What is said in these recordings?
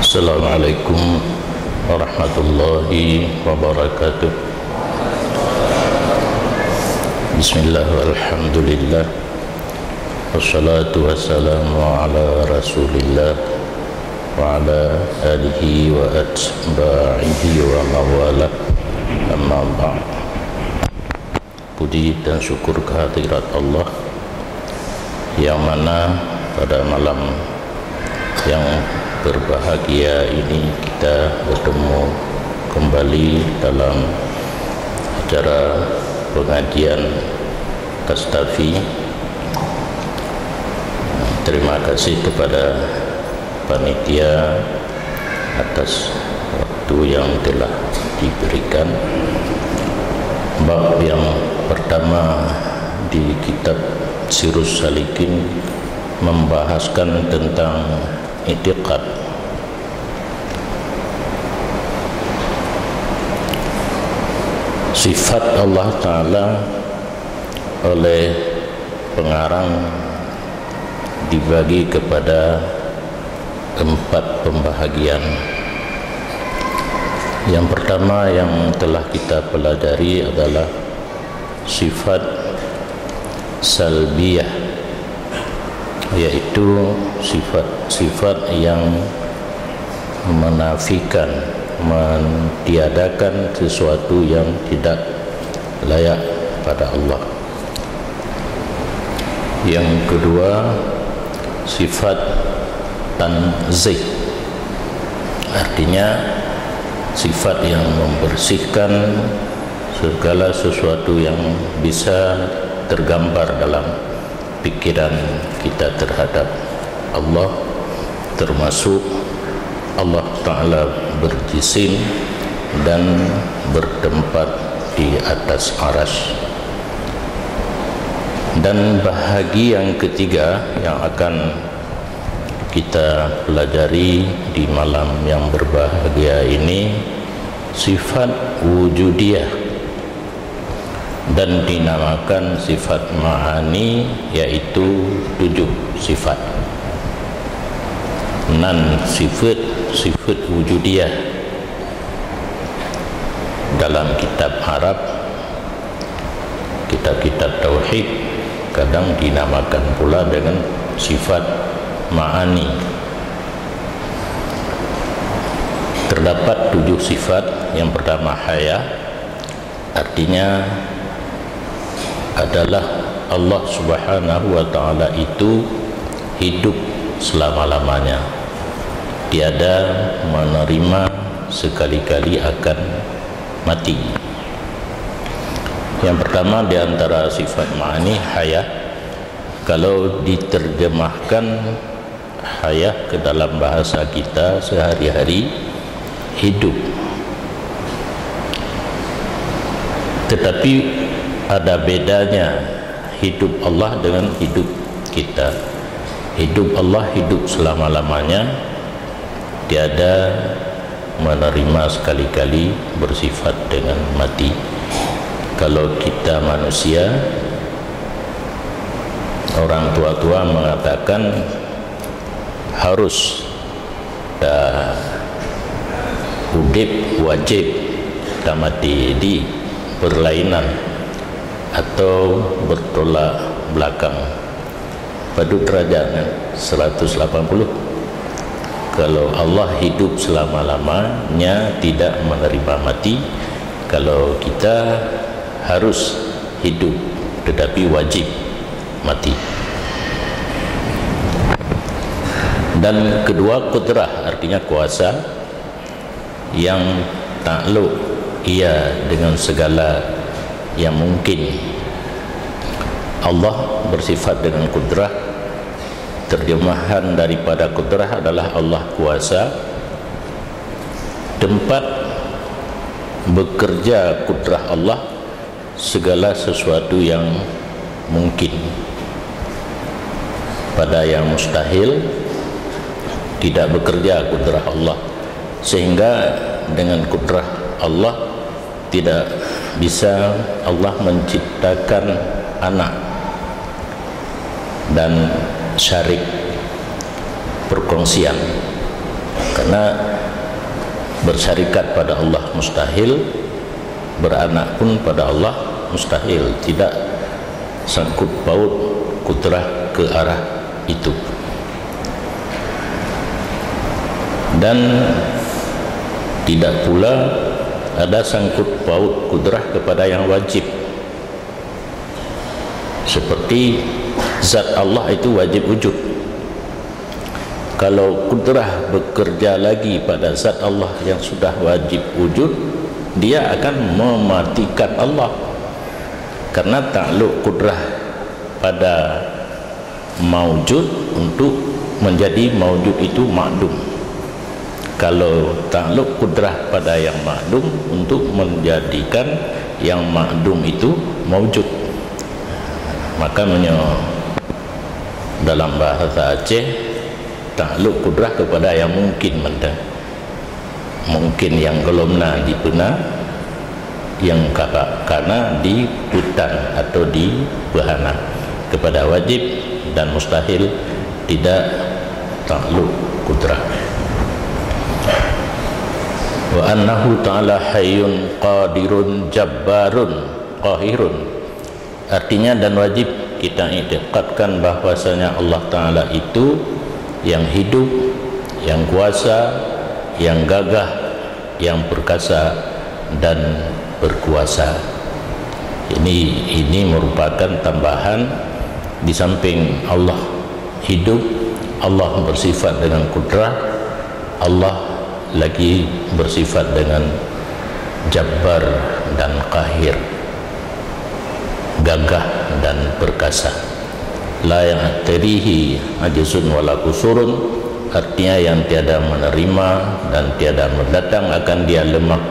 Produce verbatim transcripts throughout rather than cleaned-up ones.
Assalamualaikum warahmatullahi wabarakatuh. Bismillah, walhamdulillah, wassalatu wassalamu ala Rasulillah wa ala alihi wa atba'ihi wa mawalah, amma ba'd. Puji dan syukur kehadirat Allah, yang mana pada malam yang berbahagia ini kita bertemu kembali dalam acara pengajian Tastafi. Terima kasih kepada panitia atas waktu yang telah diberikan. Bab yang pertama di kitab Sirus Salikin membahaskan tentang itikad. Sifat Allah Ta'ala oleh pengarang dibagi kepada empat pembahagian. Yang pertama yang telah kita pelajari adalah sifat salbiyah, yaitu sifat-sifat yang menafikan, mentiadakan sesuatu yang tidak layak pada Allah. Yang kedua, sifat tanzih, artinya sifat yang membersihkan segala sesuatu yang bisa tergambar dalam pikiran kita terhadap Allah, termasuk Allah Ta'ala berjisim dan bertempat di atas aras. Dan bahagi yang ketiga yang akan kita pelajari di malam yang berbahagia ini, sifat wujudiyah, dan dinamakan sifat ma'ani, yaitu tujuh sifat. Nan sifat, sifat wujudiyah dalam kitab Arab, kitab-kitab tauhid, kadang dinamakan pula dengan sifat ma'ani. Terdapat tujuh sifat. Yang pertama, hayah, artinya adalah Allah Subhanahu wa Ta'ala itu hidup selama-lamanya, tiada menerima sekali-kali akan mati. Yang pertama di antara sifat ma'ani, hayah. Kalau diterjemahkan hayah ke dalam bahasa kita sehari-hari, hidup. Tetapi ada bedanya hidup Allah dengan hidup kita. Hidup Allah hidup selama-lamanya, tiada menerima sekali-kali bersifat dengan mati. Kalau kita manusia, orang tua-tua mengatakan harus ta udeb wajéb tamati di perlainan atau bertolak belakang. Padub derajat nyan? Seratus lapan puluh. Kalau Allah hidup selama-lamanya, tidak menerima mati, kalau kita harus hidup tetapi wajib mati. Dan kedua, kudrah, artinya kuasa yang takluk ia dengan segala yang mungkin. Allah bersifat dengan kudrah. Terjemahan daripada kudrah adalah Allah kuasa. Tempat bekerja kudrah Allah, segala sesuatu yang mungkin. Pada yang mustahil tidak bekerja kudrah Allah, sehingga dengan kudrah Allah tidak bisa Allah menciptakan anak dan syarik perkongsian. Karena bersyarikat pada Allah mustahil, beranak pun pada Allah mustahil. Tidak sangkut paut kudrah ke arah itu. Dan tidak pula ada sangkut paut kudrah kepada yang wajib. Seperti zat Allah itu wajib wujud. Kalau kudrah bekerja lagi pada zat Allah yang sudah wajib wujud, dia akan mematikan Allah. Karena takluk kudrah pada maujud untuk menjadi maujud itu makdum. Kalau takluk kudrah pada yang makdum untuk menjadikan yang makdum itu maujud, maka meunyoe dalam bahasa Aceh, takluk kudrah kepada yang mungkin mantong. Mungkin nyang gohlom na dipeuna, nyang ka-, kana dipeutan atau dipeuhana. Kepada wajib dan mustahil tidak takluk kudrah. Wa annahu ta'ala hayyun qadirun jabbarun qahirun. Artinya dan wajib kita iktikadkan bahwasanya Allah Ta'ala itu yang hidup, yang kuasa, yang gagah, yang perkasa dan berkuasa. Ini, ini merupakan tambahan, di samping Allah hidup, Allah bersifat dengan kudrah, Allah lagi bersifat dengan jabbar dan qahir, gagah dan perkasa. La ya'tarihi ajzun wala qusurun, artinya yang tiada menerima dan tiada mendatang akan dia lemah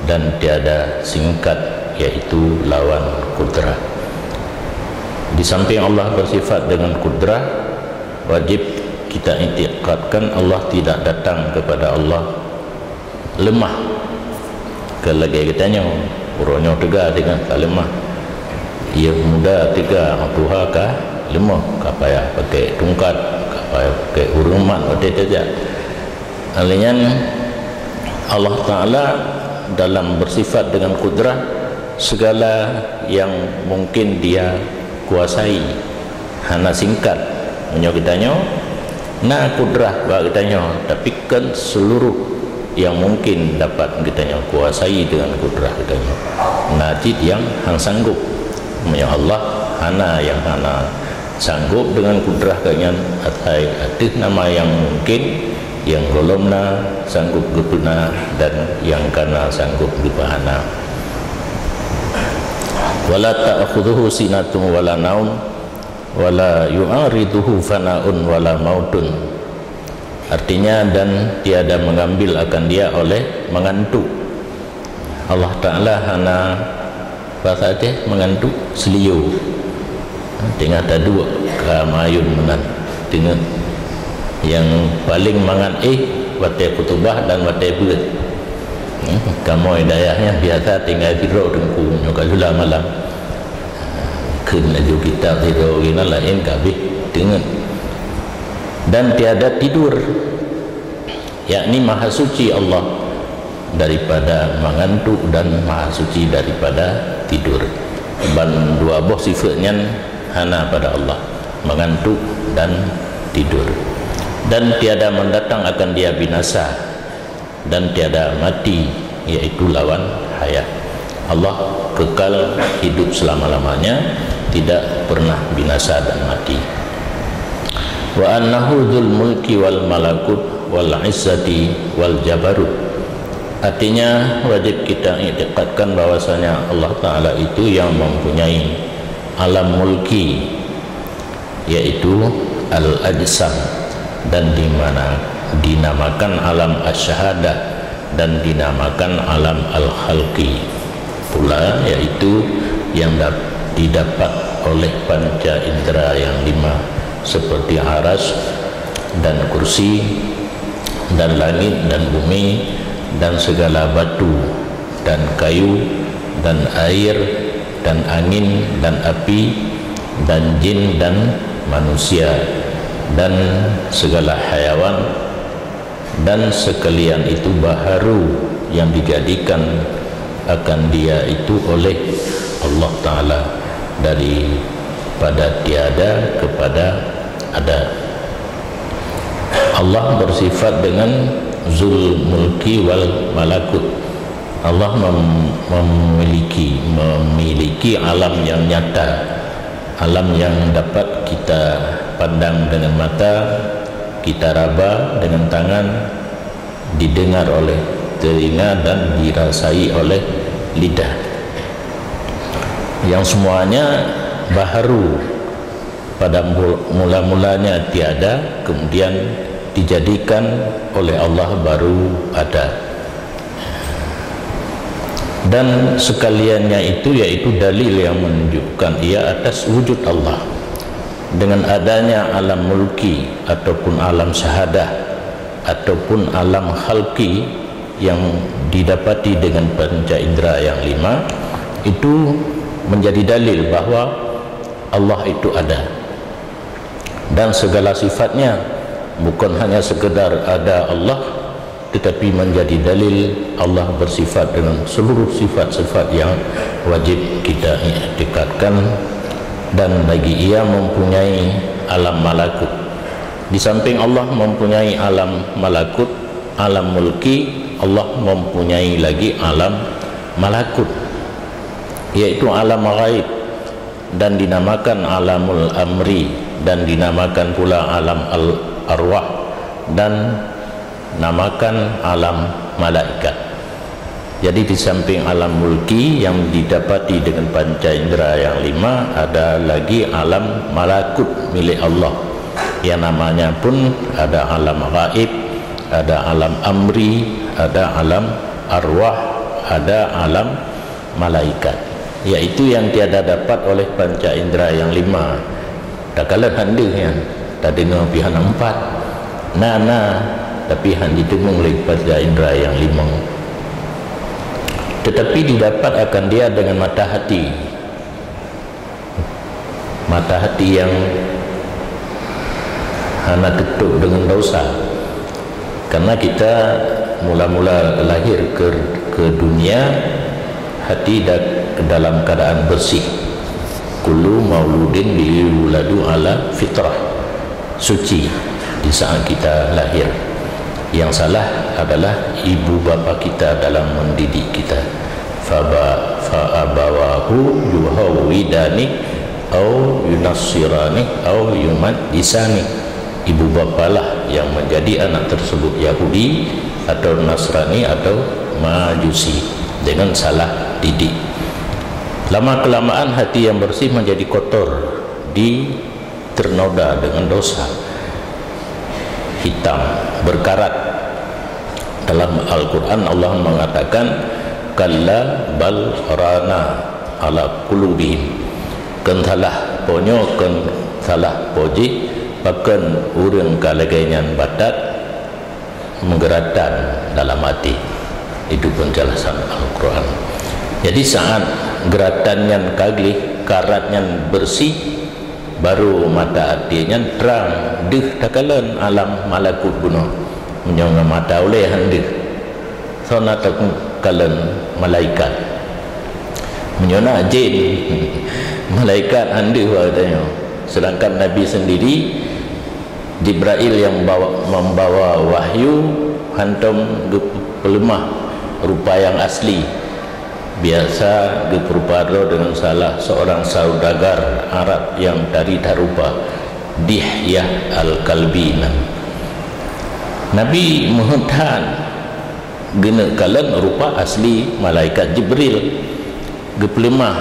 dan tiada singkat, yaitu lawan kudrah. Di samping Allah bersifat dengan kudrah, wajib kita iktikadkan Allah tidak datang kepada Allah lemah. Keu lagée geutanyoe, uroe nyoe teuga deungon ka lemah. Yôh muda teuga, tuha ka leumoh, ka payah pakai tungkat, ka payah pakai ureuëng mat watée tajak. Hal nyan Allah Ta'ala dalam bersifat dengan kudrah, segala yang mungkin Dia kuasai hana singkat. Meunyoe geutanyoe na kudrah bak geutanyoe, tapi kon seluruh yang mungkin dapat geutanyoe kuasai dengan kudrah geutanyoe. Na cit nyang hana sanggup. Meunyoe Allah hana nyang hana sanggup dengan kudrah geuh nyan, asai ateueh nama nyang mungkin, nyang gohlom na sanggup geupeuna dan nyang kana sanggup geupeuhana. Wala ta'khudzuhu sinatun wala naum, wala yu'ariduhu fana'un wala mautun. Artinya, dan tiada mengambil akan dia oleh mengantuk. Allah Ta'ala hana, bahasa Aceh, mengantuk, seuliyô. Teungoh taduek ka mayun meunan, teungoh. Nyang paleng mangat éh watée khutubah dan watée beuet. Hmm, kamoe dayah nyan biasa tinggai sidroe teungku nyoe ka jula malam. Kheun laju kitab sidroe geunan laén ka abéh teungeut. Dan tiada tidur, yakni Maha Suci Allah daripada mengantuk dan Maha Suci daripada tidur. Ban dua boh sifat nyan hana pada Allah, mengantuk dan tidur. Dan tiada mendatang akan Dia binasa, dan tiada mati, yaitu lawan hayat. Allah kekal hidup selama-lamanya, tidak pernah binasa dan mati. Wa annahu dzul mulki wal malakut wal izzati wal jabarut. Artinya, wajib kita iktikadkan bahwasanya Allah Ta'ala itu yang mempunyai alam mulki, yaitu al-ajsam, dan di mana dinamakan alam asy-syahadah dan dinamakan alam al-khalqi pula, yaitu yang dap-, didapat oleh panca indera yang lima, seperti aras dan kursi dan langit dan bumi dan segala batu dan kayu dan air dan angin dan api dan jin dan manusia dan segala hayawan Dan sekalian itu baharu yang dijadikan akan dia itu oleh Allah Ta'ala, daripada tiada kepada ada. Allah bersifat dengan Zul Mulki wal Malakut. Allah mem-, memiliki, memiliki alam yang nyata, alam yang dapat kita pandang dengan mata, kita raba dengan tangan, didengar oleh telinga dan dirasai oleh lidah. Yang semuanya baharu pada mula-mulanya tiada, kemudian dijadikan oleh Allah baru ada. Dan sekaliannya itu yaitu dalil yang menunjukkan ia atas wujud Allah. Dengan adanya alam mulki ataupun alam syahadah ataupun alam khalqi yang didapati dengan panca indera yang lima, itu menjadi dalil bahwa Allah itu ada. Dan segala sifatnya, bukan hanya sekedar ada Allah, tetapi menjadi dalil Allah bersifat dengan seluruh sifat-sifat yang wajib kita iktikadkan. Dan lagi ia mempunyai alam malakut. Di samping Allah mempunyai alam malakut, alam mulki, Allah mempunyai lagi alam malakut, yaitu alam ghaib, dan dinamakan alamul amri, dan dinamakan pula alam al-arwah, dan namakan alam malaikat. Jadi, di samping alam mulki yang didapati dengan panca indera yang lima, ada lagi alam malakut milik Allah, yang namanya pun ada alam gaib, ada alam amri, ada alam arwah, ada alam malaikat, yaitu yang tiada dapat oleh panca indera yang lima. Takalon han deuh nyan, tadeungoe pih hana meupat. Na, na, tapi han jiteumeung lé panca indera yang lima. Tetapi didapat akan dia dengan mata hati. Mata hati yang hana teutup dengan dosa. Karena kita mula-mula lahir ke, ke dunia, hati da-, dalam keadaan bersih. Kullu mauludin yuladu ala fitrah. Suci di saat kita lahir. Yang salah adalah ibu bapa kita dalam mendidik kita. Faba-, fa abawahu yuhawwidani au yunassirani au yumajjisani. Ibu bapalah yang menjadi anak tersebut Yahudi atau Nasrani atau Majusi dengan salah didik. Lama-kelamaan hati yang bersih menjadi kotor, di ternoda dengan dosa, hitam, berkarat. Dalam Al-Quran, Allah mengatakan, "Kalla bal rana ala qulubihim." Kheun salah po nyoe, kheun salah po jih, pakon ureuëng ka lagée nyan batat, meugeuratan dalam até. Itu penjelasan Al-Quran. Jadi, saat geuratan nyan ka gleh, karat nyan bersih, baru mata até nyan trang, deuh takalon alam malakut bunoe. Meunyoe ngon mata ulée han deuh, soe na takalon malaikat. Meunyoe na jén, malaikat han deuh bak geutanyoe. Sedangkan Nabi sendiri, Jibrail yang bawa, membawa wahyu, hantom geupeuleumah rupa yang asli. Biasa geupeurupa droe dengan salah seorang saudagar Arab yang tadi tarupa, Dihyah Al-Kalbi nan. Nabi meuheuet that geuneuk kalon rupa asli malaikat Jibril. Geupeuleumah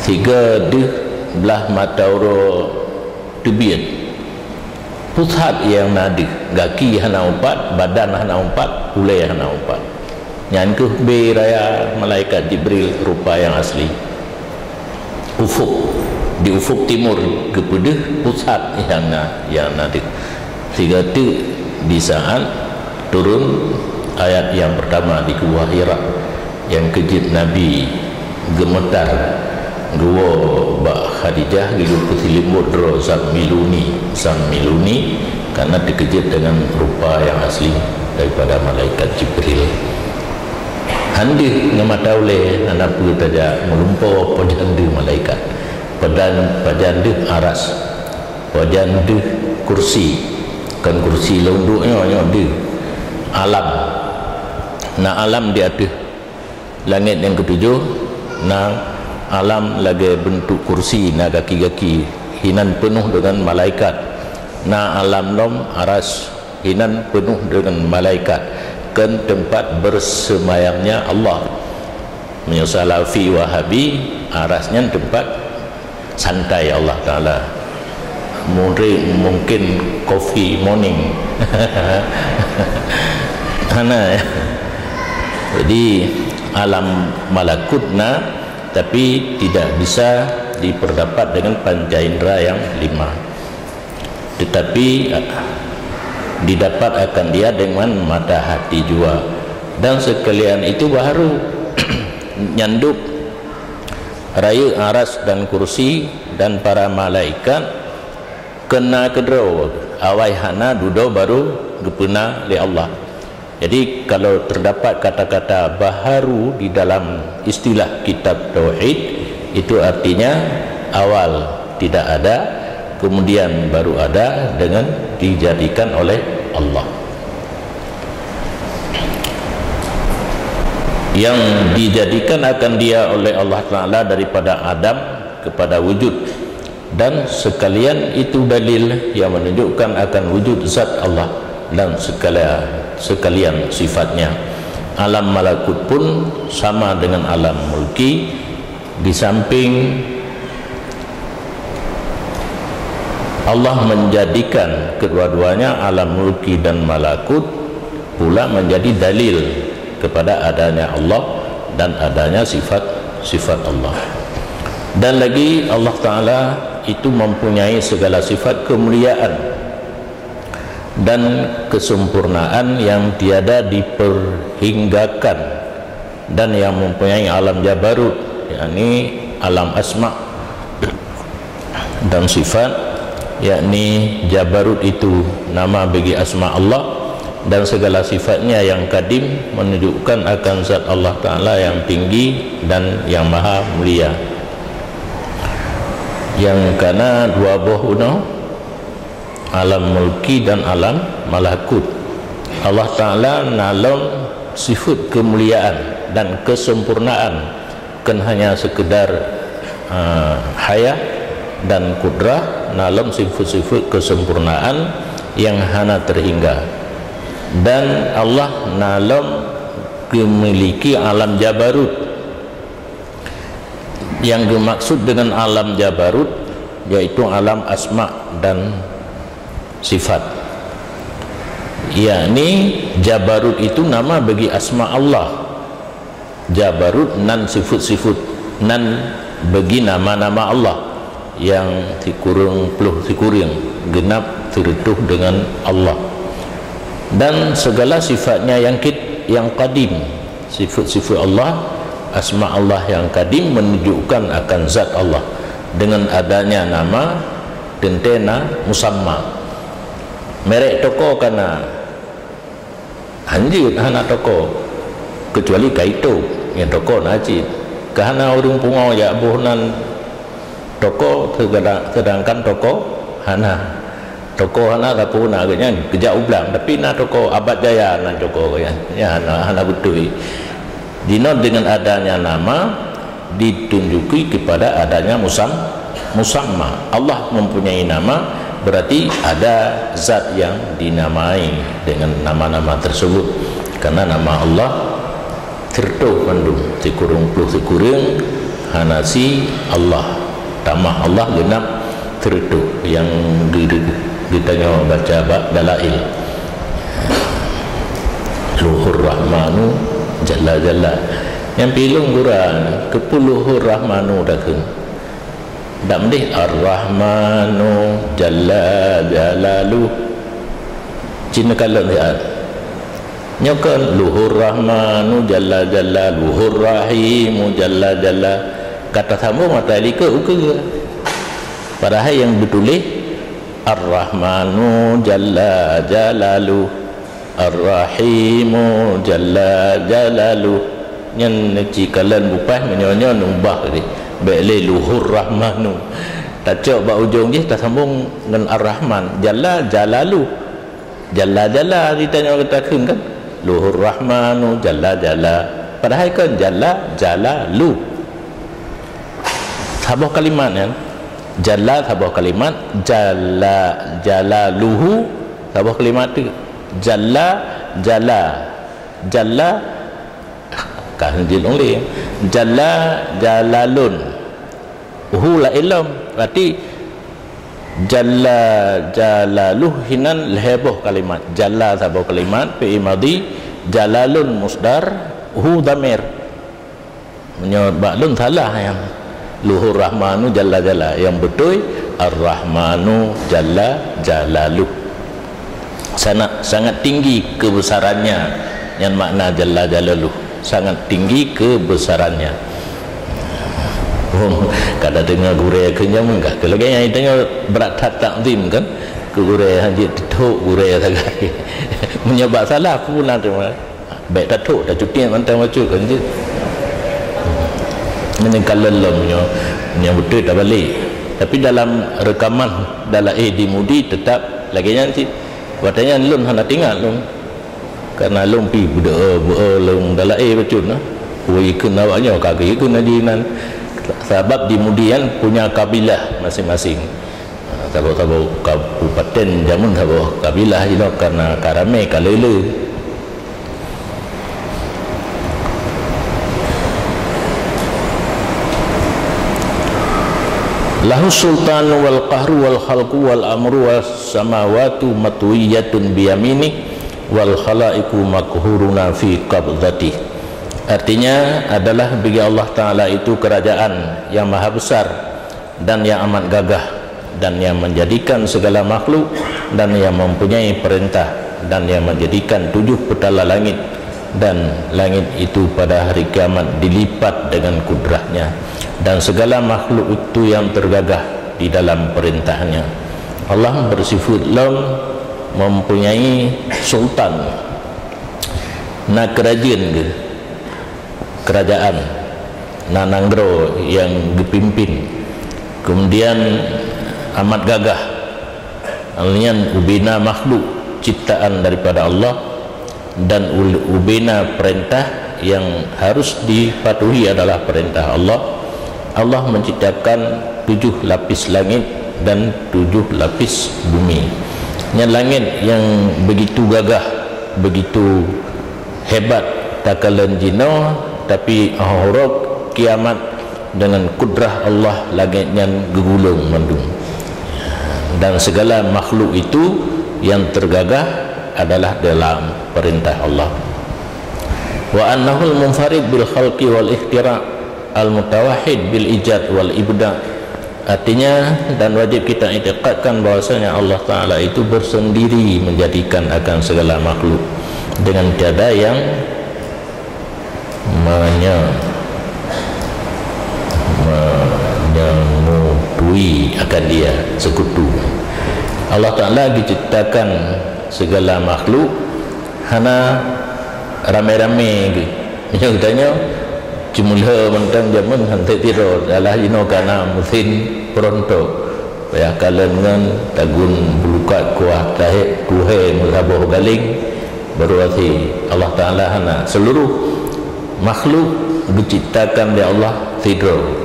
sigoe deuh blah mata uroe teubiet. Pusat nyang na deuh, gaki hana umpat, badan hana umpat, ulée hana umpat. Nyan keuh bée raya malaikat Jibril rupa nyang asli. Ufuk, di ufuk timur geupeudeuh pusat nyang na, nyang na deuh. Sigoe teuk di saat turun ayat nyang peurtama di Gua Hira, nyang keu jeuet Nabi geumeutar, geuwoe bak Khadijah, geupeusilimot droe, "Zammiluni, zammiluni," Karena teukeujot deungon rupa nyang asli daripada malaikat Jibril. Han deuh ngon mata ulée, hana peue tajak meulumpoe pajan deuh malaikat. Pajan, pajan deuh aras. Pajan deuh kursi. Kon kursi lôn duek nyoe, nyoe deuh. Alam. Na alam di ateueh langét nyang keutujoh, na alam lagée beuntuk kursi, na gaki-gaki, hinan peunoh deungon malaikat. Na alam lom, aras, hinan peunoh deungon malaikat, kon teumpat beuseumayamnya Allah. Meunyoe Salafi Wahabi, aras nyan teumpat santai Allah Taala. Mungkin, mungkin coffee morning. Hana, ya. Jadi, alam malakut na, tapi tidak bisa diperdapat dengan panca indera yang lima. Tetapi, eh, didapat akan dia dengan mata hati jua. Dan sekalian itu baharu nyandub rayeuk aras dan kursi dan para malaikat keu na keudroe, awai hana dudoe baru geupeuna lé Allah. Jadi, kalau terdapat kata-kata baharu di dalam istilah kitab tauhid, itu artinya awal tidak ada, kemudian baru ada dengan dijadikan oleh Allah. Yang dijadikan akan dia oleh Allah Taala daripada adam kepada wujud, dan sekalian itu dalil yang menunjukkan akan wujud zat Allah dan sekalian, sekalian sifatnya. Alam malakut pun sama dengan alam mulki, di samping Allah menjadikan kedua-duanya, alam mulki dan malakut, pula menjadi dalil kepada adanya Allah dan adanya sifat-sifat Allah. Dan lagi, Allah Taala itu mempunyai segala sifat kemuliaan dan kesempurnaan yang tiada diperhinggakan, dan yang mempunyai alam jabarut, yakni alam asma dan sifat, yakni jabarut itu nama bagi asma Allah, dan segala sifatnya yang kadim menunjukkan akan zat Allah Taala yang tinggi dan yang maha mulia. Nyang kana dua boh unoe, alam mulki dan alam malakut. Allah Taala na lom sifat kemuliaan dan kesempurnaan, kon hanya sekedar, eh, hayah dan kudrah, na lom sifat-sifat kesempurnaan yang hana terhingga. Dan Allah na lom geumiliki alam jabarut. Yang geumaksud dengan alam jabarut yaitu alam asma dan sifat. Yakni jabarut itu nama bagi asma Allah. Jabarut nan sifat-sifat, nan bagi nama-nama Allah yang sikureueng ploh sikureueng, genap sireutôh deungon Allah. Dan segala sifatnya yang kid-, yang kadim. Sifat-sifat Allah, asma Allah yang kadim menunjukkan akan zat Allah. Dengan adanya nama, teuntée na musamma. Merek toko kana, hanjeuet hana toko, kecuali kaito nyang toko na cit. Keu hana ureuëng pungo jak boh nan toko, seudang-, seudangkan toko hana. Toko hana, tapi na geuhnyan keujak u blang, tapi na toko Abad Jaya nan toko geuhnyan. Nyan hana, hana beutôi. Jinoe dengan adanya nama ditunjuki kepada adanya musam-, musamma. Allah mempunyai nama, berarti ada zat yang dinamai dengan nama-nama tersebut. Karena nama Allah sireutôh mandum, sikureueng ploh sikureueng, hana si Allah. Tamah Allah genap sireutôh nyang geu-, geutanyoe baca bak Dalail. Luhur Rahmanu Jalla Jalla. Nyang pilong gura, keupeue Luhur Rahmanu takheun? Dak meudeh Ar-Rahmanu Jalla Jalaluh. Cit neukalon siat. Nyoe kan Luhur Rahmanu Jalla Jalla, Luhur Rahimu Jalla Jalla. Ka tasambong mata likot ukeue. Padahai nyang geutuléh Ar-Rahmanu jalla jalaluh, Ar-Rahimu jalla jalaluh. Nyan ci kalon bupaih meunyoe nyoe nubah tadi. Bèk lé luhur Rahmanu. Tacok bak ujong jih tasambong ngon Ar-Rahman. Jalla jalaluh. Jalla-jalla geutanyoe geutakheun kan? Luhur Rahmanu jalla-jalla. Padahai kan jalla jalalu. Saboh kalimat kan? Jalla saboh kalimat, jalla jalaluhu saboh kalimat tu. Jalla jalla. Jalla Ka jeuet lé. Jalla jalalun. Hu laén lom. Berarti jalla jalaluh hinan lhèe boh kalimat. Jalla saboh kalimat, fi'il madhi, jalalun masdar, hu dhamir. Meunyoe bak lôn salah nyan. Luhur Rahmanu jalla jalla. Nyang beutôi Ar-Rahmanu jalla jalaluh. Sangat, sangat tinggi kebesarannya. Nyan makna jalla jalaluh. Sangat tinggi kebesarannya. Oh, kada deungoe gurèe keu nyan meugah. Keu lagèe nyan tanyoe brat that takzim kan. Keu gurèe hanjeuet teuthok gurèe sagai. Meunyoe bak salah pun ada. Bèk tathok, tacuti mantong bacut kan jeuet. Meunan kalon lom nyoe, nyoe beutôi tabalek. Tapi dalam reukaman dalam eh di Mudi teutap lagèe nyan cit. Watèe nyan lôn hana teuingat lôn. Karena lôn pi beudoa, beudoa lôn dalam eh bacut nah. Woi keu awak nyoe ka keu keu naji nan. Sabab di Mudi nyan punya kabilah masing-masing. Saboh-saboh kabupaten jameun saboh kabilah jinoe karena ka ramè ka lé-lé. Lahus sultanu wal qahru wal khalqu wal amru was samawatu matwiyatun biyaminih wal khalaiqu maqhuruna fi qabdhatih. Artinya adalah bagi Allah Ta'ala itu kerajaan yang maha besar dan yang amat gagah, dan yang menjadikan segala makhluk, dan yang mempunyai perintah, dan yang menjadikan tujuh petala langit dan langit itu pada hari kiamat dilipat dengan kudrahnya, dan segala makhluk itu yang tergagah di dalam perintahnya. Allah bersifat lom mempunyai sultan, na keurajeuen geuh, kerajaan, na nanggroe nyang geupimpin, kemudian amat gagah, nyan ubena makhluk ciptaan daripada Allah, dan ul-, ubena perintah yang harus dipatuhi adalah perintah Allah. Allah menciptakan tujuh lapis langit dan tujuh lapis bumi. Nyan langit yang begitu gagah, begitu hebat takalon jinoe, tapi 'oh uroe kiamat dengan kudrah Allah langit nyan geugulong mandum. Dan segala makhluk itu yang tergagah adalah dalam perintah Allah. Wa annahul munfarid bil khalqi wal ikhtira', al mutawahhid bil ijad wal ibda'. Artinya, dan wajib kita iktikadkan bahwasanya Allah Ta'ala itu bersendiri menjadikan akan segala makhluk dengan tiada yang menye-, menyekutui akan Dia, sekutu. Allah Ta'ala diciptakan segala makhluk hana ramé-ramé geuh. Meunyoe geutanyoe, ceumeulhö mantong jameun han teusidroe, alah jinoe ka na meusén peurontok. Payah kalon ngon tagun bulukat kuah tahék tuhé meusaboh galeng, baru até Allah Ta'ala hana. Seluruh makhluk diciptakan lé Allah sidroe.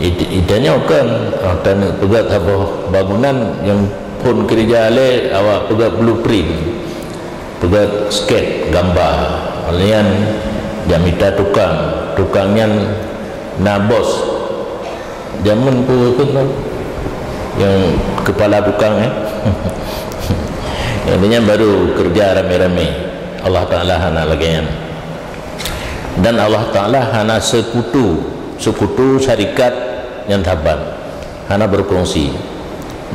It-, itanyoe kan, ah, taneuk peugöt saboh bangunan nyang phon keureuja lé awak peugöt blueprint. Peugöt skét gamba, lheuh nyan jamita tukang. Tukang nyan na bos. Jameun peue kheun tu? Nyang keupala tukang, eh? Nyang nyan baru keureuja ramé-ramé. Allah Ta'ala hana lagèe nyan. Dan Allah Ta'ala hana sekutu. Sekutu syarikat nyan saban. Hana berkongsi.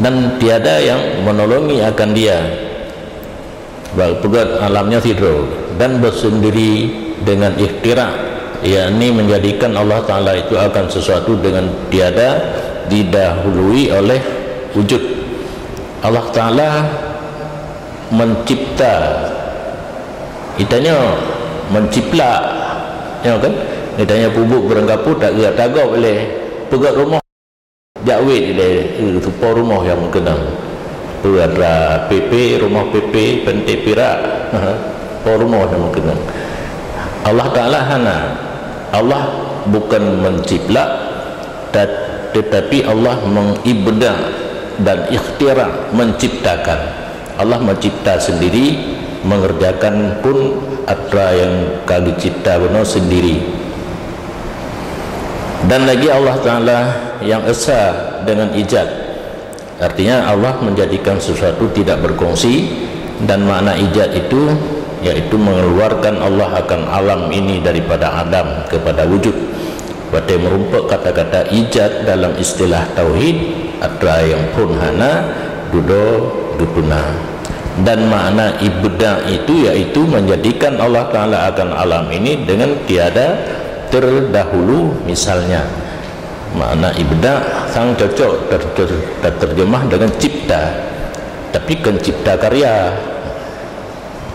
Dan tiada yang menolongi akan Dia. Bak peugöt alam nyoe sidroe dan bersendiri dengan ikhtira', yakni menjadikan Allah Ta'ala itu akan sesuatu dengan tiada didahului oleh wujud. Allah Taala mencipta. Geutanyoe menciplak, nyoe kan? Geutanyoe peubuet beurangkapeue, tageuk-tageuk lé, peugöt rumoh, jak wét lé, eh, po rumoh nyang meukeunong. Peue atra P P, rumoh P P, Pantai Pirak, po rumoh nyang meukeunong. Allah Taala hana. Allah bukan menciplak, ta-, tetapi Allah mengibda dan ikhtira, menciptakan. Allah mencipta sendiri, mengerjakan pun atra nyang ka geucipta bunoe sendiri. Dan lagi Allah Taala yang esa dengan ijad. Artinya, Allah menjadikan sesuatu tidak berkongsi, dan makna ijad itu yaitu mengeluarkan Allah akan alam ini daripada adam kepada wujud. Watée meurumpok kata-kata ijad dalam istilah tauhid, atra nyang phon hana, dudoe geupuna. Dan makna ibda itu yaitu menjadikan Allah Taala akan alam ini dengan tiada terdahulu, misalnya. Makna ibda sang cocok ter-, ter-, terjemah dengan cipta, tapi kon cipta karya.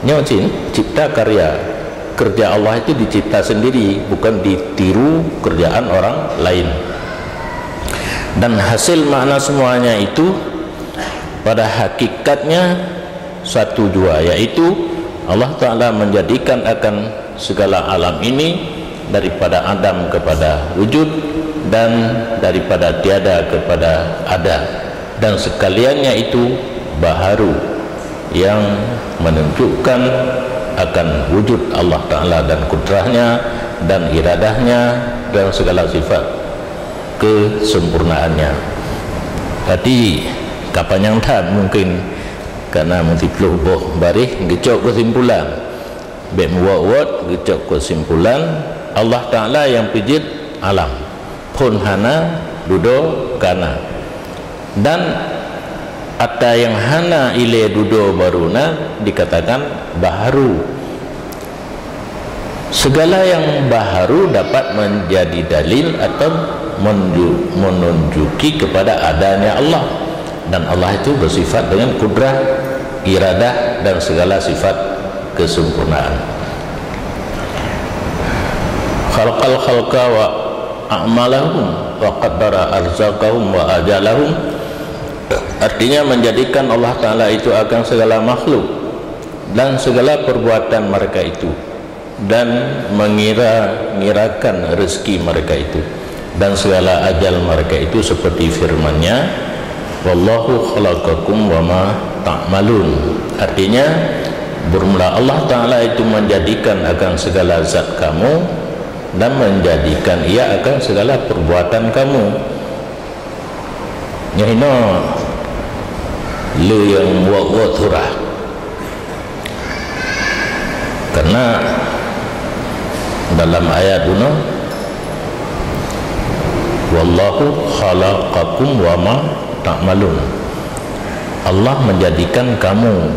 Nyoe cit, cipta karya. Kerja Allah itu dicipta sendiri, bukan ditiru kerjaan orang lain. Dan hasil makna semuanya itu pada hakikatnya satu jua, yaitu Allah Taala menjadikan akan segala alam ini daripada adam kepada wujud dan daripada tiada kepada ada, dan sekaliannya itu baharu yang menunjukkan akan wujud Allah Taala dan kudrahnya dan iradahnya dan segala sifat kesempurnaannya. Tapi, ka panyang that mungkin, karena meusiploh boh baréh geucok keusimpulan. Bék meuwot-wot, geucok keusimpulan, Allah Taala nyang peujeuet alam. Phon hana, dudoe kana. Dan atra nyang hana ilée dudoe baru na dikatakan baharu. Segala yang baharu dapat menjadi dalil atau menju-, menunjuki kepada adanya Allah. Dan Allah itu bersifat dengan kudrah, iradah, dan segala sifat kesempurnaan. Khalaqal khalqa wa a'malahum wa qaddara arzaqahum wa ajalahum. Artinya, menjadikan Allah Taala itu akan segala makhluk dan segala perbuatan mereka itu, dan mengira-ngirakan rezeki mereka itu dan segala ajal mereka itu, seperti firman-Nya, "Wallahu khalaqakum wa ma ta'malun." Artinya, bermula Allah Taala itu menjadikan akan segala zat kamu dan menjadikan Ia akan segala perbuatan kamu. Nyoe hinoe le nyang wot-wot surah. Karena dalam ayat bunoe, "Wallahu khalaqakum wa ma ta'malun." Allah menjadikan kamu,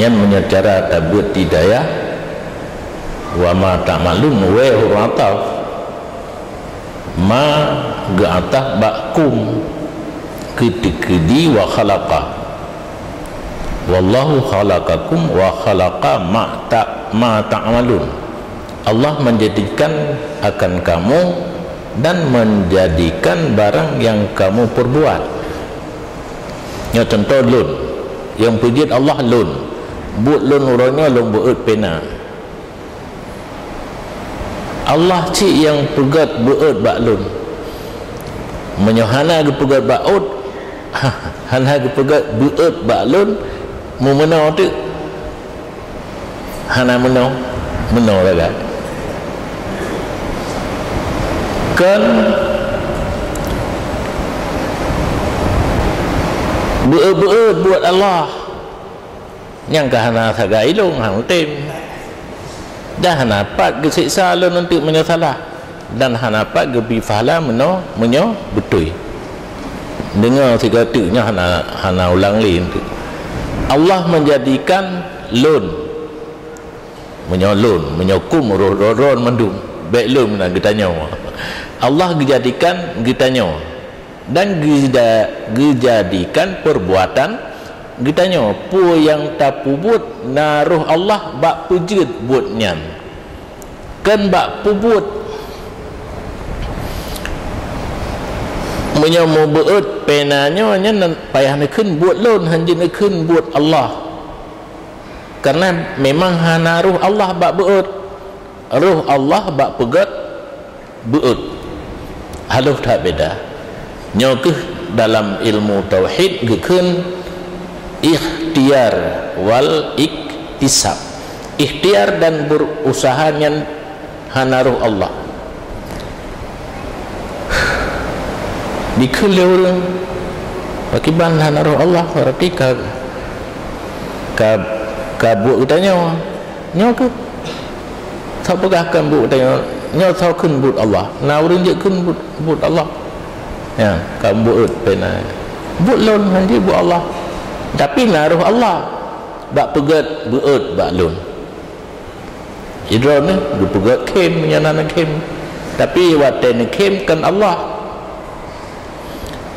nyan meunyoe cara tabeuet di dayah, "wa ma ta'malun", wée huruf ataf, ma geuataf bak kum, keu teukeudi wa khalaqa. "Wallahu khalaqakum wa khalaqa ma ta-, ma ta'malun." Allah menjadikan akan kamu dan menjadikan barang yang kamu perbuat. Nyoe contoh lôn. Nyang peujeuet Allah lôn. Buet lôn uroe nyoe lôn beuet pena. Allah cit nyang peugét beuet bak lôn. Meunyoe hana geupeugét bak ôt, hana geupeugét beuet bak lôn, meumeunoe teuk. Hana meunoe, meunoe lagée. Kon beuet-beuet buet Allah. Nyang ka hana sagai lôn, hana tem. Dan hana pat geuseksa lôn eunteuk meunyoe salah, dan hana pat geubri pahala meunoe, meunyoe beutôi. Deungoe sigoe teuk nyoe hana, hana ulang lé eunteuk. Allah menjadikan lôn, meunyoe lôn, meunyoe kum roh droe-droe mandum, bék lôn meunan geutanyoe. Allah geujadikan geutanyoe. Dan geuja-, geujadikan peurbuatan geutanyoe, peue nyang tapeubuet na roh Allah bak peujeuet buet nyan. Kon bak peubuet. Meunyoe mubeuet pena nyoe, nyan payah neukheun buet lôn, hana jeuet neukheun buet Allah. Karena memang hana roh Allah bak beuet. Roh Allah bak peugét beuet. Halôh that beda. Nyoe kheueh dalam ilmu tauhid geukheun ikhtiar wal iktisab. Ikhtiar dan berusaha nyan hana roh Allah. Dikheun lé ureuëng, pakiban hana roh Allah, berarti ka, ka, ka buet geutanyoe. Nyoe kheueh. Soe peugah kon buet geutanyoe, nyoe soe kheun buet Allah. Na ureuëng jeuet kheun buet, buet Allah. Ya, ka buet pena. Buet lôn hana jeuet buet Allah. Tapi na roh Allah bak peugét beuet bak lôn. Sidroe nyoe geupeugét khém, nyan na khém. Tapi watée neukhém kon Allah.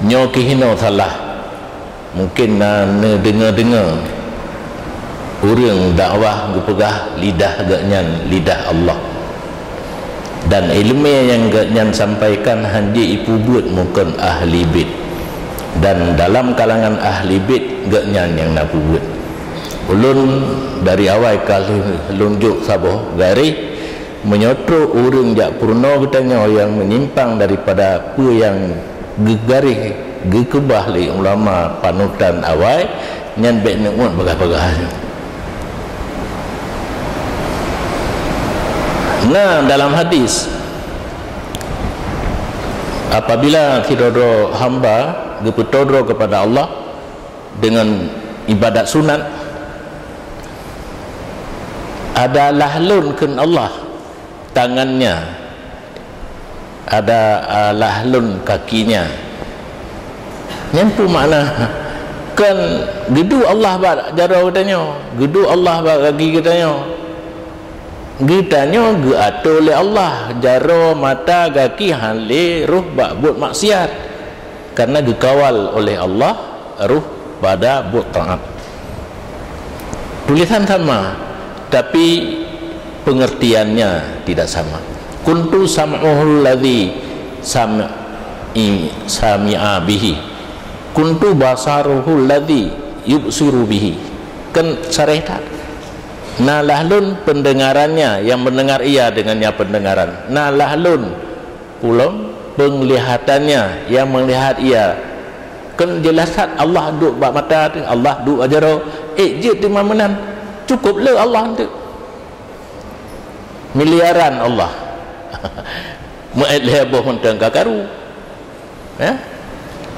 Nyoe keuhinoe salah. Mungken na neudeungoe-deungoe ureuëng dakwah geupeugah lidah geuhnyan lidah Allah. Dan iéleumé nyang geuhnyan sampaikan hana jeuet ipeubuet mukon ahli bait. Dan dalam kalangan ahli bait geuhnyan nyang na peubuet. Ulôn dari awai ka lheueh lôn jok saboh garéh, meunyoe trok ureuëng jak peurunoe geutanyoe nyang meunyimpang daripada peue nyang geugaréh geukeubah lé ulama panutan awai, nyan bék neuôt bagah-bagah nyoe. Na dalam hadis, apabila sidroe-droe hamba geupeutoe droe keupada Allah, deungon ibadat sunat, adalah lôn kheun Allah tangannya, adalah lôn kakinya. Nyan peue makna? Kon geuduek Allah bak jaroe geutanyoe, geuduek Allah bak gaki geutanyoe. Geutanyoe geuatoe lé Allah, jaroe, mata, gaki, hana lé roh bak buet maksiat. Karena geukawal oleh Allah roh pada buet taat. Tulisan sama, tapi pengertiannya tidak sama. Kuntu sam'uhul ladzi sami-, sami'a bihi. Kuntu basaruhul ladzi yubsiru bihi. Kan sareh that. Nalah lôn pendengarannya yang mendengar ia dengannya pendengaran. Nalah lôn Ulôn penglihatannya yang melihat ia. Kon jeulaih that Allah duek bak mata teuh, Allah duek bak jaroe. Ék jeuet teuma meunan. Cukup le Allah teuh. Miliaran Allah. Meuet lhée boh mantong ka karu. Ya?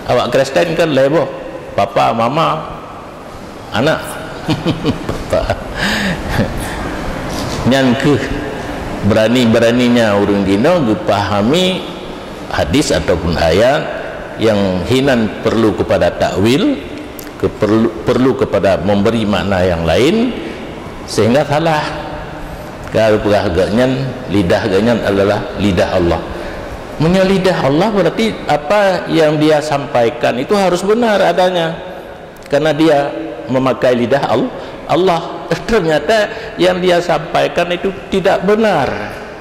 Awak Kristen kan lhée boh. Papa, mama, anak. Nyan kheueh berani-beraninya ureuëng jinoe geupahami hadis ataupun ayat yang hinan perlu kepada takwil, ke-, perlu, perlu kepada memberi makna yang lain, sehingga salah. Ka geupeugah geuhnyan, lidah geuhnyan adalah lidah Allah. Meunyoe lidah Allah, berarti apa yang dia sampaikan itu harus benar adanya. Karena dia memakai lidah Al-, Allah. Ternyata yang dia sampaikan itu tidak benar.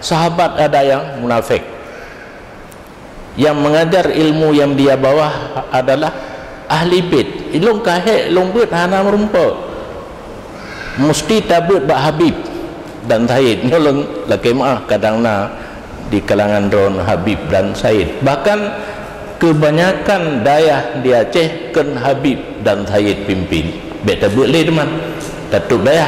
Sahabat ada yang munafik. Yang mengajar ilmu yang dia bawa adalah ahli bait. Ilong kahek, ilong beuet hana meureumpok. Musti tabeuet bak Habib dan Said. Nyoe lôn lakée meuáh, kadang na di kalangan droen Habib dan Said. Bahkan kebanyakan dayah di Aceh kon Habib dan Said pimpin. Bék tabeuet lé teuma. Tatôb dayah.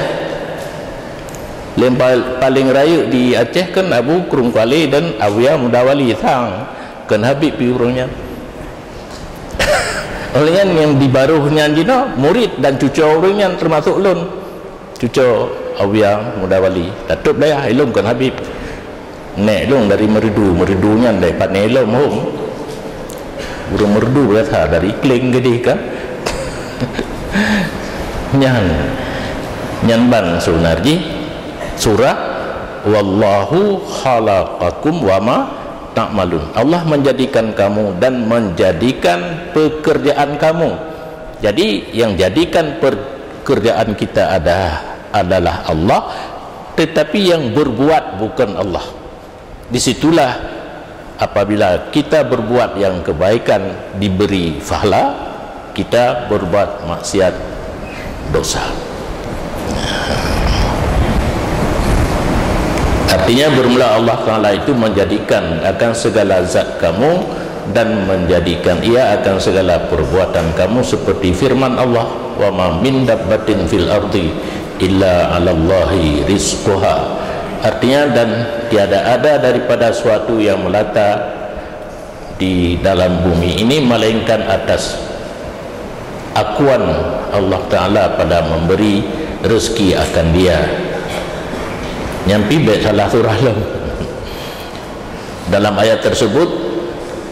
Lé pa-, paléng rayeuk di Aceh kon Abu Krueng Kuali dan Abuya Muda Wali sang kon Habib pi ureuëng nyan. Oleh nyan nyang di baroh nyan jinoe murid dan cucoe ureuëng nyan teumasok lôn. Cucoe Abuya Muda Wali, tatôb dayah ilong kon Habib. Nek lôn dari Meureudu, Meureudu nyan dari Pane Lom hom. Ureuëng Meureudu biasa dari Kling Geudeh kan. Nyan, nyan ban sebenar jih surah Wallahu khalaqakum wa ma ta'malun. Allah menjadikan kamu dan menjadikan pekerjaan kamu. Jadi, yang jadikan pekerjaan kita ada, adalah Allah, tetapi yang berbuat bukan Allah. Di situlah apabila kita berbuat yang kebaikan diberi pahala, kita berbuat maksiat dosa. Artinya, bermula Allah Ta'ala itu menjadikan akan segala zat kamu dan menjadikan Ia akan segala perbuatan kamu, seperti firman Allah, "Wa ma min dabbatin fil ardi illa 'alallahi rizquha." Artinya, dan tiada ada daripada suatu yang melata di dalam bumi ini melainkan atas akuan Allah Ta'ala pada memberi rezeki akan dia. Nyan pih bèk salah surah lom. Dalam ayat tersebut,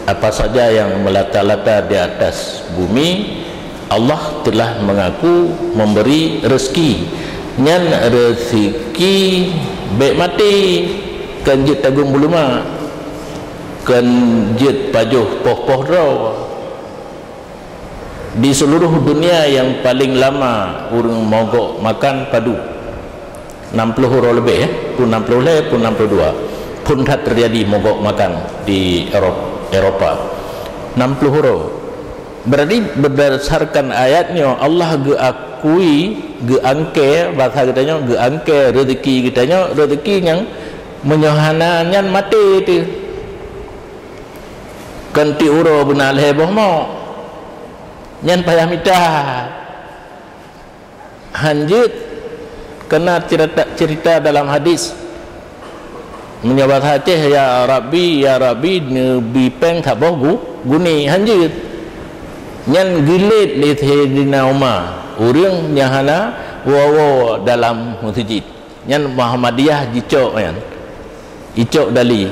apa saja yang melata-lata di atas bumi, Allah telah mengaku memberi rezeki. Nyan rezeki bèk maté, kon jeuet tagong bulumak, kon jeuet pajoh poh-poh droe. Di seluruh dunia yang paling lama ureuëng mogok makan padum? Enam puluh uroe leubeh, eh? Pun enam puluh lhèe, pun enam puluh dua. Pun that terjadi mogok makan di Erop-, Eropa. Enam puluh uroe. Berarti berdasarkan ayat nyoe, Allah geuakui, geuangkée, bahasa geutanyoe, geuangkée rezeki geutanyoe, rezeki nyang meunyoe hana nyan maté teuh. Kon tiep uroe beuna lhèe boh mok. Nyan payah mita. Hanjeuet, keunan cerita, cerita dalam hadis. Meunyoe bahasa Aceh, "Ya Rabbi, ya Rabbi, neubi péng saboh gu-, guni." Hanjeuet. Nyan geulét lé Saidina Umar, ureuëng nyang hana woe-woe dalam meuseujid. Nyan Muhammadiyah jicok nyan. Icok dali,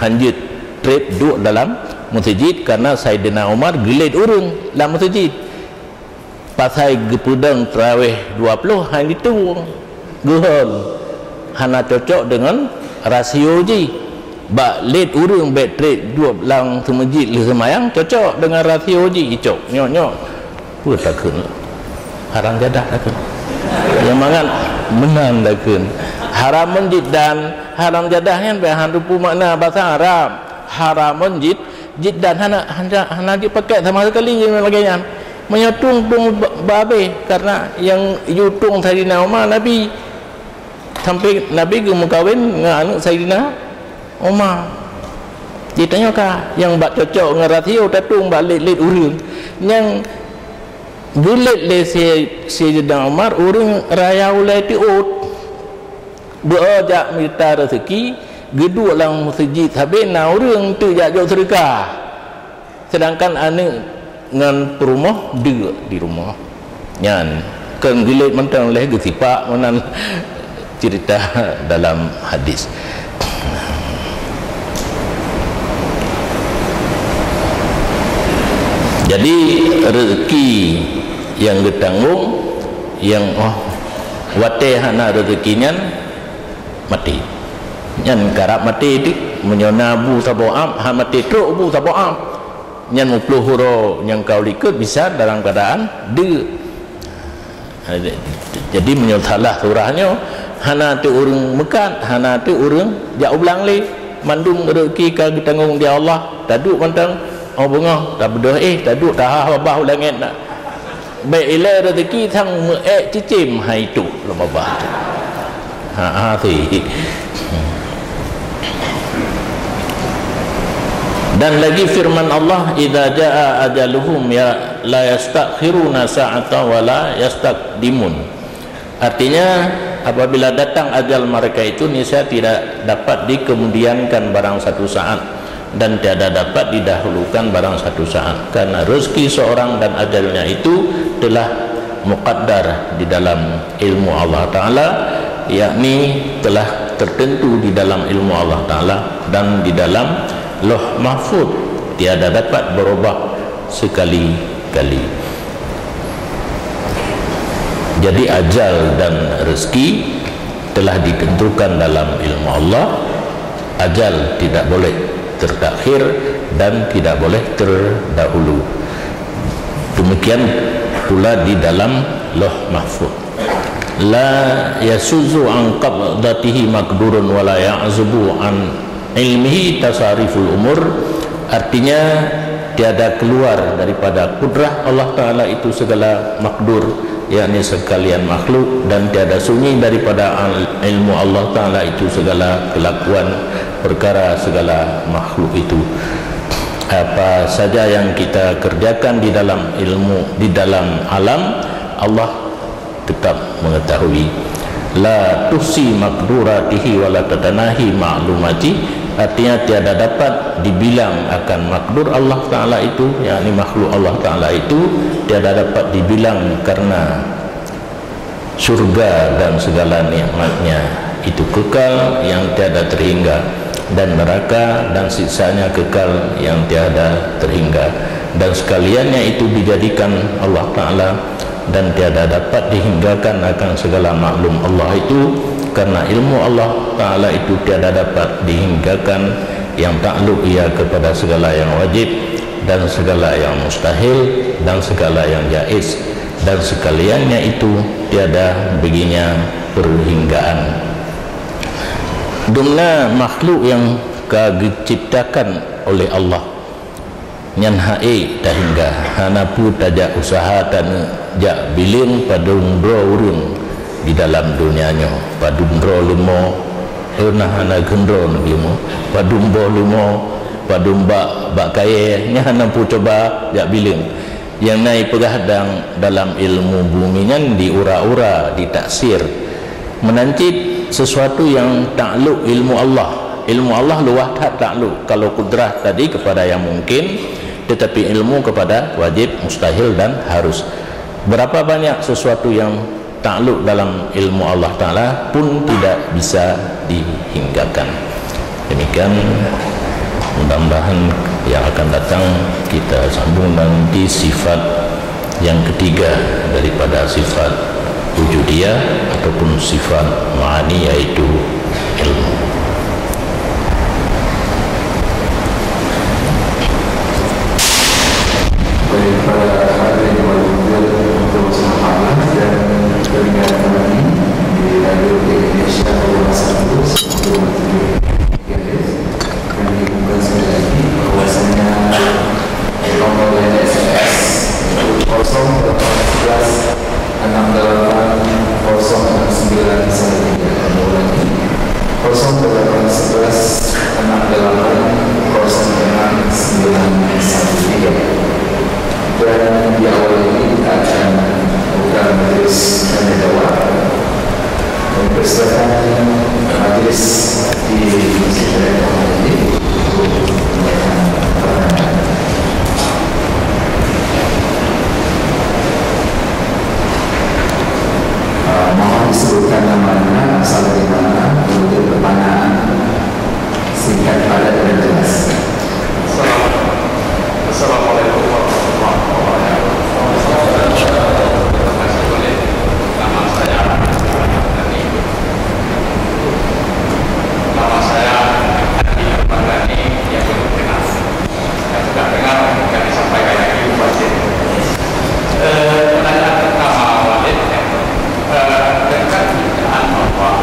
hanjeuet trép duek dalam meuseujid, karena Saidina Umar geulét ureuëng lam meuseujid. Pasai geupeudong tarawih dua ploh, han jitueng, geuhon, hana cocok deungon rasio jih. Bak lét ureuëng bèk trép duek lam meuseujid lheueh seumayang, cocok deungon rasio jih, icok, nyok-nyok. Peue takheun? Haram jadah takheun. Nyang mangat meunan takheun. Haramun jiddan, haram jadah nyan bèk han teupeu makna basa Arab. Haramun jid-, jiddan hana, hana, hana jipakai sama sekali lagèe nyan. Meunyoe tueng, tueng ba-, babeh, karena nyang yue tueng Saidina Umar Nabi. Sampai Nabi geumeukawen ngon aneuk Saidina Umar. Jitanyoe ka, nyang bak cocok ngon rasio tatueng bak lét-lét ureuëng. Nyang geulét lé si, Saidina Umar ureuëng raya ulèe tiôt. Beu jak mita rezeki, geuduek lam meuseujid sabe na ureuëng teuk jak jok seudeukah. Sedangkan aneuk ngon peurumoh deuk di rumoh. Nyan, kon geulét mantong lé geusipak meunan cerita dalam hadis. Jadi, rezeki nyang geutanggong, nyang, oh, watèe hana rezeki nyan, maté. Nyan karab maté teuk, meunyoe na bu saboh am, ha maté trok bu saboh am. Nyan muploh uroe nyang ka u likot bisa dalam keuadaan deuk. Jadi meunyoe salah surah nyoe, hana teuk ureuëng meukat, hana teuk ureuëng jak u blang lé. Mandum rezeki ka geutanggong di Allah, taduek mantong, oh beungoh, tabeudôh éh, taduek, taha babah u langét na. Bèk ilèe rezeki sang meu-ék cicém hai tuek lam babah tu. Ha, ha, si. Dan lagi firman Allah, "Idza jaa ajaluhum ya la yastakhiruna sa'atan wa la yastaqdimun." Artinya, apabila datang ajal mereka itu, niscaya tidak dapat dikemudiankan barang satu saat, dan tiada dapat didahulukan barang satu saat, karena rezeki seorang dan ajalnya itu telah muqaddar di dalam ilmu Allah Ta'ala, yakni telah tertentu di dalam ilmu Allah Ta'ala dan di dalam Lauh Mahfuz, tiada dapat berubah sekali-kali. Jadi, ajal dan rezeki telah ditentukan dalam ilmu Allah. Ajal tidak boleh tertakhir dan tidak boleh terdahulu. Demikian pula di dalam Lauh Mahfuz. La yasuzzu an qabdatihi maqdurun wa la ya'zubu an ilmihi tasariful umur. Artinya, tiada keluar daripada kudrah Allah Ta'ala itu segala makdur, yakni sekalian makhluk, dan tiada sunyi daripada al-, ilmu Allah Ta'ala itu segala kelakuan perkara segala makhluk itu. Apa saja yang kita kerjakan di dalam ilmu, di dalam alam, Allah tetap mengetahui. La tuhsi maqduratihi wa la tatanahi ma'lumati. Artinya, tiada dapat dibilang akan makdur Allah Ta'ala itu, yakni makhluk Allah Ta'ala itu, tiada dapat dibilang karena syurga dan segala nikmatnya itu kekal yang tiada terhingga, dan neraka dan siksanya kekal yang tiada terhingga, dan sekaliannya itu dijadikan Allah Ta'ala dan tiada dapat dihinggakan akan segala maklum Allah itu, karena ilmu Allah Ta'ala itu tiada dapat dihinggakan, yang takluk ia kepada segala yang wajib dan segala yang mustahil dan segala yang jaiz, dan sekaliannya itu tiada baginya perhinggaan. Dumna makhluk yang ka geuciptakan oleh Allah, nyan han ék tahingga, hana peue tajak useuha taneuk jak bileng padum droe ureuëng di dalam donya nyoe, padum droe leumo, eh, na hana geundroe leumo, padum boh leumo, padum bak, bak kayée, nyan hana peue cuba jak bileng. Nyang na ipeugah dang dalam ilmu bumi nyan diura-ura, ditaksir. Meunan cit sesuatu nyang takluk ilmu Allah. Ilmu Allah luwah that takluk. Kalau kudrah tadi kepada yang mungkin, tetapi ilmu kepada wajib, mustahil dan harus. Berapa banyak sesuatu yang takluk dalam ilmu Allah Ta'ala pun tidak bisa dihinggakan. Demikian, mudah-mudahan yang akan datang kita sambung nanti sifat yang ketiga daripada sifat wujudiyah ataupun sifat ma'ani, yaitu ilmu. Baik, para hadirin wal hadirat yang berbahagia, dan pendengar kami di Radio Indonesia Volume satu, kami umumkan sekali lagi bahwasanya nomor line S M S itu kosong delapan sebelas enam delapan kosong enam sembilan satu tiga. Kami ulangi, kosong delapan sebelas enam delapan kosong enam sembilan satu tiga. Dan di awal ini kita akan buka majlis tanya jawab. Kami persilakan majlis di Masjid Raya Muhammad ini untuk menanyakan pertanyaan. Ah, mohon disebutkan namanya, asal dari mana, kemudian pertanyaan singkat, padat, dan jelas. Assalamualaikum warahmatullahi wabarakatuh. Nama saya Ahmad Dhani. Nama saya Andi Ahmad Dhani yang belum dikenal. Saya sudah dengar yang disampaikan lagi Bupati. Eh, pertanyaan pertama, Walid, eh, dengan bacaan Allah,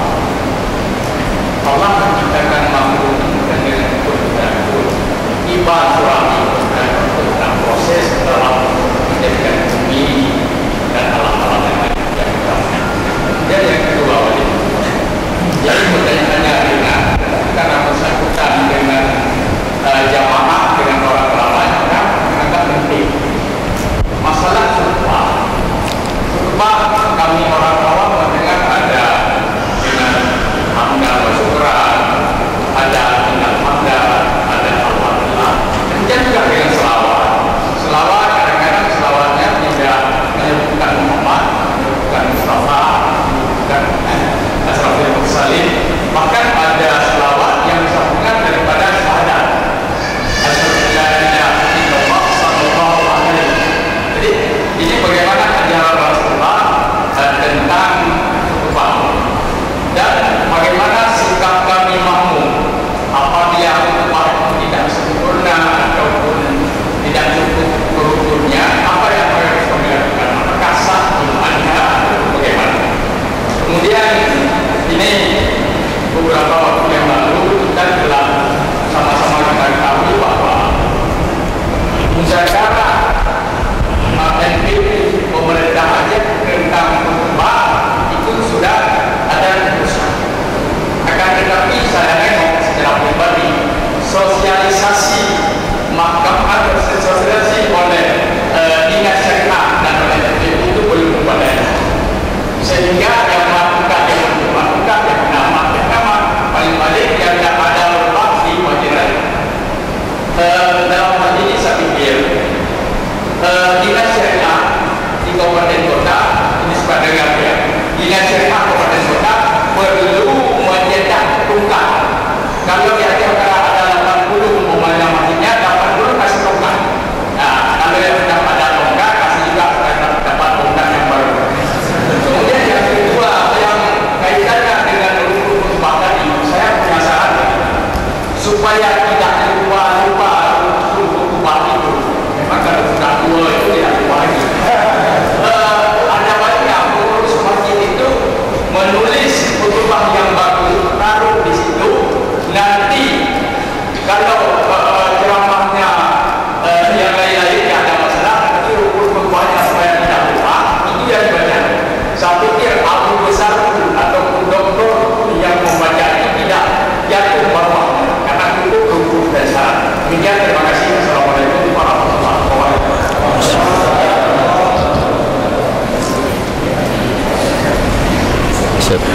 Terima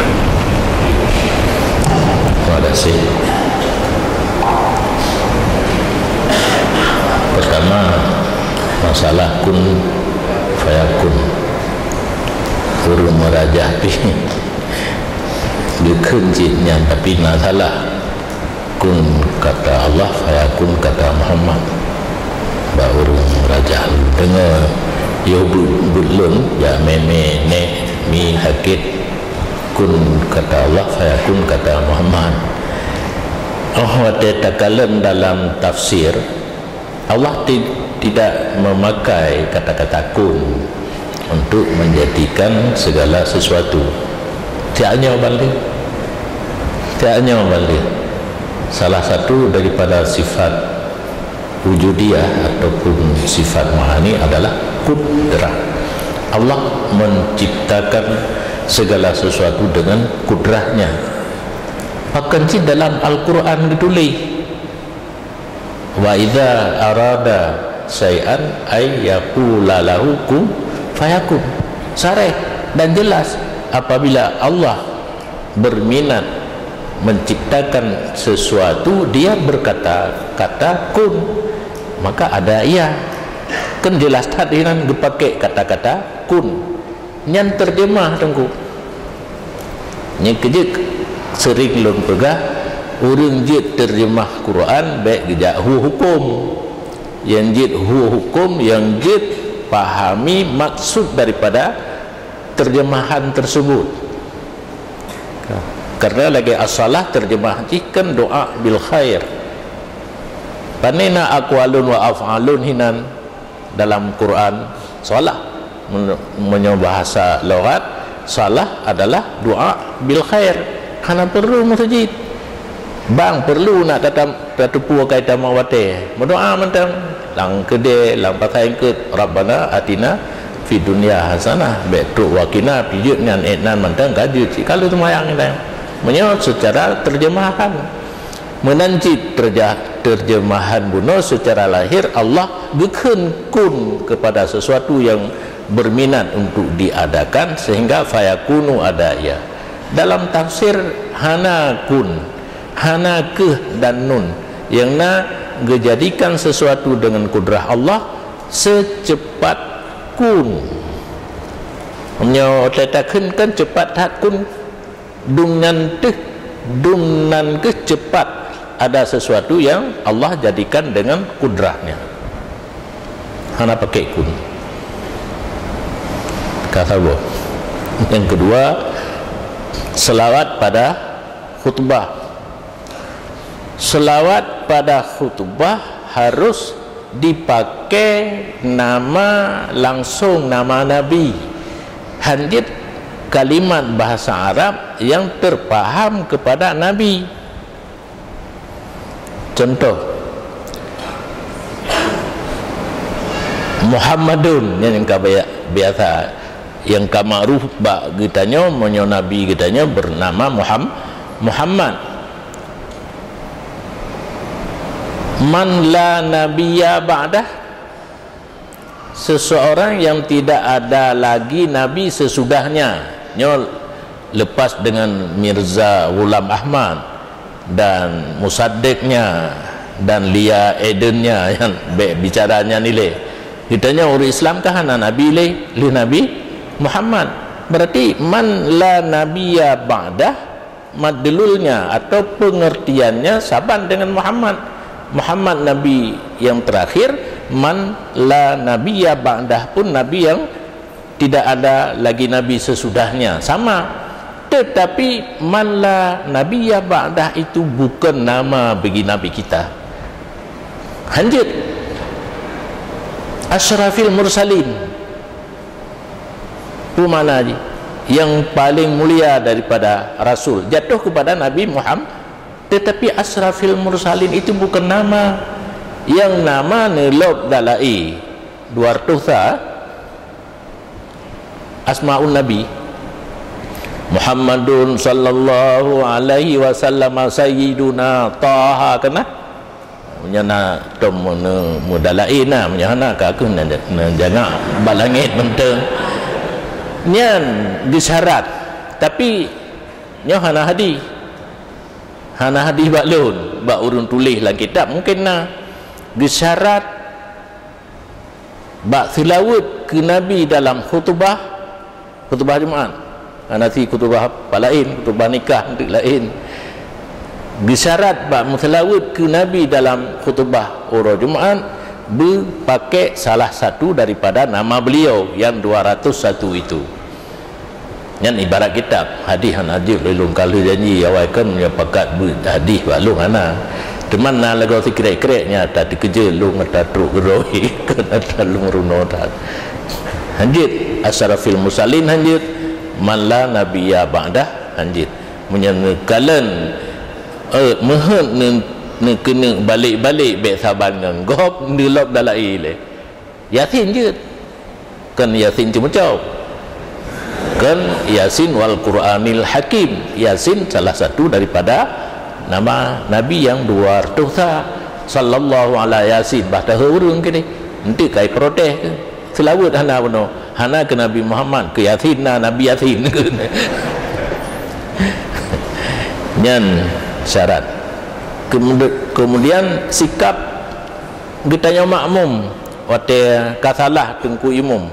kasih. Pertama, masalah kun fayakun. Ureuëng meurajah pih geukheun cit nyan, tapi na salah. Kun kata Allah, fayakun kata Muhammad. Bak ureuëng meurajah deungoe, yoh buet lôn, jak mé-mé, nèk, mi, hakét. Kun kata Allah, fayakun kata Muhammad. Oh, watée takalon dalam tafsir, Allah ti-, tidak memakai kata-kata kun untuk menjadikan segala sesuatu. Tiak nyoe balik. Tiak nyoe balik. Salah satu daripada sifat wujudiyah ataupun sifat mahani adalah kudrah. Allah menciptakan segala sesuatu dengan kudrahnya. Bahkan cit dalam Al-Quran ditulis, "Wa idza arada syai'an ay yaqula lahu kun fayakun." Sareh dan jelas, apabila Allah berminat menciptakan sesuatu, Dia berkata kata kun, maka ada ia. Kan jelas that inan geupakai kata-kata kun. Nyan terjemah, Teungku. Nyang keujeuet sering lôn peugah, ureuëng jeuet terjemah Quran bék geujak hu huköm. Nyang jeuet hu huköm, nyang jeuet pahami maksud daripada terjemahan tersebut. Karena lagée as-salah terjemah jih kan doa bil khair. Pane na aqwalun wa af'alun hinan dalam Quran, salah. Men-, meunyoe bahasa lughat, salah adalah doa bil khair. Hana perlu meuseujid. Bang perlu nak tatam-, tateupeue kai tamong watée. Meudoa mantong. Lam keudée, lam pasai eungkôt, "Rabbana atina fid dunya hasanah." Bék trok "wa qina", pijeut nyan, ék nan mantong ka jeuet. Cit ka lheueh seumayang nyan. Meunyoe seucara terjemahan. Meunan cit terja-, terjemahan bunoe, secara lahir Allah geukheun kun kepada sesuatu yang berminat untuk diadakan, sehingga fayakunu ada ia. Dalam tafsir hana kun, hana kheueh dan nun, nyang na geujadikan sesuatu dengan kudrah Allah secepat kun. Nyoe teutakheun kan cepat that kun. Dum nyan teuh, dum nan kheueh cepat ada sesuatu yang Allah jadikan dengan kudrah-Nya. Hana pakai kun. Ka saboh. Yang kedua, selawat pada khutbah. Selawat pada khutbah harus dipakai nama langsung, nama Nabi. Hanjeuet kalimat bahasa Arab yang terpaham kepada Nabi. Contoh, Muhammadun, nyang ka bia-, biasa, nyang ka makruf bak geutanyoe, meunyoe Nabi geutanyoe bernama Muham-, Muhammad. Man la nabiyya ba'dah, seseorang yang tidak ada lagi nabi sesudahnya. Nyoe lepas dengan Mirza Ghulam Ahmad dan Musaddiqnya dan Lia Eden-nya, yang bék bicara nyan ilée. Geutanyoe ureuëng Islam ka hana nabi lé, lé Nabi Muhammad. Berarti man la nabiyya ba'dah, madlulnya atau pengertiannya saban dengan Muhammad. Muhammad Nabi yang terakhir, man la nabiyya ba'dah pun Nabi yang tidak ada lagi Nabi sesudahnya. Sama. Tetapi man la nabiyya ba'dah itu bukan nama bagi Nabi kita. Hanjeuet. Asyrafil Mursalin. Peue makna jih? Yang paling mulia daripada rasul jatuh kepada Nabi Muhammad. Tetapi Asyrafil Mursalin itu bukan nama. Yang nama neulôb dala'i dua ratus sa Asmaun Nabi. Muhammadun sallallahu alaihi wasallam sayyiduna Taha, kan? Meunyoe na tom meune-, meudala'i na, meunyoe hana ka kheueh na, na jangak bak langét mantong. Nyan geusyarat. Tapi Nyoe hana hadih. Hana hadih bak lôn, bak ureuëng tuléh lam kitab mungken na. Geusyarat bak seulaweuet keu Nabi dalam khutubah, khutubah Jumaat. Hana si khutubah apa laén, khutubah nikah teuk laén. Geusyarat bak meuseulaweuet keu Nabi dalam khutubah uroe Jumaat beupakék salah satu daripada nama beliau yang dua ratus satu itu. Nyan ibarat kitab, hadih hana jeuet lôn ka lheueh janji awai kon meunyoe pakat beuet hadih bak lôn hana. Teuma na lagoe sikrek-krek nyang ata teukeujeuet lôn ata trok keudroe kon ata lôn runoe that. Hanjeuet asyrafil mursalin hanjeuet, man la nabiyya ba'dah hanjeuet. Meunyoe neukalon, eh, meuheuet neu-, neukeuneuk balek-balek bék saban ngon gob, neulop dalai lé. Yasin jeuet. Kon Yasin ceumeucok. Kon Yasin wal Qur'anil Hakim. Yasin salah satu daripada nama Nabi yang dua ratus sa. Sallallahu ala Yasin. Bah tahu ureuëng kini. Enti kai protes ke? Seulaweuet hana bunoe. Hana keu Nabi Muhammad, keu Yasin na Nabi Yasin. Nyan syarat. Kemudian, kemudian sikap geutanyoe makmum watée ka salah teungku imum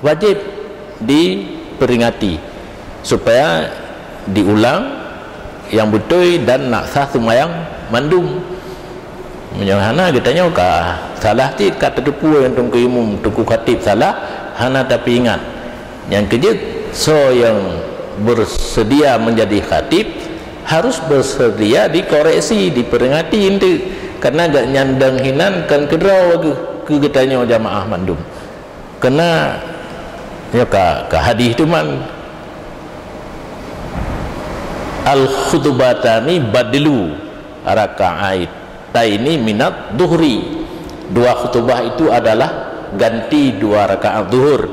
wajéb diperingati supaya diulang nyang beutôi dan nak sah seumayang mandum. Meunyoe hana geutanyoe ka salah cit ka teuteupue nyang teungku imum teungku khatib salah, hana tapi ingat. Nyang keujeuet soe nyang beuseudia meunjadi khatib harus beuseudia dikoreksi, diperingati enteuk, karena gobnyan dong hinan kon keudroe geuh keu geutanyoe jamaah mandum. Keunan nyoe ka, ka hadih teuma, al-khutubatani badlu raka'ataini minadh dhuhri. Dua khutubah itu adalah ganti dua rakaat zuhur.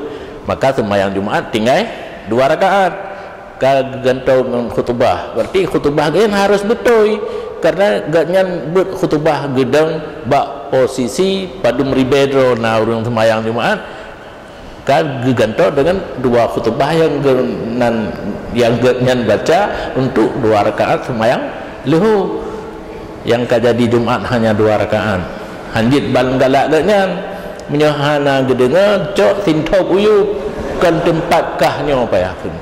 Maka seumayang Jumaat tinggai dua rakaat. Ka geugantoe ngon khutubah. Berarti khutubah geuh harus beutôi, karena gobnyan beuet khutubah geudong bak posisi padum ribée droe na ureuëng seumayang Jumaat, ka geugantoe deungon dua khutubah nyang geunan, nyang gobnyan baca untuk dua rakaat seumayang leuhô. Nyang ka jadi Jumaat hanya dua rakaat. Hanjeuet ban galak gobnyan. Meunyoe hana geudeungoe, cok sintop u yup, kon teumpat kah nyoe payah kheun.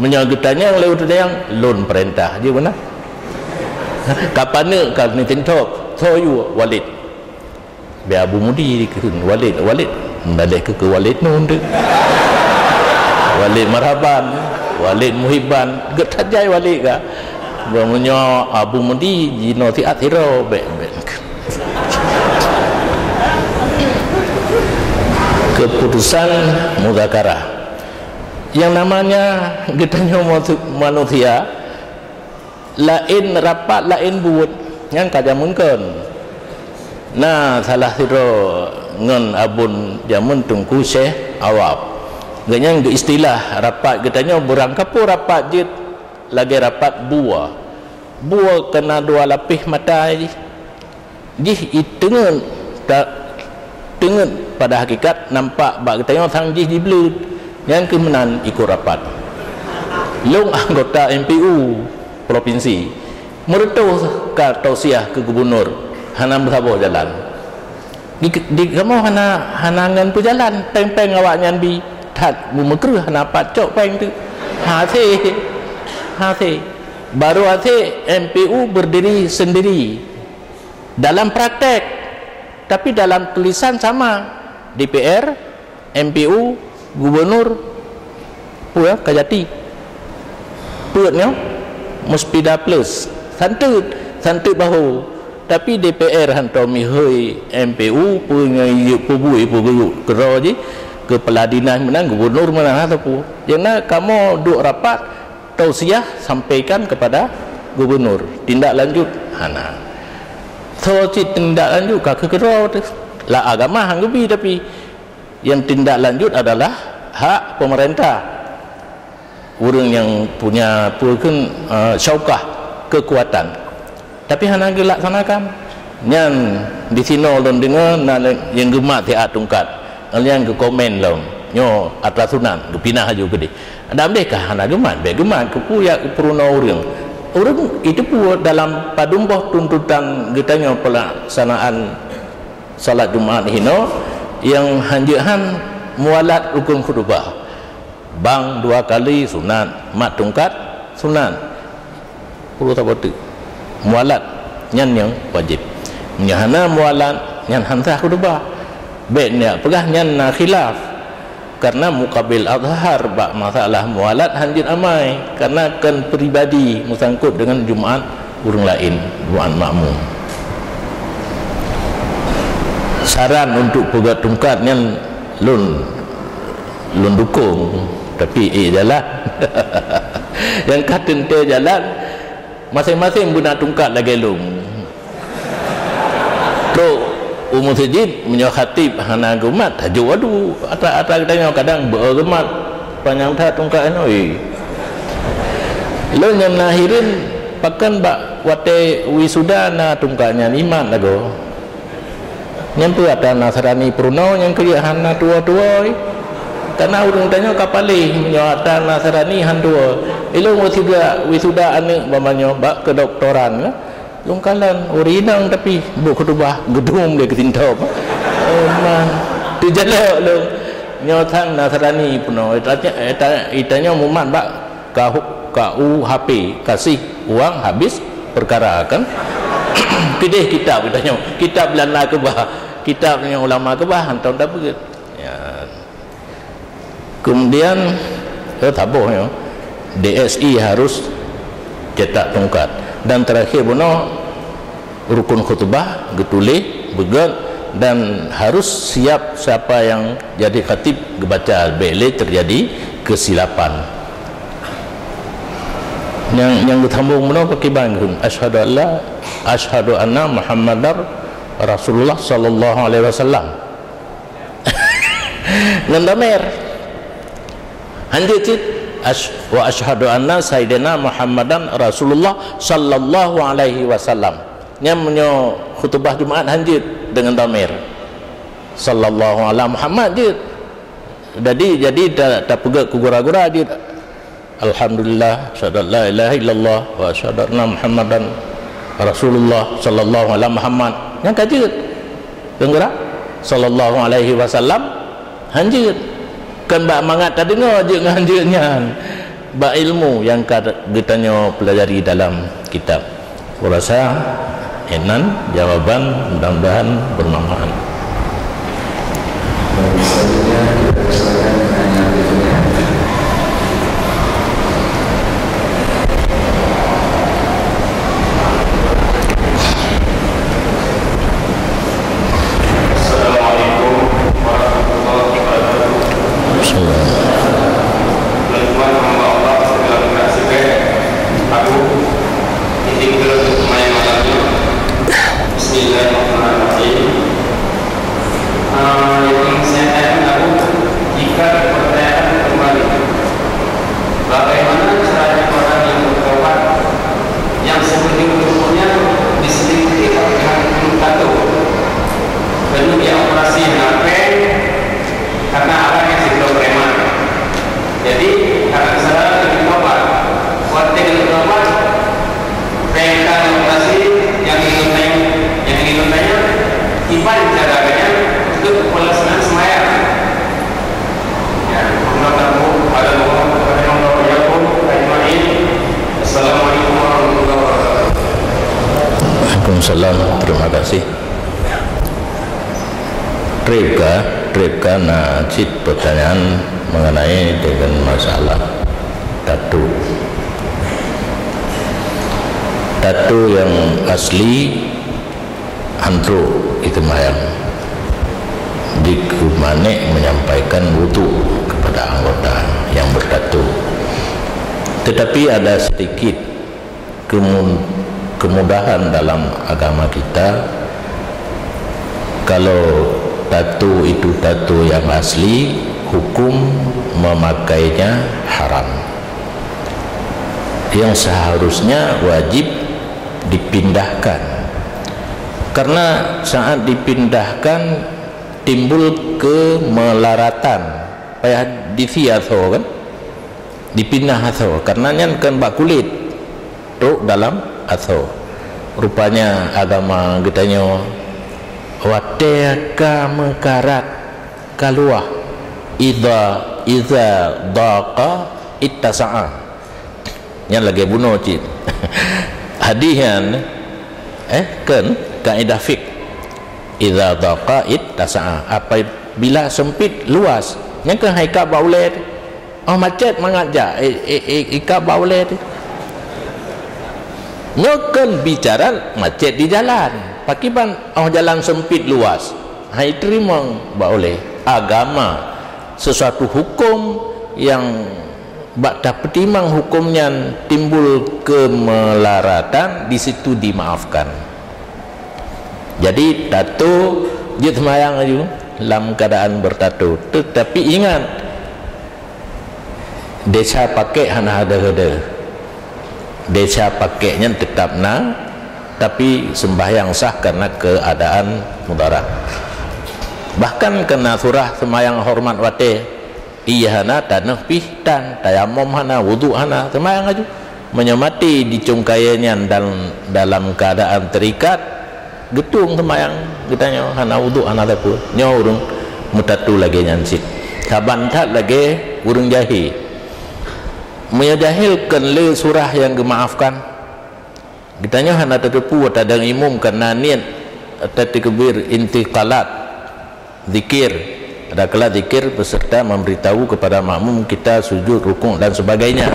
Meunyoe geutanyong lé ureuëng teutanyong, lôn peurintah, jeuet beuna. Ka paneuk ka neutintok, soe yue? Walid. Bèk Abu Mudi dikheun, Walid, Walid. Meudaleh keu, keu Walid nun teuh. Walid Marhaban, Walid Muhibban, gét that jai Walid ka. Meunyoe Abu Mudi jinoe siat sidroe, bèk, bèk. Keputusan muzakarah. Nyang namanya geutanyoe manu-, manusia, laén rapat, laén buet, nyan ka jameun kon. Na salah sidroe ngon abon jameun Teungku Syekh Awab. Gobnyan geuistilah rapat geutanyoe beurangkapeue rapat jeuet lagèe rapat bue. Bue ka na dua lapéh mata jih. Jih i teungeut ta-, teungeut pada hakikat nampak bak geutanyoe sang jih jibleuet, nyan keuh meunan ikot rapat. Lôn anggota M P U propinsi, meureutôh ka tausiah keu gubunur, hana meusaboh jalan. Di, di kamoe hana, hana ngon peujalan, péng-péng awaknyan bi that, beumeukreueh hana pat cok péng teuk. Hasé, hasé. Baru hasé M P U berdiri sendiri. Dalam praktek, tapi dalam tulisan sama, D P R, M P U, gubunur, peue, Kajati. Peuet nyoe, Muspida Plus, santeut, santeut bahu. Tapi D P R hantom mihôi M P U, peue nyoe yue peubui, peue geuyue keudroe jih, kepala dinas meunan, gubunur meunan, hana sapeue. Jena kamoe duek rapat, tausiah sampaikan kepada gubunur. Tindak lanjut hana. Soe cit tindak lanjut ka keu keudroe teuh. Lam agama han geubi, tapi nyang tindak lanjut adalah hak pemerintah. Ureuëng nyang punya peue kheun, eh, syaukah, kekuatan. Tapi hana geulaksanakan. Nyan disinoe lôn deungoe na nyang geumat siat tungkat, nyang geukomen lom. Nyoe atra sunat, geupinah laju keudeh. Adak mdeh ka hana geumat, bèk geumat, keupeue jak peurunoe ureueng. Ureueng itu pun dalam padum boh tuntutan geutanyoe pelaksanaan salat Jumat hinoe nyang hanjeuet han mualat rukun khutubah. Bang dua kali sunat, mat tungkat sunat. Puluh saboh teuk. Mualat nyan nyang wajéb. Meunyoe hana mualat, nyan han sah khutubah. Bèk neujak peugah nyan na khilaf. Karena mukabil azhar bak masalah mualat hanjeuet amai, karena kon pribadi meusangkot deungon Jumat ureueng laén, Jumat makmum. Saran untuk peugöt tungkat nyan lôn, lôn dukong, tapi ék jalan. Nyang ka teuntèe jalan, maséng-maséng beuna tungkat lagèe lôn. Trok u meuseujid, meunyoe khatib hana geumat, tajok adu atra-atra geutanyoe, kadang beu geumat, panyang that tungkat nyoe. Lôn nyang na hireuen, pakon bak watèe wisuda na tungkat nyan imat lagoe. Nyan peue atra Nasrani peurunoe nyang keujeuet hana tuwoe-tuwoe. Karena ureueng tanyoe ka paléh meunyoe atra Nasrani han tuwoe. Ilôn wisuda, wisuda aneuk bak manyoe bak keudoktoran, lôn kalon ureueng inong tapi buet khutubah geudum lé keusintop. Oh, man. Teujalok lôn. Nyoe sang Nasrani peurunoe. Ita, ita, itanyoe mumat bak K U H P, kasih uang habis perkara, kan? Keudeh kitab geutanyoe, kitab Belanda keubah, kitab nyang ulama keubah hantom tabeuet. Ya. Kemudian, eh, taboh nyoe, D S I harus cetak tungkat. Dan terakhir bunoe, rukun khutbah geutuléh beugöt dan harus siap siapa yang jadi khatib geubaca, bèk lé terjadi kesilapan. Nyang, nyang geusambông bunoe pakriban kheun, "Asyhadu alla, asyhadu anna Muhammadar Rasulullah sallallahu alaihi wasallam." Ngon domer. Hanjeuet cit, "Asy-, wa asyhadu anna sayyidina Muhammadan Rasulullah sallallahu alaihi wasallam." Nyan meunyoe khutubah Jumaat hanjeuet deungon domer. Sallallahu ala Muhammad jeuet. Jadi, jadi ta-, tapeugöt keu gura-gura jeuet. Alhamdulillah, asyhadu an la ilaha illallah wa asyhadu anna Muhammadan Rasulullah sallallahu ala Muhammad. Nyan ka jeuet. Deungon sallallahu alaihi wasallam hanjeuet. Kon bak mangat tadeungoe jeuet ngon hanjeuet nyan. Bak ilmu nyang ka geutanyoe peulajari dalam kitab. Kurasa inan jawaban, mudah-mudahan bermanfaat. Selanjutnya kita persilakan pertanyaan berikutnya. Assalamualaikum warahmatullahi wabarakatuh. Assalamualaikum. Tuan-tuan hamba Allah segala mengasihi. Aku izin ke untuk main malamnya. Bismillahirrahmanirrahim. Ah, yang ingin saya tanyakan, Abu, jika dipertanyakan kembali, bagaimana caranya orang yang bertobat yang seperti bentuknya diselimuti oleh kandung tato, kena dioperasi hana péng karena arah yang sebelum preman. Jadi, karena kesalahan kena tobat. Waktu kena tobat, péng ka operasi yang ingin tanya, yang ingin tanya, kiban caranya untuk pelaksanaan sembahyang. Ya, mohon maaf, pada mohon kepada Allah ya Rabbul Alamin. Assalamualaikum warahmatullahi wabarakatuh. Waalaikumsalam. Terima kasih. Trép ka, trép ka na cit pertanyaan mengenai dengan masalah tato. Tato yang asli hantrok itu mayang. Jikeumanék menyampaikan wudhu kepada anggota yang bertato. Tetapi ada sedikit kemun-, kemudahan dalam agama kita. Kalau tato itu tato yang asli, hukum memakainya haram. Yang seharusnya wajib dipindahkan. Karena saat dipindahkan, timbul kemelaratan Payah disi asoe kan? Dipinah asoe, karena nyan kan bak kulét, trok dalam asoe. Rupanya agama geutanyoe watée ka meukarat ka luwah, idza, iza daqa ittasa'a. Nyan lagée bunoe cit. Hadih nyan, eh, kan kaidah fik. Idza daqa ittasa'a. Apabila sempit, luas. Nyan kan hai ka bak ulée teuh. Oh, macet mangat jak, eh, eh, eh, i ka bak ulée teuh. Nyoe kan bicara macet di jalan. Pakiban, oh, jalan sempit luas. Hai teurimong bak ulée. Agama, sesuatu hukum yang bak tapeutimang hukum nyan timbul keumelaratan, di situ dimaafkan. Jadi, tato jeuet seumayang laju lam keuadaan beutato. Teutapi ingat, desya pakék hana hadeh-hadeh. Desya pakék nyan teutap na, tapi seumbahyang sah karena keuadaan mudarat. Bahkan keu na surah seumayang horeumat watée, ie hana, tanoh pih tan, tayamom hana, wudhu hana, seumayang laju. Meunyoe maté di cungkayée nyan dan dalam keuadaan teurikat, geutueng seumayang geutanyoe, hana wudhu, hana sapeue. Nyoe ureuëng meutato lagée nyan cit. Saban that lagée ureuëng jahé. Meunyoe jahé kon le surah nyang geumaafkan, geutanyoe hana tateupeue tadong imum kana niet tateukbir intiqalat zikir. Adakala zikir peserta memberitahu kepada makmum kita sujud, rukuk, dan sebagainya.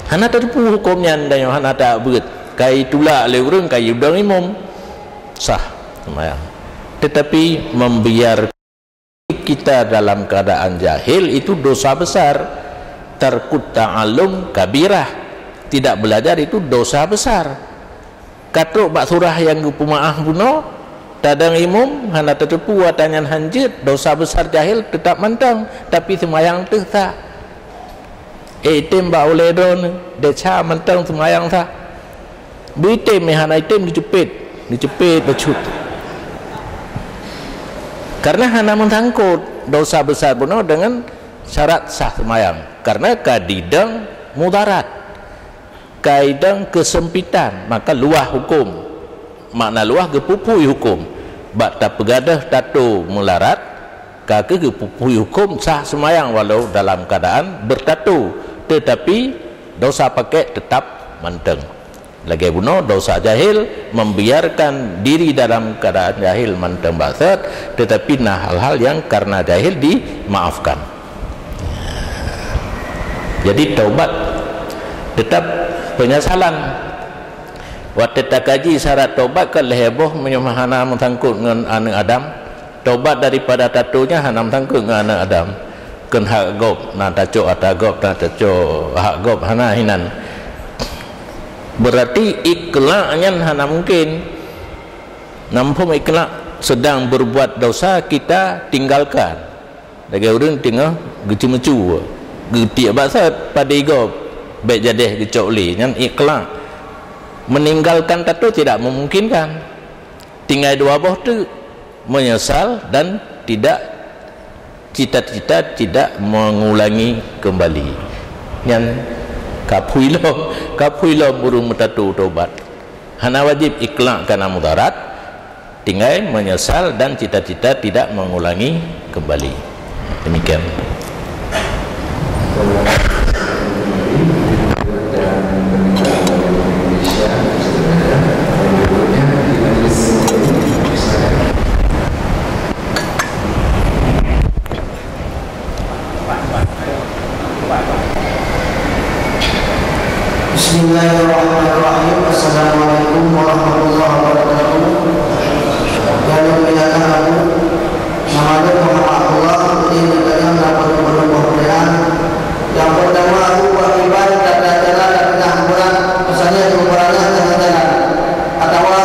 Hana tateupeue huköm nyan dan hana tabeuet. Kai tulak lé ureuëng, kai udong imum. Sah seumayang. Tetapi membiarkan kita dalam keadaan jahil itu dosa besar. Tarkut ta'allum kabirah. Tidak belajar itu dosa besar. Ka trok bak surah nyang geupeumaáh bunoe, tadong imum hana tateupeue ata nyan hanjeuet, dosa besar jahil teutap mantong, tapi seumayang teuh sah. Eh, item bak ulée droeneuh, desya mantong seumayang sah. Beuitem, eh, hana item, geuceupet, geuceupet bacut. Karena hana meusangkot dosa besar bunoe deungon syarat sah seumayang, karena ka didong mudarat. Ka idong keusempitan, maka luwah huköm. Makna luwah, geupupui huköm. Bak tapeugadôh tato meularat, ka kheueh geupupui huköm sah seumayang walau dalam keuadaan beutato, teutapi dosa pakék teutap mantong. Lagée bunoe dosa jahil, membiarkan diri dalam keuadaan jahil mantong bak sot, teutapi na hal-hal nyang karena jahil dimaafkan. Jadi taubat teutap penyesalan. Watée takaji syarat taubat ka lhée boh meunyoe hana meusangkot ngon aneuëk Adam. Taubat daripada tato nyan hana meusangkot ngon aneuëk Adam. Kon hak gob, na tacok ata gob, na tacok hak gob, hana hinan. Berarti ikhlak nyan hana mungkin. Nampung ikhlak, sedang berbuat dosa kita tinggalkan. Lagée ureuëng teungoh geuceumeucue, geutiek bak sot padé gob, bék jadeh geucok lé, nyan ikhlak. Meninggalkan tato tidak memungkinkan. Tinggai dua boh teuk, menyesal dan tidak, cita-cita tidak mengulangi kembali. Nyan kaphui lom, kaphui lom ureuëng meutato taubat. Hana wajéb ikhlak kana mudarat, tinggai menyesal dan cita-cita tidak mengulangi kembali. Demikian. Bismillahirrahmanirrahim. Assalamualaikum warahmatullahi wabarakatuh. Dalam binatang aku, nama dia Muhammad Abdullah, jadi nak tanya berapa perlu pemberian. Yang pertama, aku buat iban dan jalan dan tengah bulan, misalnya dua bulan tengah jalan, atawa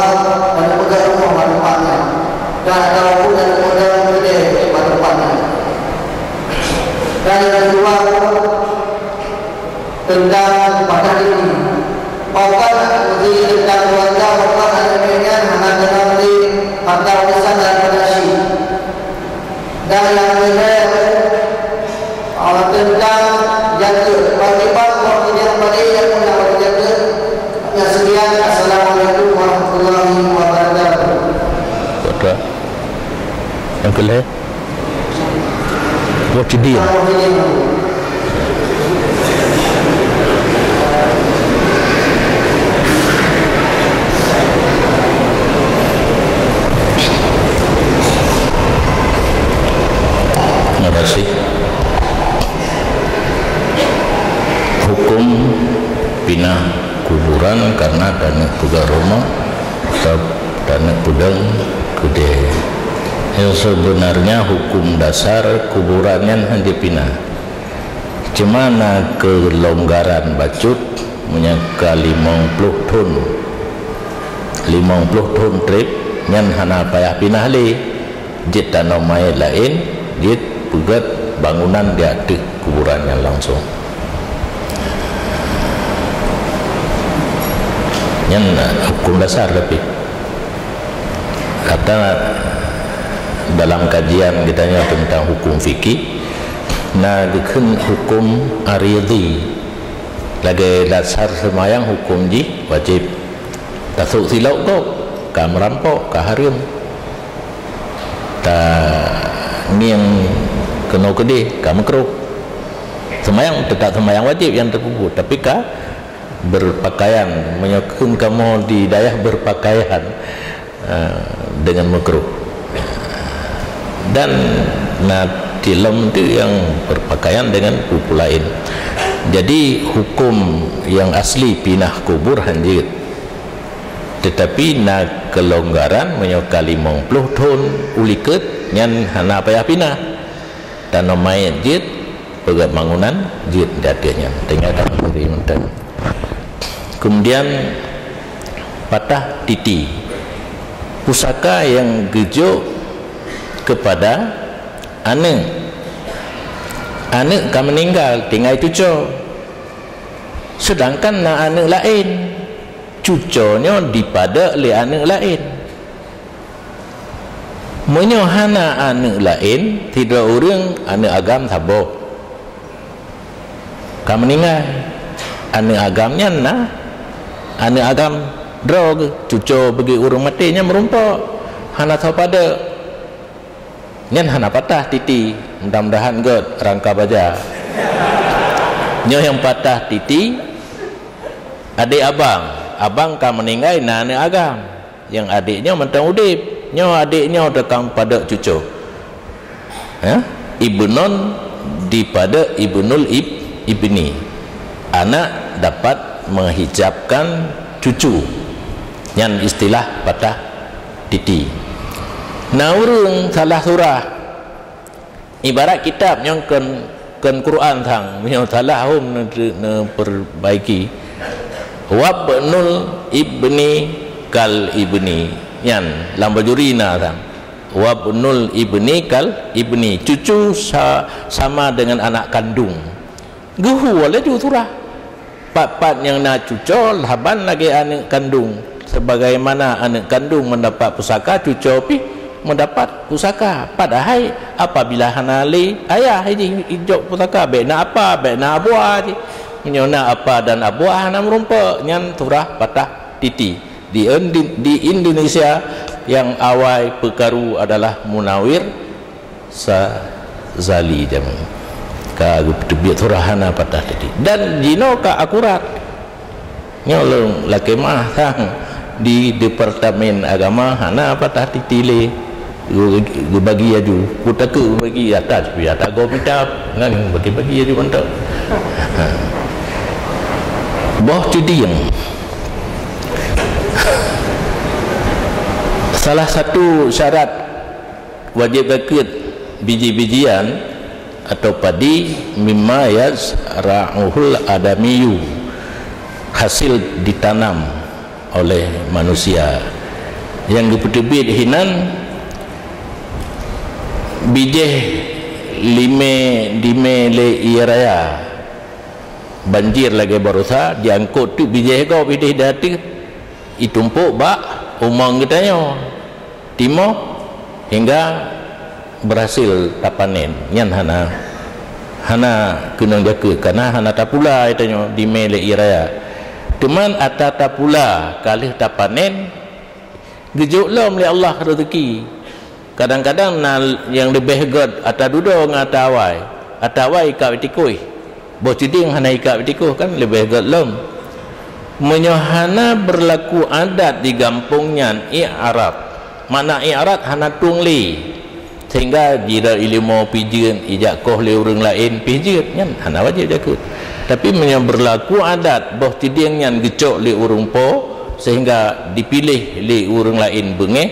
pada pegang rumah pada tempatnya, dan ataupun yang muda muda pada tempatnya. Dan yang kedua, tentang patah diri. Pakat uji tentang keluarga, pakat aneuk nyan hana keunong di harta warisan dan penasi. Dan yang ketiga, Cedil. Terima kasih. Hukum pinah kuburan karena taneuk peugah rumoh atau taneuk peudong keudè. Yang sebenarnya hukum dasar kuburan nyan hana jipinah. Cuma na keulonggaran bacut, meunyoe ka limong ploh thon, limong ploh thon trép, nyan hana payah pinah lé. Jeuet tanoh manyét laén, jeuet peugét bangunan di ateueh kuburan nyan langsung. Nyan hukum dasar, tapi kata dalam kajian geutanyoe teuntang hukum fikih, na geukheun hukum aridhi. Lagèe dasar seumayang hukum jih wajéb. Tasôk silop gob, ka meurampok, ka hareuem. Tangieng keunoe keudeh, ka meukruh. Seumayang, teutap seumayang wajéb nyang teupeubuet, tapi ka berpakaian, meunyoe kheun kamoe di dayah berpakaian, eh, dengan meukruh. Dan na tilom tu yang berpakaian dengan peue-peue laén. Jadi, hukum yang asli pinah kubur hanjeuet. Tetapi na keulonggaran meunyoe ka limong ploh thon u likot nyan hana payah pinah. Tanoh manyét jeuet, peugét bangunan jeuet di ateueh nyan. Tinggai ka berdiri mantong. Kemudian patah titi. Pusaka yang geujok kepada aneuk. Aneuk ka meuninggai, tinggai cucoe. Sedangkan na aneuk laén. Cucoe nyoe dipadok lé aneuk laén. Meunyoe hana aneuk laén, sidroe ureuëng aneuk agam saboh ka meuninggai. Aneuk agam nyan na aneuk agam droe geuh, cucoe beugét ureuëng maté nyan meurumpok, hana soe padok. Nyan hana patah titi, mudah-mudahan gét rangka baja. Nyoe nyang patah titi, adék abang. Abang ka meuninggai na aneuk agam. Nyang adék nyoe mantong udeb. Nyoe adék nyoe tukang padok cucoe. Ha? Ibnun dipadok ibnul ib-, ibni. Anak dapat menghijabkan cucu. Nyan istilah patah titi. Na ureuëng salah surah. Ibarat kitab nyang kon, kon Quran sang, meunyoe salah hom ne-, neupeurbaiki. Wabnul ibni kal ibni. Nyan lam Bajuri na sang. Wabnul ibni kal ibni. Cucu sa-, sama dengan anak kandung. Geuhu laju surah. Pat-pat nyang na cucoe saban lagée aneuëk kandung. Sebagaimana aneuëk kandung mendapat pusaka, cucoe pih mendapat pusaka. Padahai apabila hana lé ayah jih ijok pusaka, bék na apa, bék na abua jih. Meunyoe na apa dan abua hana meurumpok, nyan surah patah titi. Di, di Indonesia yang awai peukaru adalah Munawir Sazali jameun. Ka geuteubiet surah hana patah titi. Dan jinoe ka akurat. Nyoe lôn lakée meu'ah sang di Departemen Agama hana patah titi lé. Geu-, geubagi aju. Kutakeu geubagi ata, tapi ata gob mita ngan bagi-bagi aju mantong. Ha. Boh cudieng. Salah satu syarat wajéb zakeuet biji-bijian atau padi, mimma yazra'uhul adamiyu, hasil ditanam oleh manusia. Nyang geupeuteubiet hinan bijéh limé dimé lé ie raya. Banjir lagée baroesa, jiangkot teuk bijéh gob idéh di ateueh, itumpok bak umong geutanyoe. Timoh hingga berhasil tapanen. Nyan hana, hana keunong jakeuet, kana hana tapula geutanyoe dimé lé ie raya. Teuma ata tapula ka lheueh tapanen, geujok lom lé Allah rezeki. Kadang-kadang na nyang leubeh gét ata dudoe ngon ata awai. Atawa ikat bak tikoh. Boh siding hana ikat bak tikoh kan leubeh gét lom. Meunyoe hana beurlaku adat di gampông nyan i'rab. Makna i'rab hana tueng lé. Sehingga jira ilimo pih jeuet, ijak koh lé ureuëng laén pih jeuet, nyan hana wajéb jakeuet. Tapi meunyoe beurlaku adat boh siding nyan geucok lé ureuëng po, sehingga dipiléh lé ureuëng laén beungéh,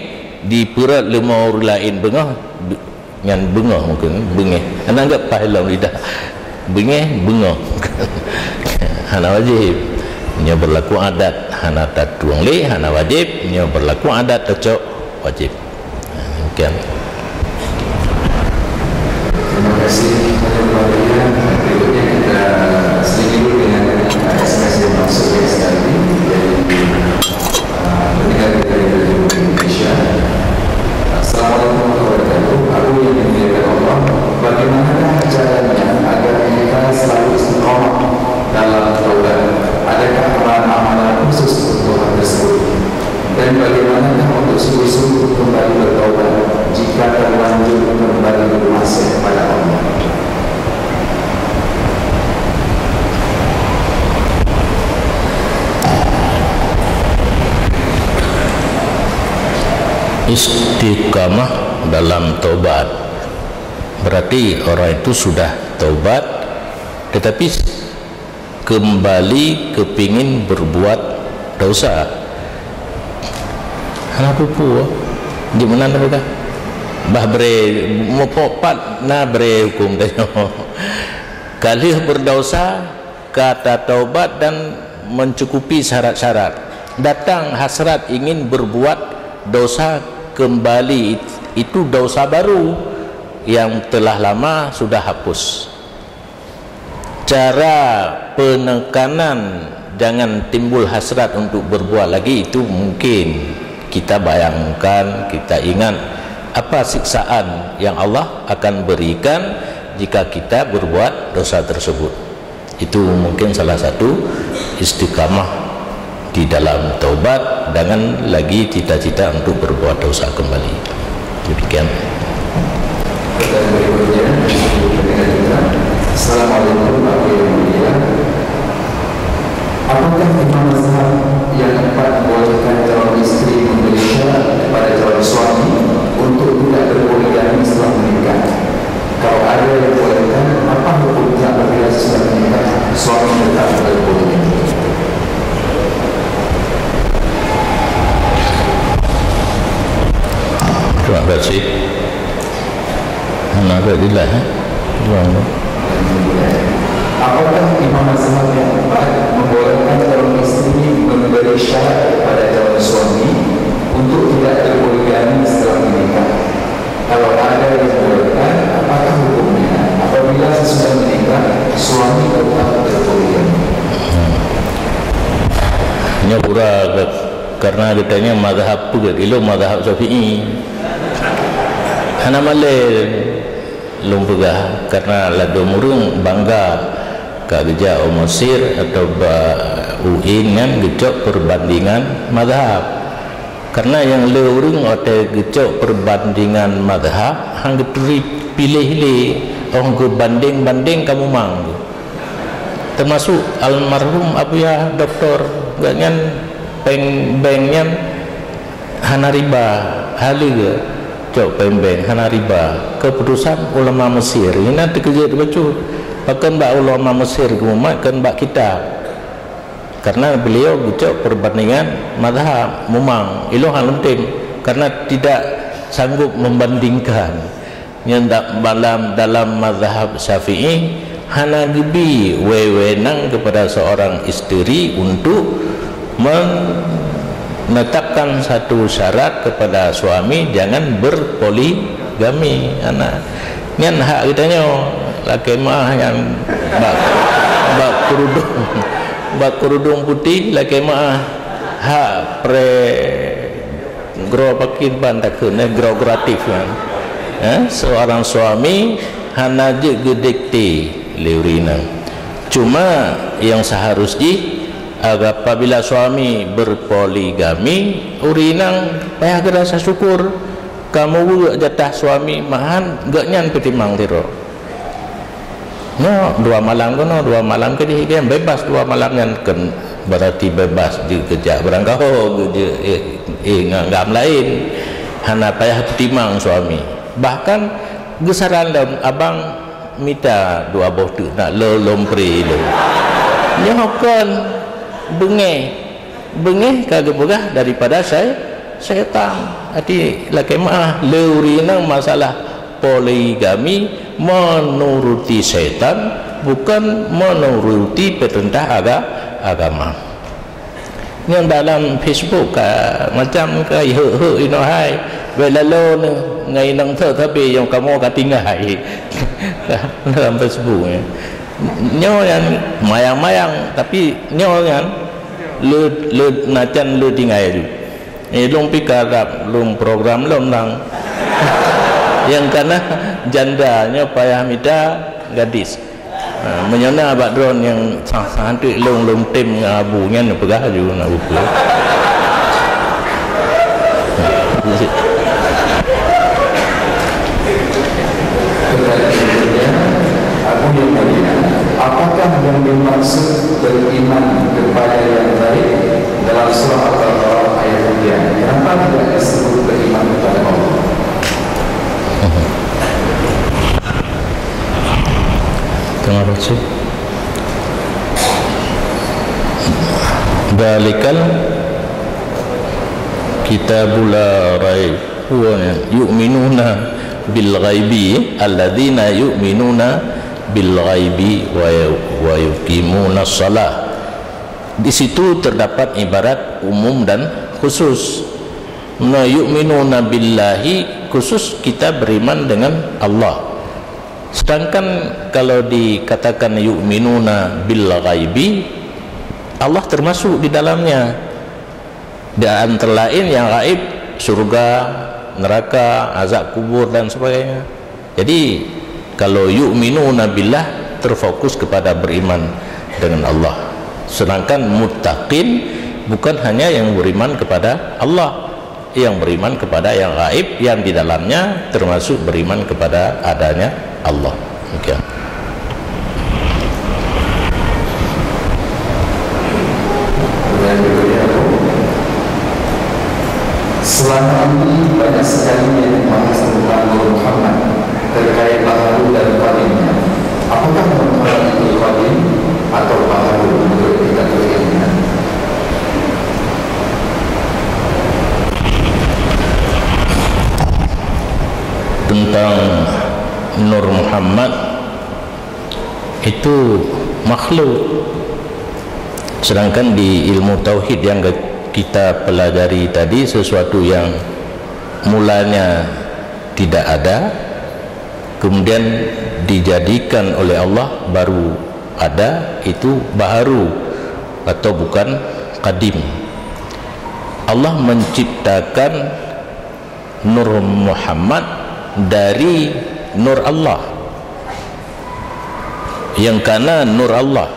dipeurot leumo ureuëng laén beungoh, nyan beungoh mungken, beungéh. Hana anggap paih lom lidah. Beungéh, beungoh. Hana wajéb. Nyoe beurlaku adat, hana tatueng lé, hana wajéb. Nyoe beurlaku adat tacok, wajéb. Demikian. Terima kasih kepada Pak Rian. Berikutnya kita selidiki dengan S M S yang masuk ya sekali. Jadi, Pendengar kita di Radio Indonesia. Assalamualaikum warahmatullahi wabarakatuh. Abu yang dimuliakan Allah, bagaimanakah caranya agar kita selalu istiqamah dalam taubat? Adakah amalan-amalan khusus untuk hal tersebut? Dan bagaimanakah untuk sungguh-sungguh kembali bertaubat jika terlanjur kembali bermaksiat kepada Allah? Istiqamah dalam taubat. Berarti orang itu sudah taubat, tetapi kembali kepingin berbuat dosa. Hana peue-peue. Di mana dah peugah? Bah bre mupok pat na bre hukum tanyoe. Ka lheueh berdosa, ka tataubat dan mencukupi syarat-syarat. Datang hasrat ingin berbuat dosa kembali, itu dosa baru yang telah lama sudah hapus. Cara penekanan jangan timbul hasrat untuk berbuat lagi itu mungkin kita bayangkan, kita ingat apa siksaan yang Allah akan berikan jika kita berbuat dosa tersebut. Itu mungkin salah satu istiqamah di dalam taubat, jangan lagi cita-cita untuk berbuat dosa kembali. Demikian. Pertanyaan berikutnya, Assalamualaikum, Abu yang mulia. Apakah imam mazhab yang empat membolehkan calon isteri memberi syarat kepada calon suami untuk tidak berpoligami setelah menikah? Kalau ada yang dibolehkan, apa hukumnya apabila sesudah menikah suami tetap berpoligami? Terima kasih. Mana ada jelas, eh? Tuan. Apakah imam mazhab yang tepat membolehkan calon isteri memberi syarat kepada calon suami untuk tidak berpoligami setelah menikah? Kalau ada yang membolehkan, apakah hukumnya apabila sesudah menikah suami tetap berpoligami? Nyoe pura ke-, karena geutanyoe mazhab peugét, ilôn mazhab Syafi'i. Hana malée lôn peugah, karena ladôm ureuëng bangga ka geujak u Mesir atau bak U I N nyan geucok perbandingan mazhab. Karena nyang le ureuëng watée geucok perbandingan mazhab, han geuturi piléh lé, óh geubandeng-bandeng ka mumang. Termasuk almarhum Abuya Doktor, gobnyan péng bank nyan hana riba, haleue cok péng bank hana riba. Keputusan ulama Mesir, inan teukeujot bacut. Pakon bak ulama Mesir geumumat, kon bak kitab. Karena beliau geucok perbandingan mazhab, mumang, ilôn hana lôn tem, karena tidak sanggup membandingkan. Nyan da-, dalam, dalam mazhab Syafi'i, hana geubri wewenang kepada seorang isteri untuk menetapkan satu syarat kepada suami jangan berpoligami. Hana. Nyan hak geutanyoe, lakée meuáh nyan bak, bak kerudung, bak kerudung putih, lakée meuáh hak pre-, Groe pakri ban takheun, eh, groe gratis nyan. Eh, seorang suami hana jeuet geudikte lé ureuëng inong. Cuma nyang seharus jih, apabila suami berpoligami, ureuëng inong payah geurasa syukur. Kamoe weuek jatah suami, mahan gobnyan peutimang sidroe. Nyoe dua malam keunoe, dua malam keudeh, kan bebas dua malam nyan, kan berarti bebas jeuet keujak beurangkaho, jeuet, eh, eh, ngon agam laén. Hana payah peutimang suami. Bahkan geusaran lom, abang mita dua boh teuk nak lôn, lôn pri lôn. Nyoe kon beungéh. Beungéh ka geupeugah daripada syai-, syaitan. Arti lakée meu'ah, le ureuëng inong masalah poligami menuruti syaitan, bukan menuruti peurintah aga-, agama. Nyan dalam Facebook ka macam ka iheuek-heuek inoe hai. Bèk laloe neuh ngon inong tho, tapi nyang kamoe ka tinggai dalam Facebook nyan. Nyoe nyan mayang-mayang, tapi nyoe nyan le, le, nacan le tinggai laju. Eh, lôn pih ka rab lôn program lôn nang. Nyang kana janda nyoe payah mita gadis. Ha, meunyoe na bak droeneuh nyang sah-sah teuk lôn, lôn tem ngon Abu nyan peugah laju nak buku. Pertanyaan berikutnya, Abu yang mulia, apakah yang dimaksud beriman kepada yang gaib dalam surah Al-Baqarah ayat tiga? Kenapa tidak disebut beriman kepada Allah? Tengah baca. Dzalikal kitabu la raib Wa yu'minuna bil ghaibi, alladzina yu'minuna bil ghaibi wa, wa yuqimuna shalah. Di situ terdapat ibarat umum dan khusus. Nah, yu'minuna billahi khusus kita beriman dengan Allah. Sedangkan kalau dikatakan yu'minuna bil ghaibi, Allah termasuk di dalamnya. Dan antara lain yang gaib, surga, neraka, azab kubur dan sebagainya. Jadi, kalau yu'minuna billah terfokus kepada beriman dengan Allah. Sedangkan muttaqin bukan hanya yang beriman kepada Allah, yang beriman kepada yang gaib, yang di dalamnya termasuk beriman kepada adanya Allah. Demikian. Pertanyaan berikutnya, Abu. Selama ini banyak sekali yang membahas tentang Nur Muhammad terkait baharu dan qadimnya. Apakah Nur Muhammad itu qadim atau baharu menurut kita ilmiah? Tentang Nur Muhammad, itu makhluk. Sedangkan di ilmu tauhid yang ke-, kita pelajari tadi, sesuatu yang mulanya tidak ada, kemudian dijadikan oleh Allah baru ada, itu baharu atau bukan qadim. Allah menciptakan Nur Muhammad dari Nur Allah. Nyang kana Nur Allah,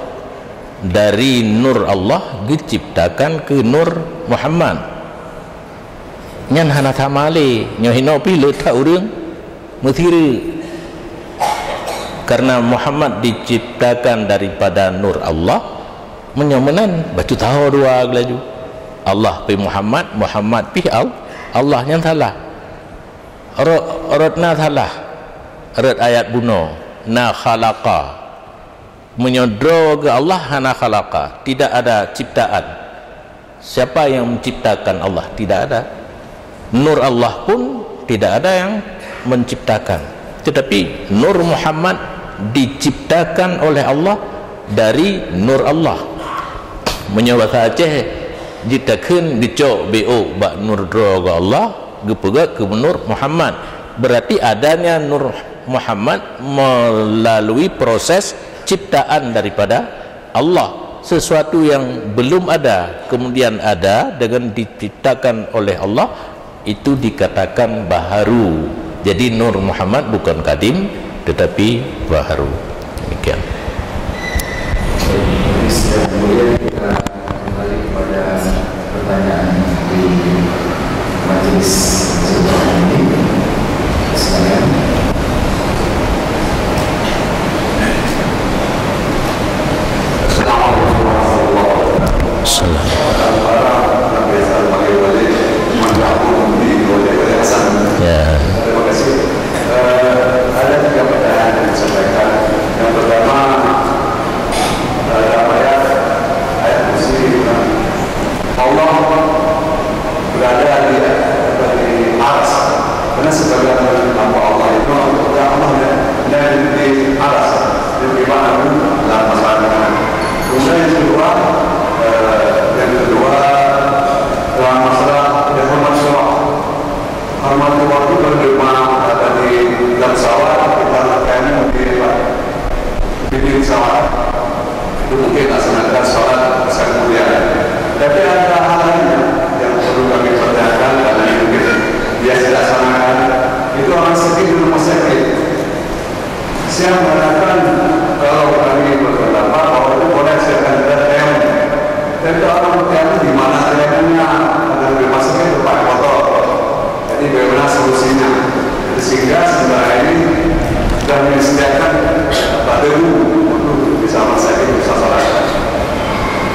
dari Nur Allah geuciptakan keu Nur Muhammad. Nyan hana sama lé, nyoe hinoe pih le that ureuëng meusireuk. Karena Muhammad diciptakan daripada Nur Allah, meunyoe meunan, bacut taho dua laju. Allah pih Muhammad, Muhammad pih Al-, Allah, nyan salah. Rot, rot na salah. Rot ayat bunoe, na khalaqa. Meunyoe droe geuh Allah hana khalaqa, tidak ada ciptaan. Siapa yang menciptakan Allah? Tidak ada. Nur Allah pun tidak ada yang menciptakan. Tetapi Nur Muhammad diciptakan oleh Allah dari Nur Allah. Meunyoe basa Aceh, jitakheun geucok B O bak nur droe geuh Allah, geupeugét keu Nur Muhammad. Berarti adanya Nur Muhammad melalui proses ciptaan daripada Allah. Sesuatu yang belum ada, kemudian ada dengan diciptakan oleh Allah, itu dikatakan baharu. Jadi, Nur Muhammad bukan kadim, tetapi baharu. Demikian. Kemudian kita kembali kepada pertanyaan di majlis ini. Silakan.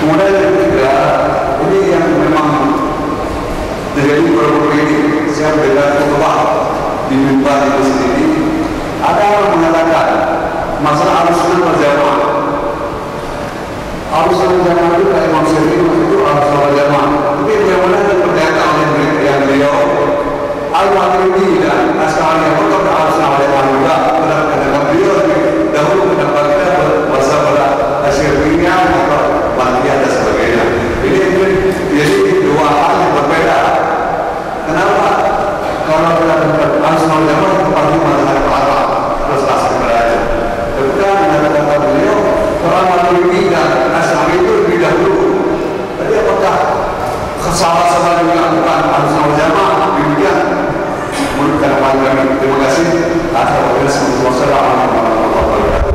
Kemudian yang ketiga, ini yang memang terjadi beberapa kali saya mendengar khutbah di mimbar di masjid ini, ada yang mengatakan masalah Ahlussunnah wal Jamaah. Ahlussunnah wal Jamaah itu, kata Imam Syafi'i, maksud itu Ahlussunnah wal Jamaah. Tapi bagaimana dipertanyakan oleh beliau, Al-Maturidi dan Asy'ariyah, apakah Ahlussunnah wal Jamaah juga? Karena pendapat beliau lebih dahulu pendapat kita ber-, bahasa pada Asy-Syafi'iyah atau Maturidi dan sebagainya. Ini mungkin jadi dua hal yang berbeda. Kenapa? Kalau kita berkata Ahlussunnah wal Jamaah, itu pasti mazhab Arab, terus asli pada aja. Bukan, kata beliau, orang Maturidi dan Asy'ari itu lebih dahulu. Jadi apakah salah-salah juga bukan Ahlussunnah wal Jamaah? Demikian menurut pandangan kami. Terima kasih. Assalamualaikum warahmatullahi wabarakatuh.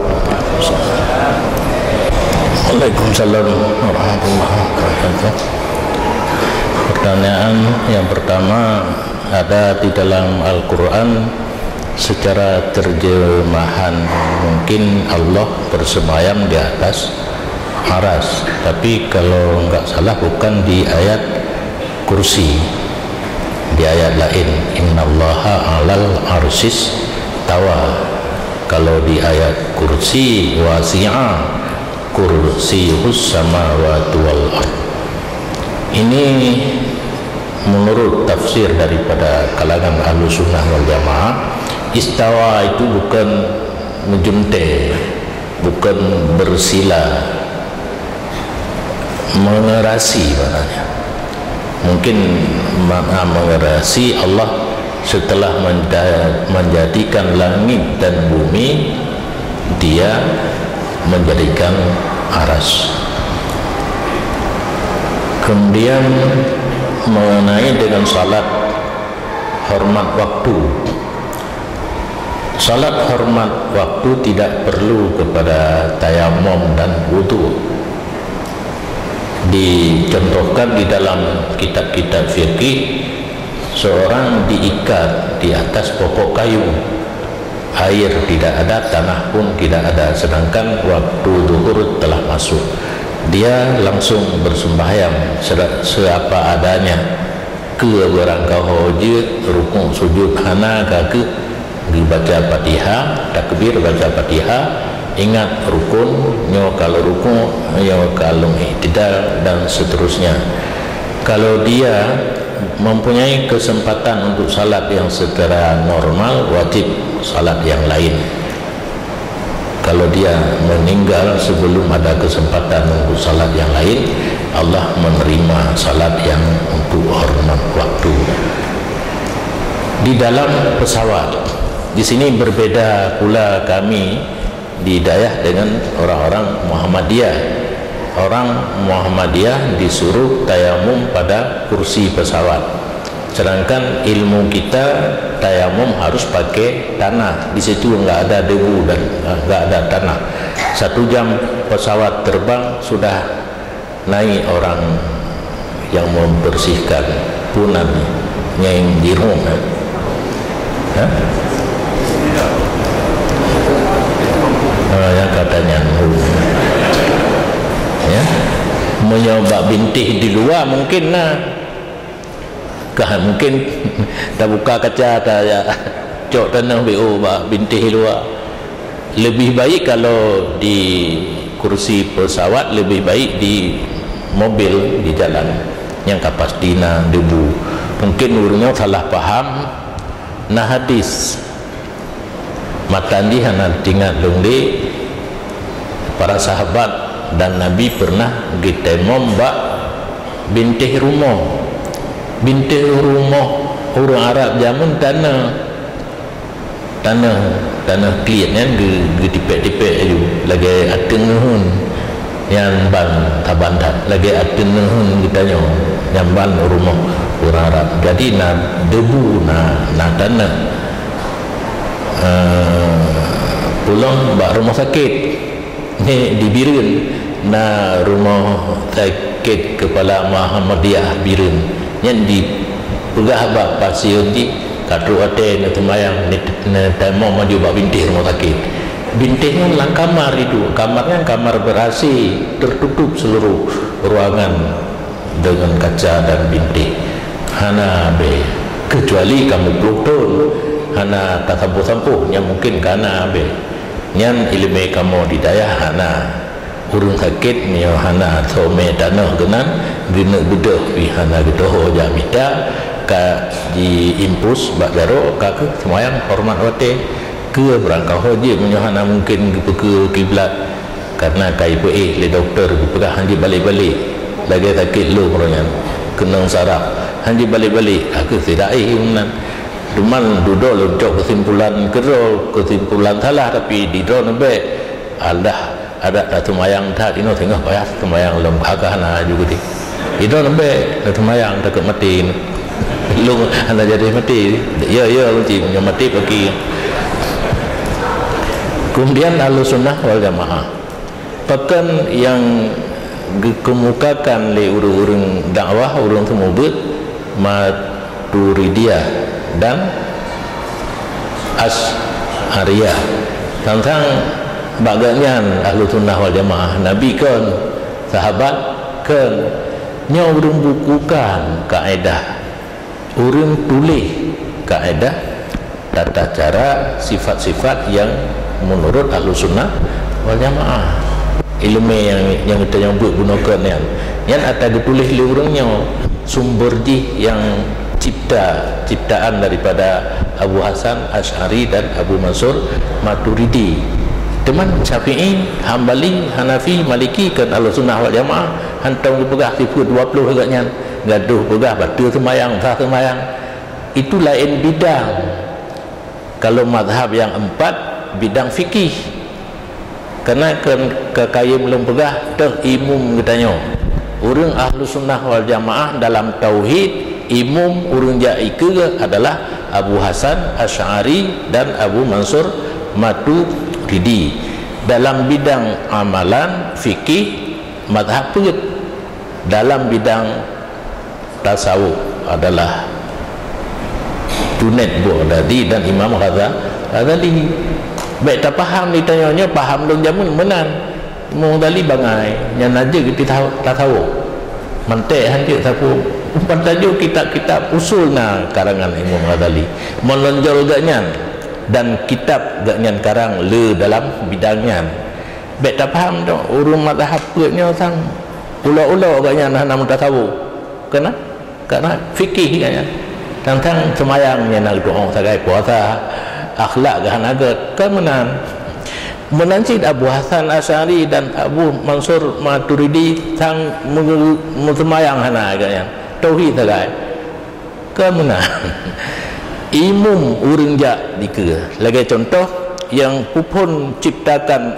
Waalaikumsalam warahmatullahi wabarakatuh. Pertanyaan yang pertama, ada di dalam Al-Quran secara terjemahan mungkin Allah bersemayam di atas aras, tapi kalau nggak salah bukan di ayat kursi, di ayat lain, innallaha alal arsis tawa. Kalau di ayat kursi, wasi'a kursiyuhus samawati wal ard. Ini menurut tafsir daripada kalangan Ahlussunnah wal Jamaah, istawa itu bukan menjunte, bukan bersila, mengerasi maknanya. Mungkin makna mengerasi, Allah setelah menja-, menjadikan langit dan bumi, Dia menjadikan aras. Kemudian mengenai dengan salat hormat waktu. Salat hormat waktu tidak perlu kepada tayamum dan wudu. Dicontohkan di dalam kitab-kitab fikih, seorang diikat di atas pokok kayu. Air tidak ada, tanah pun tidak ada, sedangkan waktu zuhur telah masuk. Dia langsung bersembahyang sera-, seapa adanya. Keu beurangkaho jeuet, rukuk sujud hana ka keuh, geubaca Fatihah, takbir baca Fatihah, ingat rukun, nyoe ka lheueh rukuk, nyoe ka lheueh iktidal, dan seterusnya. Kalau dia mempunyai kesempatan untuk salat yang secara normal, wajib salat yang lain. Kalau dia meninggal sebelum ada kesempatan untuk salat yang lain, Allah menerima salat yang untuk hormat waktu. Di dalam pesawat, di sini berbeda pula kami di dayah dengan orang-orang Muhammadiyah. Orang Muhammadiyah disuruh tayamum pada kursi pesawat. Sedangkan ilmu kita, tayamum harus pakai tanah. Di situ enggak ada debu dan enggak ada tanah. Satu jam pesawat terbang sudah naik orang yang membersihkan punan nyeng di rumah. Ha? Ha, yang katanya, ya. Meunyoe bak bintéh di luwa mungkin na. Kah mungkin tabuka kaca, ta ya, cok taneuh B O bak bintéh luwa. Lebih baik kalau di kursi pesawat, lebih baik di mobil di jalan nyang ka pasti na debu. Mungkin ureuëng nyoe salah paham, na hadis. Matan jih hana teuingat lôn lé, para sahabat dan Nabi pernah geutayamum bak bintéh rumoh. Bintéh rumoh ureuëng Arab jameun taneuh, taneuh, taneuh kliet nyan geu-, geutipék-tipék laju lagée ateueng neuheun. Nyan ban saban that lagée ateueng neuheun geutanyoe, nyan ban rumoh ureuëng Arab. Jadi na debu, na, na taneuh. Eh, pulom bak rumoh sakét. Ni di Bireuen na rumoh sakét Kepala Muhammadiyah Bireuen. Nyan dipeugah bak pasien jih, ka trok watée neuseumayang, ne-, neutayamum maju bak bintéh rumoh sakét. Bintéh nyan lam kamar itu. Kamar nyan kamar ber-A C, tertutup seluruh. ruangan deungon kaca dan bintéh. Hana abée, keucuali kamoe ploh thon hana tasampôh-sampôh, nyan mungken ka na abée. Nyan iéleumé kamoe di dayah hana. Ureuëng sakét meunyoe hana somé tanoh keunan, geuneuk beudôh pih hana geutoho jak mita, ka jiimpus bak jaroe, ka kheueh seumayang horeumat watée. Keu beurangkaho jeuet meunyoe hana mungken geupeukeue kiblat, kareuna ka jipeuéh lé dokto geupeugah hana jeuet balek-balek, lagée sakét lom uroe nyan, keunong saraf, hana jeuet balek-balek, ka kheueh sidak éh meunan. Teuma dudoe lôn cok keusimpulan keudroe, keusimpulan salah, tapi di droeneuh bék. Alah, adak taseumayang that inoe singoh payah seumayang lom, ka hana aju geude. Di droeneuh bék taseumayang, takot maté. Lôn hana jadi maté. Ya, ya, cit nyoe maté paki. Kemudian Ahlussunnah wal Jamaah, pakon nyang geukeumukakan lé ureuëng-ureuëng dakwah, ureuëng seumeubeuet Maturidiyah dan Asy'ariyah. Tang-tang bak geuhnyan Ahlussunnah wal Jamaah, Nabi kon, sahabat kon, nyoe ureuëng bukukan kaedah, ureuëng tuléh kaedah, tata cara, sifat-sifat nyang meunurot Ahlussunnah wal Jamaah. Iéleumé nyang, nyang geutanyoe beuet bunoe kon nyan, nyan ata geutuléh lé ureuëng nyoe, sumber jih nyang cipta, ciptaan daripada Abu Hasan Asy'ari dan Abu Mansur Maturidi. Teuma Syafi'i, Hambali, Hanafi, Maliki kon Ahlussunnah wal Jamaah, hantom geupeugah sifeuet dua ploh geuhnyan, gadoh peugah bateue seumayang, sah seumayang. Itu laén bidang. Kalau mazhab nyang empat, bidang fikih. Kareuna kon ka kayém lôn peugah, toh imum geutanyoe. Ureuëng Ahlussunnah wal Jamaah dalam tauhid, imum ureuëng jak ikeue adalah Abu Hasan Asy'ari dan Abu Mansur Maturidi. Dalam bidang amalan, fikih, mazhab peuet. Dalam bidang tasawuf adalah Junaid Baghdadi dan Imam Ghaza-, Ghazali. Bék tapaham di tanyoe nyoe paham lôn jameun meunan. Imam Ghazali bangai, nyan na jeuet geuti tasawuf. Mantek han jeuet sapeue. Umpan tajoe kitab-kitab usul na karangan Imam Ghazali. Meunonjol geuhnyan dan kitab geuhnyan karang le dalam bidang nyan. Bék tapaham tu, ureuëng mazhab peuet nyoe sang ulo-ulo geuhnyan hana meutasawuf. Keunan? Karena fikih geuhnyan. Tang-tang seumayang nyan na geutu'oh sagai, puasa, akhlak geuh hana gét, kon meunan. Meunan cit Abu Hasan Asy'ari dan Abu Mansur Maturidi sang meu-, meuseumayang hana geuhnyan. Tauhid sagai. Kon meunan. Imum ureuëng jak dikeue. Lagée contoh, nyang peuphon ciptakan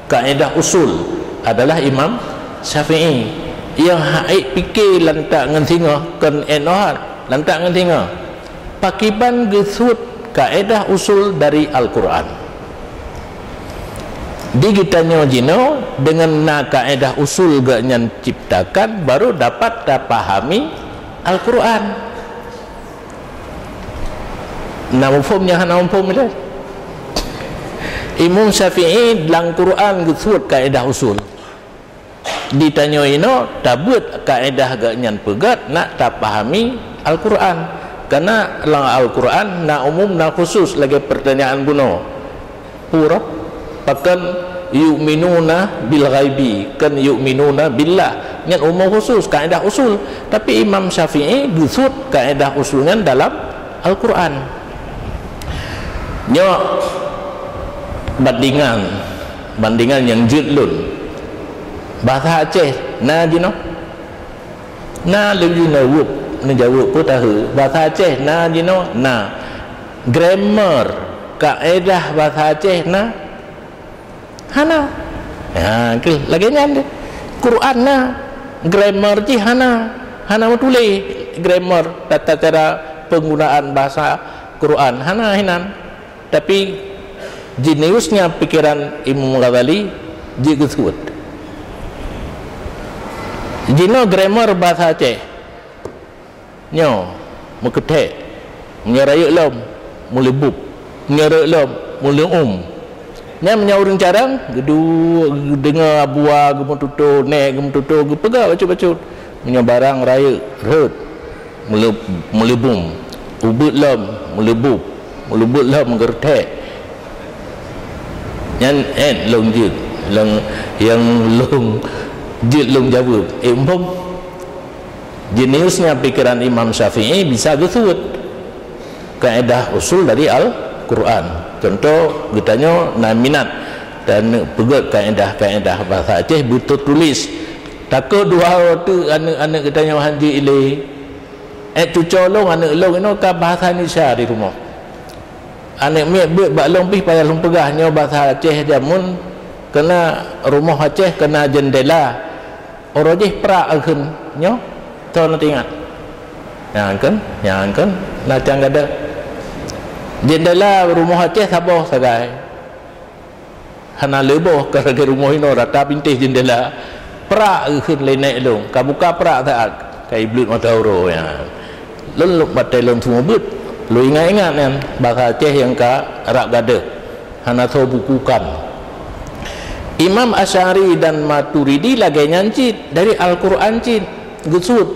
kaedah usul adalah Imam Syafi'i. Nyang hak ék pike lantak ngon singoh kon ék nohat, lantak ngon singoh. Pakiban geusuet kaedah usul dari Al-Quran. Di geutanyoe jinoe, deungon na kaedah usul geuhnyan ciptakan, baru dapat tapahami Al-Quran. Na muphom nyang hana muphom ilée? Imam Syafi'i lam Quran geusuet kaedah usul. Di tanyoe inoe tabeuet kaedah geuhnyan peugét nak tapahami Al-Quran. Karena lam Al-Quran na umum, na khusus lagée peurtanyaan bunoe. Peue? Pakon yu'minuna bil ghaibi, kon yu'minuna billah. Nyan umum khusus, kaedah usul. Tapi Imam Syafi'i geusuet kaedah usul nyan dalam Al-Quran. Nyoe bandingan, bandingan nyang jeuet lôn. Bahasa Aceh na jinoe? Na, lôn jinoe weueb, neujaweueb peue tahu. Bahasa Aceh na jinoe? Na. Grammar, kaedah bahasa Aceh na? Hana. Ha, keuh, lagée nyan deh. Quran na, grammar jih hana. Hana meutuléh grammar, tata cara penggunaan bahasa Quran. Hana hinan. Tapi jeniusnya pikiran Imam Ghazali jeuet geusuet. Jinoe grammar bahasa Aceh. Nyoe, meukeuthek. Meunyoe rayeuk lom, meuleubub. Meunyoe rayeuk lom, meuleuum. Nyan meunyoe ureuëng carông, geuduek, geudeungoe abua, geumeututoe, nèk geumeututoe, geupeugah bacut-bacut. Meunyoe barang rayeuk, rhot, meuleu-, meuleubum, ubeuet lom, meuleubub, meuleubeuet lom, geureutèk. Nyan, eh, lôn jeuet, lôn, nyang lôn jeuet lôn jaweueb. Eh, umpom, jeniusnya pikiran Imam Syafi'i bisa geusuet. Kaedah usul dari Al-Quran. Contoh, geutanyoe na minat dan peugét kaedah-kaedah bahasa Aceh beuteutulis. Takot dua teuk aneuëk-aneuëk geutanyoe han jeuet ilée. Eh, cuco lôn, aneuëk lôn inoe ka bahasa Indonesia di rumoh. Aneuëk miet beuet bak lôn pih payah lôn peugah nyoe bahasa Aceh jameun, keunan rumoh Aceh keunan jeundela. Uroe jih prak kheun nyoe, toh na teuingat? Nyang kheun, nyang kheun, na cang gadôh. Jeundela rumoh Aceh saboh sagai. Hana leuboh ka lagée rumoh inoe rata bintéh jeundela. Prak kheun lé nèk lôn, ka buka prak saát, ka ibleuet mata uroe nyan. Lôn lôn batée lôn seumeubeuet, lôn ingat-ingat nyan, bahasa Aceh nyang ka rab gadôh. Hana soe bukukan. Imam Asy'ari dan Maturidi lagée nyan cit, dari Al-Quran cit geusuet.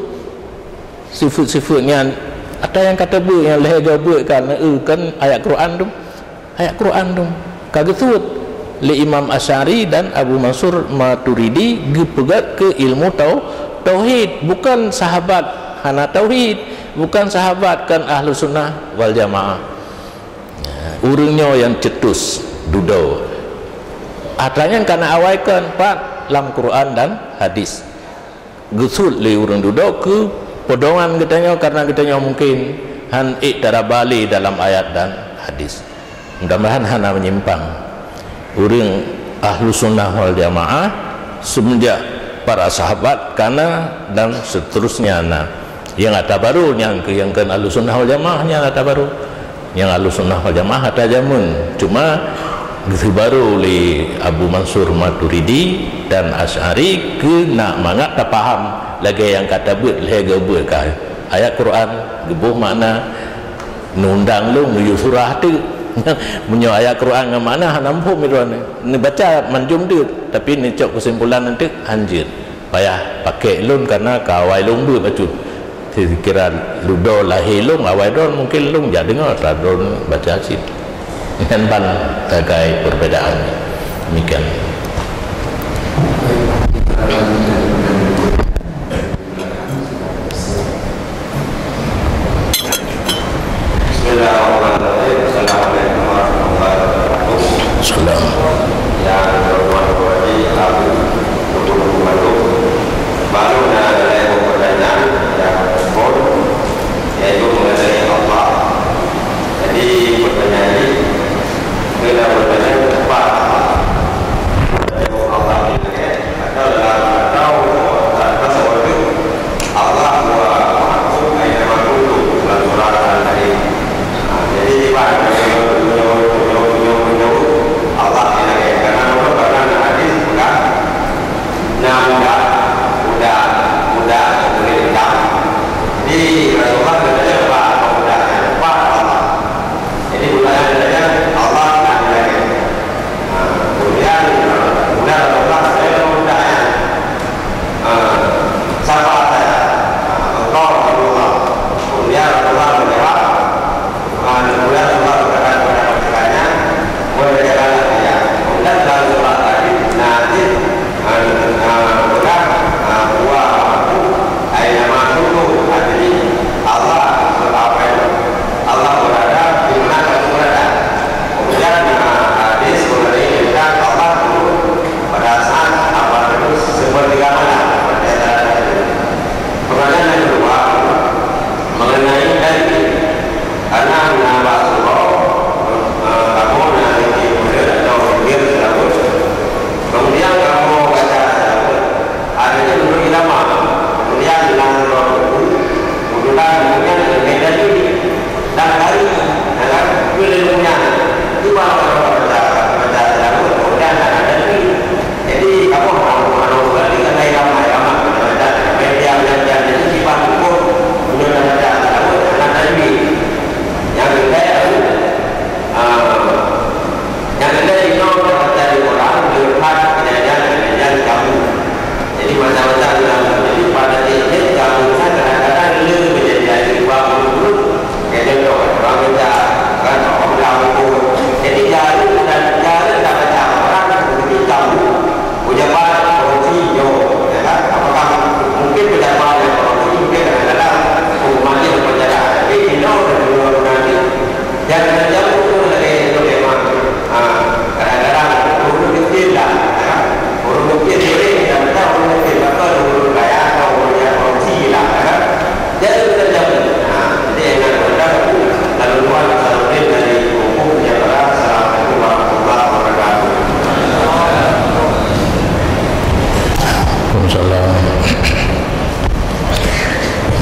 Sifeuet-sifeuet nyan, ata nyang ka teubiet nyang lhée geubiet kan, eu, kan ayat Quran tu. Ayat Quran tu ka geusuet lé Imam Asy'ari dan Abu Mansur Maturidi geupeugét keu ilmu tau-, tauhid, bukan sahabat hana tauhid, bukan sahabat kan Ahlus Sunnah wal Jamaah. Ureuëng nyoe nyang cetus dudoe. Atra nyan ka na awai kon pat lam Quran dan hadis. Geusuet lé ureuëng dudoe keu peudongan geutanyoe, karena geutanyoe mungkin han ék tarabali dalam ayat dan hadis. Mudah-mudahan hana menyimpang. Ureuëng Ahlus Sunnah wal Jamaah semenjak para sahabat kana dan seterusnya na. Nyang ata barô nyang keu, nyang kheun Ahlus Sunnah wal Jamaah nyan ata barô. Nyang Ahlus Sunnah wal Jamaah ata jameun, cuma geuseubarô lé Abu Mansur Maturidi dan Asy'ari keu nak mangat tapaham lagée nyang ka tabeuet lhée geubeut ka ayat Quran, geuboh makna, neundang lôn meuyue surah teuk. Meunyoe ayat Quran ngon makna hana muphom droeneuh, neubaca manjom teuk, tapi neucok keusimpulan teuk hanjeuet. Payah pakék lôn karena ka awai lôn beuet bacut. Sikira dudoe lahé lôn, awai droen mungkin lôn jak deungoe atra droen baca cit. Nyan ban sagai perbedaan. Demikian. Bismillahirrahmanirrahim. Assalamualaikum warahmatullahi wabarakatuh. Salam. Yang berhormat kepada Abu Gubernur Bandung. Baru na ada lagi pertanyaan yang respon, yaitu mengenai Allah. Jadi, pertanyaan ini, kita bertanya tempat Allah di langit.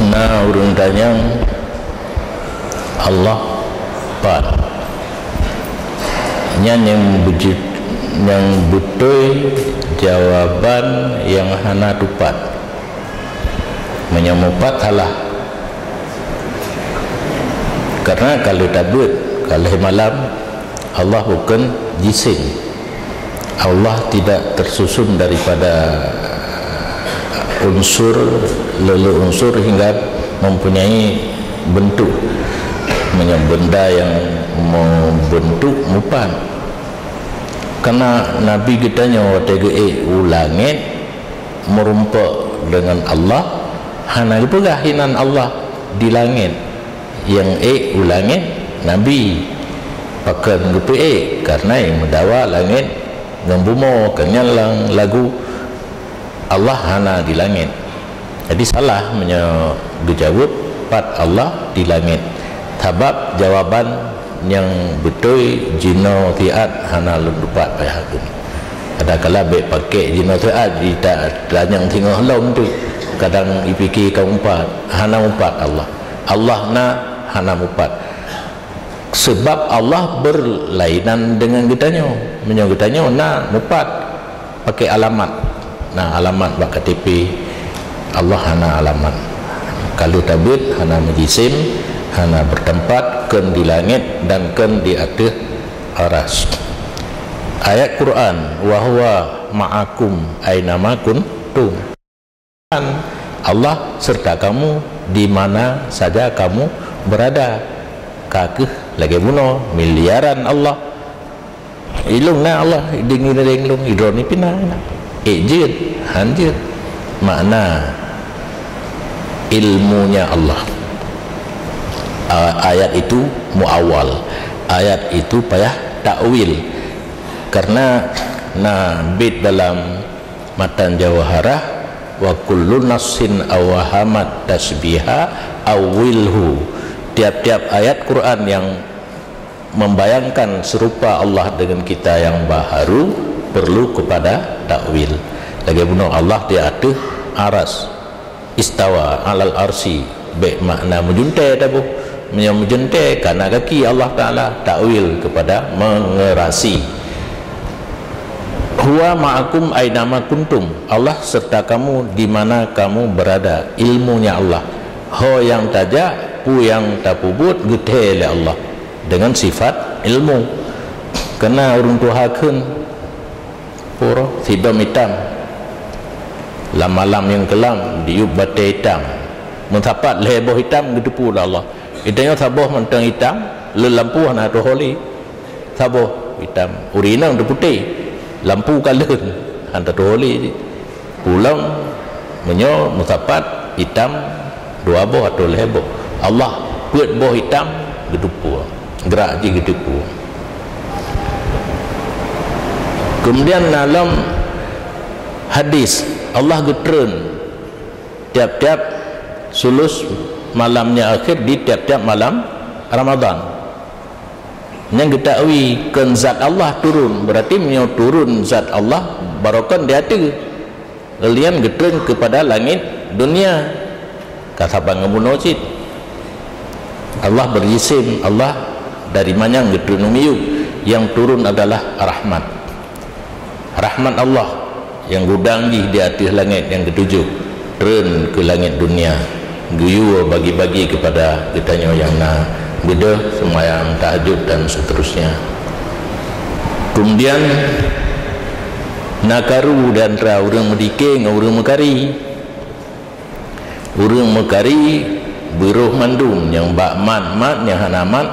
Na ureuëng tanyong, Allah pat? Nyan nyang beujeuet, nyang beutôi jawaban nyang hana teupat. Meunyoe mupat salah. Karena ka lheueh tabeuet, ka lheueh malam, Allah bukon jisim. Allah tidak tersusun daripada unsur, lé-lé unsur hingga mempunyai bentuk. Meunyoe benda nyang membentuk mupat. Karena Nabi geutanyoe watée geuék u langét, meurumpok deungon Allah, hana geupeugah inan Allah di langét. Nyang ék u langét Nabi. Pakon geupeuék? Karena nyang meudawa langét ngon bumoe, kon nyan lam lagu Allah hana di langét. Jadi salah meunyoe geujaweueb pat Allah di langét. Sabab jawaban nyang beutôi jinoe siat hana lôn tupat payah kheun. Kadang kala bék pakék jinoe siat jita-, tanyong singoh lom tu. Kadang jipike ka mupat, hana mupat Allah. Allah na, hana mupat. Sebab Allah berlainan dengan geutanyoe. Meunyoe geutanyoe na mupat pakai alamat. Na alamat bak K T P, Allah hana alamat. Ka lheueh tabeuet, hana meujisim, hana bertempat, kon di langét dan kon di ateueh aras. Ayat Quran, "Wa huwa ma'akum aina ma kuntum." Allah serta kamu di mana saja kamu berada. Ka kheueh lagée bunoe, miliaran Allah. Ilong na Allah, idong idong lôn, idong ni pina na. Ék jeuet, han jeuet. Makna ilmunya Allah. A-, ayat itu muawal. Ayat itu payah takwil. Karena na bit dalam matan Jauharah, "Wa kullu nassin awhamat tasbiha awwilhu." Tiap-tiap ayat Quran yang membayangkan serupa Allah dengan kita yang baharu perlu kepada takwil. Lagée bunoe Allah di ateueh aras. Istawa alal arsi, bék makna meujeuntée taboh. Meunyoe meujeuntée, kana gaki Allah Taala, takwil kepada mengerasi. Huwa ma'akum aina ma kuntum, Allah serta kamu di mana kamu berada. Ilmunya Allah. Ho nyang tajak, peue nyang tapeubuet, geutée lé Allah dengan sifat ilmu. Keu na ureuëng tuha kheun, Pura sidom itam. Lam malam nyang keulam, diyueb batée itam. Meusapat lhée boh itam geuteupeue lé Allah. Itanyoe saboh mantong itam, le lampu hana teuholi. Saboh itam, uri inong teuputéh. Lampu kalon, hana teuholi. Pulang, meunyoe meusapat itam, dua boh atau lhée boh. Allah peuet boh itam geuteupeue, gerak jih geuteupeue. Kemudian dalam hadis, Allah geutreun tiap-tiap sulus malamnya akhir di tiap-tiap malam Ramadan. Nyang geutawi kon zat Allah turun, berarti meunyoe turun zat Allah, barokon di ateueh. Leulian geutreun keupada langét dunia. Ka saban ngon bunoe cit. Allah berjisim, Allah dari manyang geutreun u miyueb, yang turun adalah rahmat. Rahmat Allah yang gudang jih di ateueh langét nyang keutujôh, treun keu langét dunia, geuyue bagi-bagi keupada geutanyoe nyang na beudôh, seumayang tahajud dan seterusnya. Kemudian, na karu di antara ureuëng meudike ngon ureuëng meukari. Ureuëng meukari beurôh mandum, nyang bak mat mat, nyang hana mat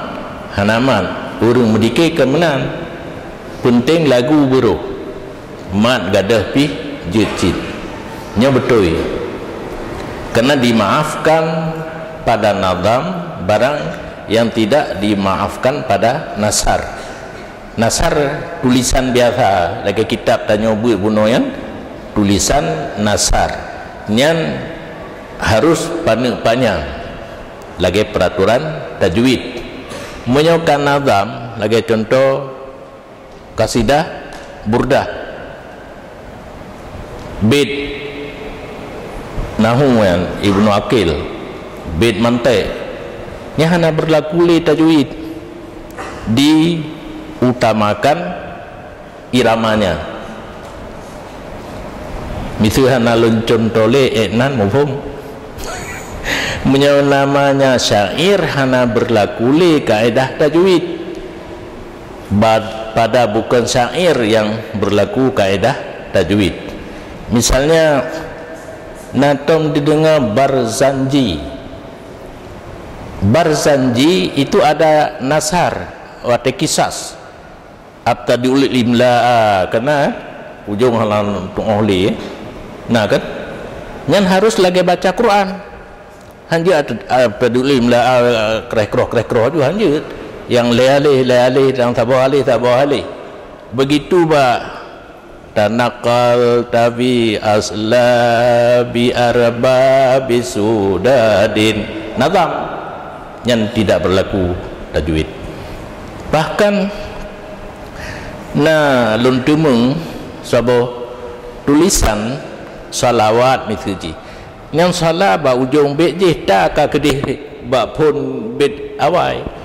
hana mat. Ureuëng meudike kon meunan, peunteng lagu beurôh, mat gadôh pih jeuet cit. Nyoe beutôi, karena dimaafkan pada nazam barang yang tidak dimaafkan pada nasar. Nasar, tulisan biasa, lagée kitab tanyoe beuet bunoe nyan, tulisan nasar. Nyan harus paneuk panyang, lagée peraturan tajwid. Meunyoe ka nazam, lagée cuntoh kasidah, burdah, bit, Nahu nyan, Ibnu Aqil, bait mantiq, nyan hana berlaku lé tajwid, diutamakan iramanya. Miseue hana lôn cuntoh lé, ék nan muphom. Meunyoe namanya syair, hana berlaku lé kaedah tajwid. Ba-, pada bukan syair yang berlaku kaedah tajwid. Misalnya, na tom didengar Barzanji. Barzanji itu ada nasar, watée kisas. Abtadiul imla'a, kana ujong halan tu'oh lé. Na kan? Nyan harus lagée baca Quran. Hanjeuet at-, abtadiul imla'a, kreh-kroh, kreh-kroh ju hanjeuet. Nyang lhée aleh, lhée aleh, nyang saboh aleh, saboh aleh. Begitu bak tanakal tabi asla bi arba bi sudadin. Nazam. Nyan tidak berlaku tajwid. Bahkan na lôn teumeung saboh tulisan salawat miseue jih. Nyang salah bak ujong bét jih ta ka keudeh bak phon bét awai.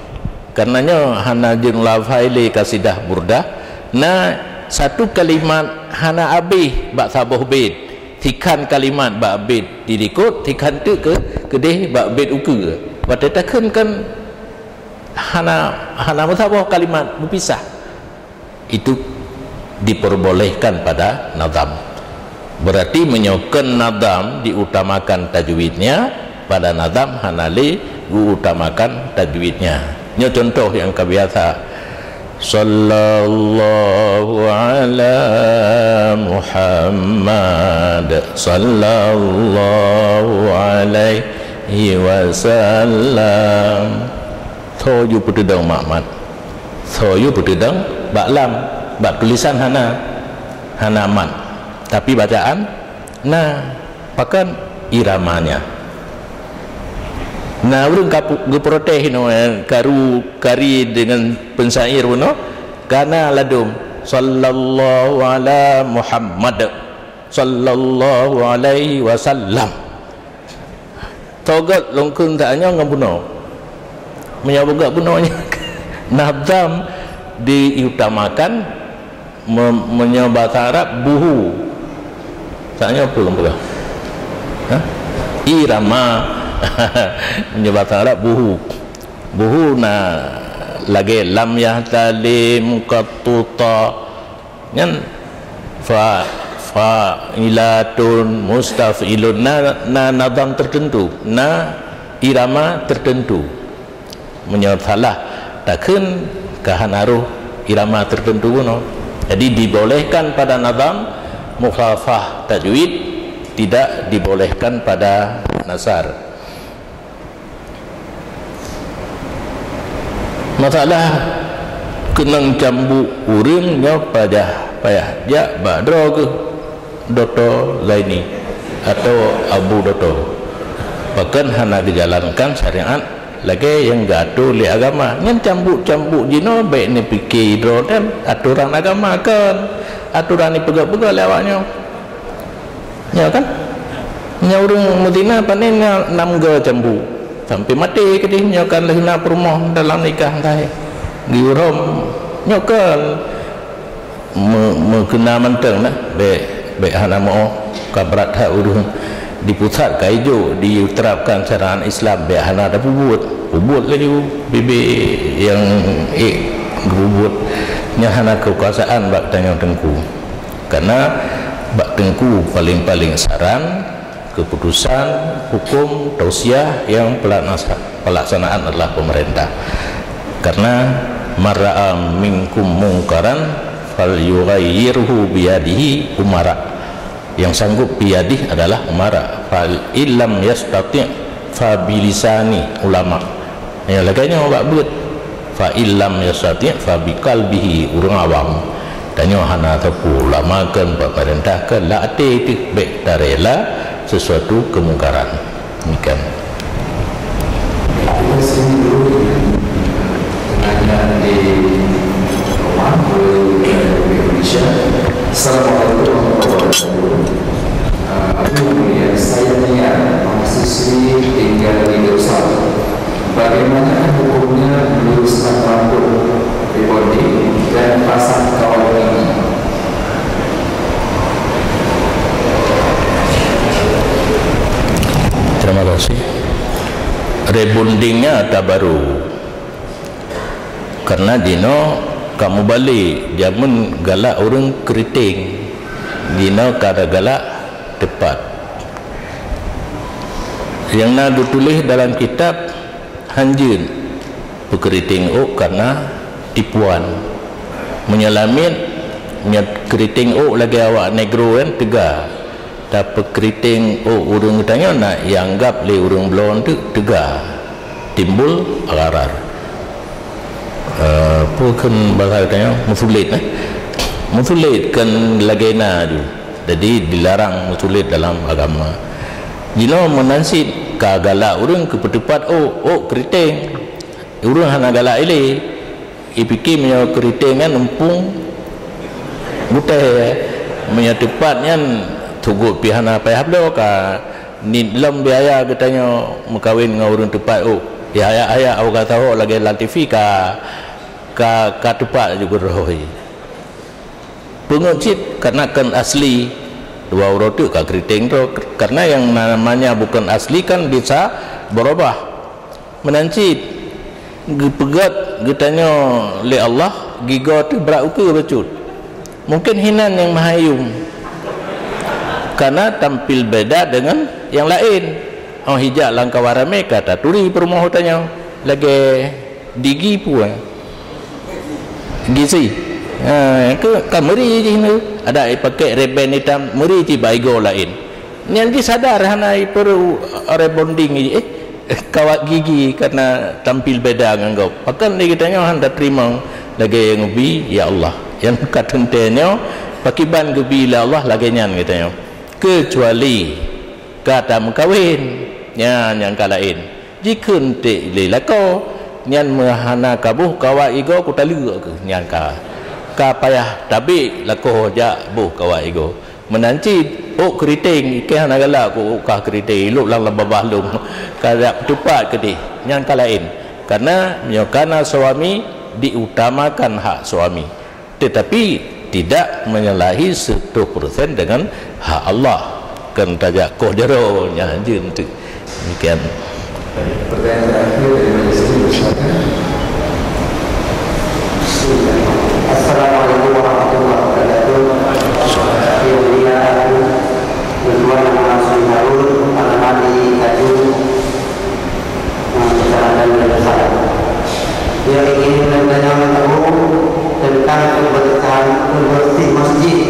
Kareuna nyoe hana jeueng lafai lé kasidah Burdah, na satu kalimat hana abéh bak saboh bét, sikhan kalimat bak bét dilikot, sikhan teuk keu keudeh bak bét ukeue. Watée takheun kan hana, hana meusaboh kalimat, beupisah. Itu diperbolehkan pada nazam. Berarti meunyoe keu nazam diutamakan tajwidnya, pada nazam hana lé geuutamakan tajwidnya. Nyoe contoh nyang ka biasa. Sallallahu ala Muhammad, sallallahu alaihi wasallam. Tho ju peuteudong mak mat. Tho ju peuteudong bak lam. Bak tulisan hana, hana mat. Tapi bacaan na, pakon iramanya. Na ureuëng ka pu-, geuprotes inoe, eh, karu kari deungon pensyair bunoe, kana ladum, "Sallallahu ala Muhammad, sallallahu alaihi wasallam." Tho gét lôn kheun tanyoe ngon bunoe. Meunyoe beugét bunoe nyan, nazam diutamakan, me-, meunyoe bahasa Arab, buhu. Tanyoe peue lôn peugah? Hah? Irama. Meunyoe bahasa Arab, buhu. Buhu na lagée lam yahtalim, qattuta. Nyan fa-, fa'ilatun, mustaf'ilun, na, na nazam tertentu, na irama tertentu. Meunyoe salah takheun ka hana roh irama tertentu bunoe. Jadi dibolehkan pada nazam mukhafafah tajwid, tidak dibolehkan pada nasar. Masalah keunong cambuk ureuëng nyoe payah, payah jak bak droe geuh Dokto Zaini atau Abu Dokto. Pakon hana geujalankan syariat lagée nyang geuatoe lé agama. Nyan cambuk-cambuk jinoe bék neupike droe dan atoran agama kon. Atoran ipeugah-peugah lé awak nyoe. Nyoe kan? Nyoe ureuëng meuzina panen nyoe nam go cambuk. Sampai maté keudeh nyoe kan leuhna peurumoh dalam nikah entah. Geurhom nyoe kan me-, meukeuna mantong nah, bék, bék hana meu ka brat that ureuëng. Di pusat ka ijok diterapkan syariat Islam, bék hana tapeubuet. Peubuet laju bibé nyang ék geubuet. Nyan hana keukuasaan bak tanyoe teungku. Karena bak teungku paling-paling saran, keputusan, hukum, tausiah nyang pelaknasa-, pelaksanaan adalah pemerintah. Karena man ra'a minkum munkaran falyughayyirhu biyadihi, umara. Yang sanggup biyadih adalah umara. Fa illam yastati' fa bilisani, ulama. Ya, lagée nyoe bak beuet. Fa illam yastati' fa biqalbihi, ureuëng awam. Tanyoe hana teupeu ulama kon, pemerintah kon, lam até teuh bék tarela sesuatu kemungkaran. Demikian. Kita sini dulu dengan di rumah, di Indonesia. Assalamualaikum warahmatullahi wabarakatuh. Ah, Abu Mulia, saya niat Terima kasih. Rebondingnya ata baru. Karena jinoe ka mubalek, jameun galak ureuëng keriting, jinoe ka galak teupat. Nyang na geutuléh dalam kitab, hanjeuet peukeriting ôk karena tipuan. Meunyoe lamiet, nyoe keriting ôk lagée awak negro kan teuga. Tapeukeriting ôk ureuëng geutanyoe na ianggap lé ureuëng bloe teuk teuga, timbul gharar. Eh, peue kheun basa geutanyoe? Meusulet, eh? Meusulet kheun lagée na ju. Jadi dilarang meusulet dalam agama. Jinoe meunan cit ka galak ureuëng keu peuteupat ôk, ôk keriting. Ureuëng hana galak ilée. Ipike meunyoe keriting nyan umpung gutée, meunyoe teupat nyan tugot pih hana payah bloe ka. Nit lom biaya geutanyoe meukawen ngon ureuëng teupat ôk. Ya, ya, ya, awak gata hok lagée lam T V ka, ka, ka teupat ju keudroe. Peungeut cit karena kon asli, dua uroe teuk ka keriting droe. Karena yang namanya bukan asli kan bisa berubah. Meunan cit, geupeugét geutanyoe lé Allah, gigoe teuh brat ukeue bacut. Mungkin hinan nyang meuhayum. Karena tampil beda dengan yang lain. Oh, hijak lam kawan ramé ka taturi peurumoh tanyoe. Lagée digi peue. Gizi. Ha, ke, ka meuri jih nyoe. Ada ipakée reben itam, meuri cit bak igoe laén. Nyan jih sadar hana ipeureu rebonding jih, eh, kawat gigi karena tampil beda ngon gob. Pakon lé geutanyoe hana tateurimong lagée nyang geubi, ya Allah. Nyang ka teuntée nyoe, pakiban geubi lé Allah lagée nyan geutanyoe. Keucuali ka tameukawen, nyan nyang ka laén. Jikheun ték lé lakoe, nyan meuhana ka boh kawat igoe kutaleuek keuh nyan ka. Ka payah tabek lakoe jak boh kawat igoe. Meunan cit, ôk keuriteng, ikei hana galak keu ôk kah keuriteng, ilok lam babah lôn. Ka jak teupat keudeh, nyan ka laén. Karena meunyoe kana suami, diutamakan hak suami. Tetapi tidak menyalahi seratus persen dengan hak Allah. Kon tajak koh jaroe nyan hanjeuet teuk. Demikian. Pertanyaan terakhir dari majelis ini, silakan. Assalamualaikum warahmatullahi wabarakatuh. Yang mulia aku, Tuan Muhammad Harun, alamat di Tanjung, Kecamatan Denpasar. Yang ingin bertanya tahu tentang kebersihan, pembersih masjid.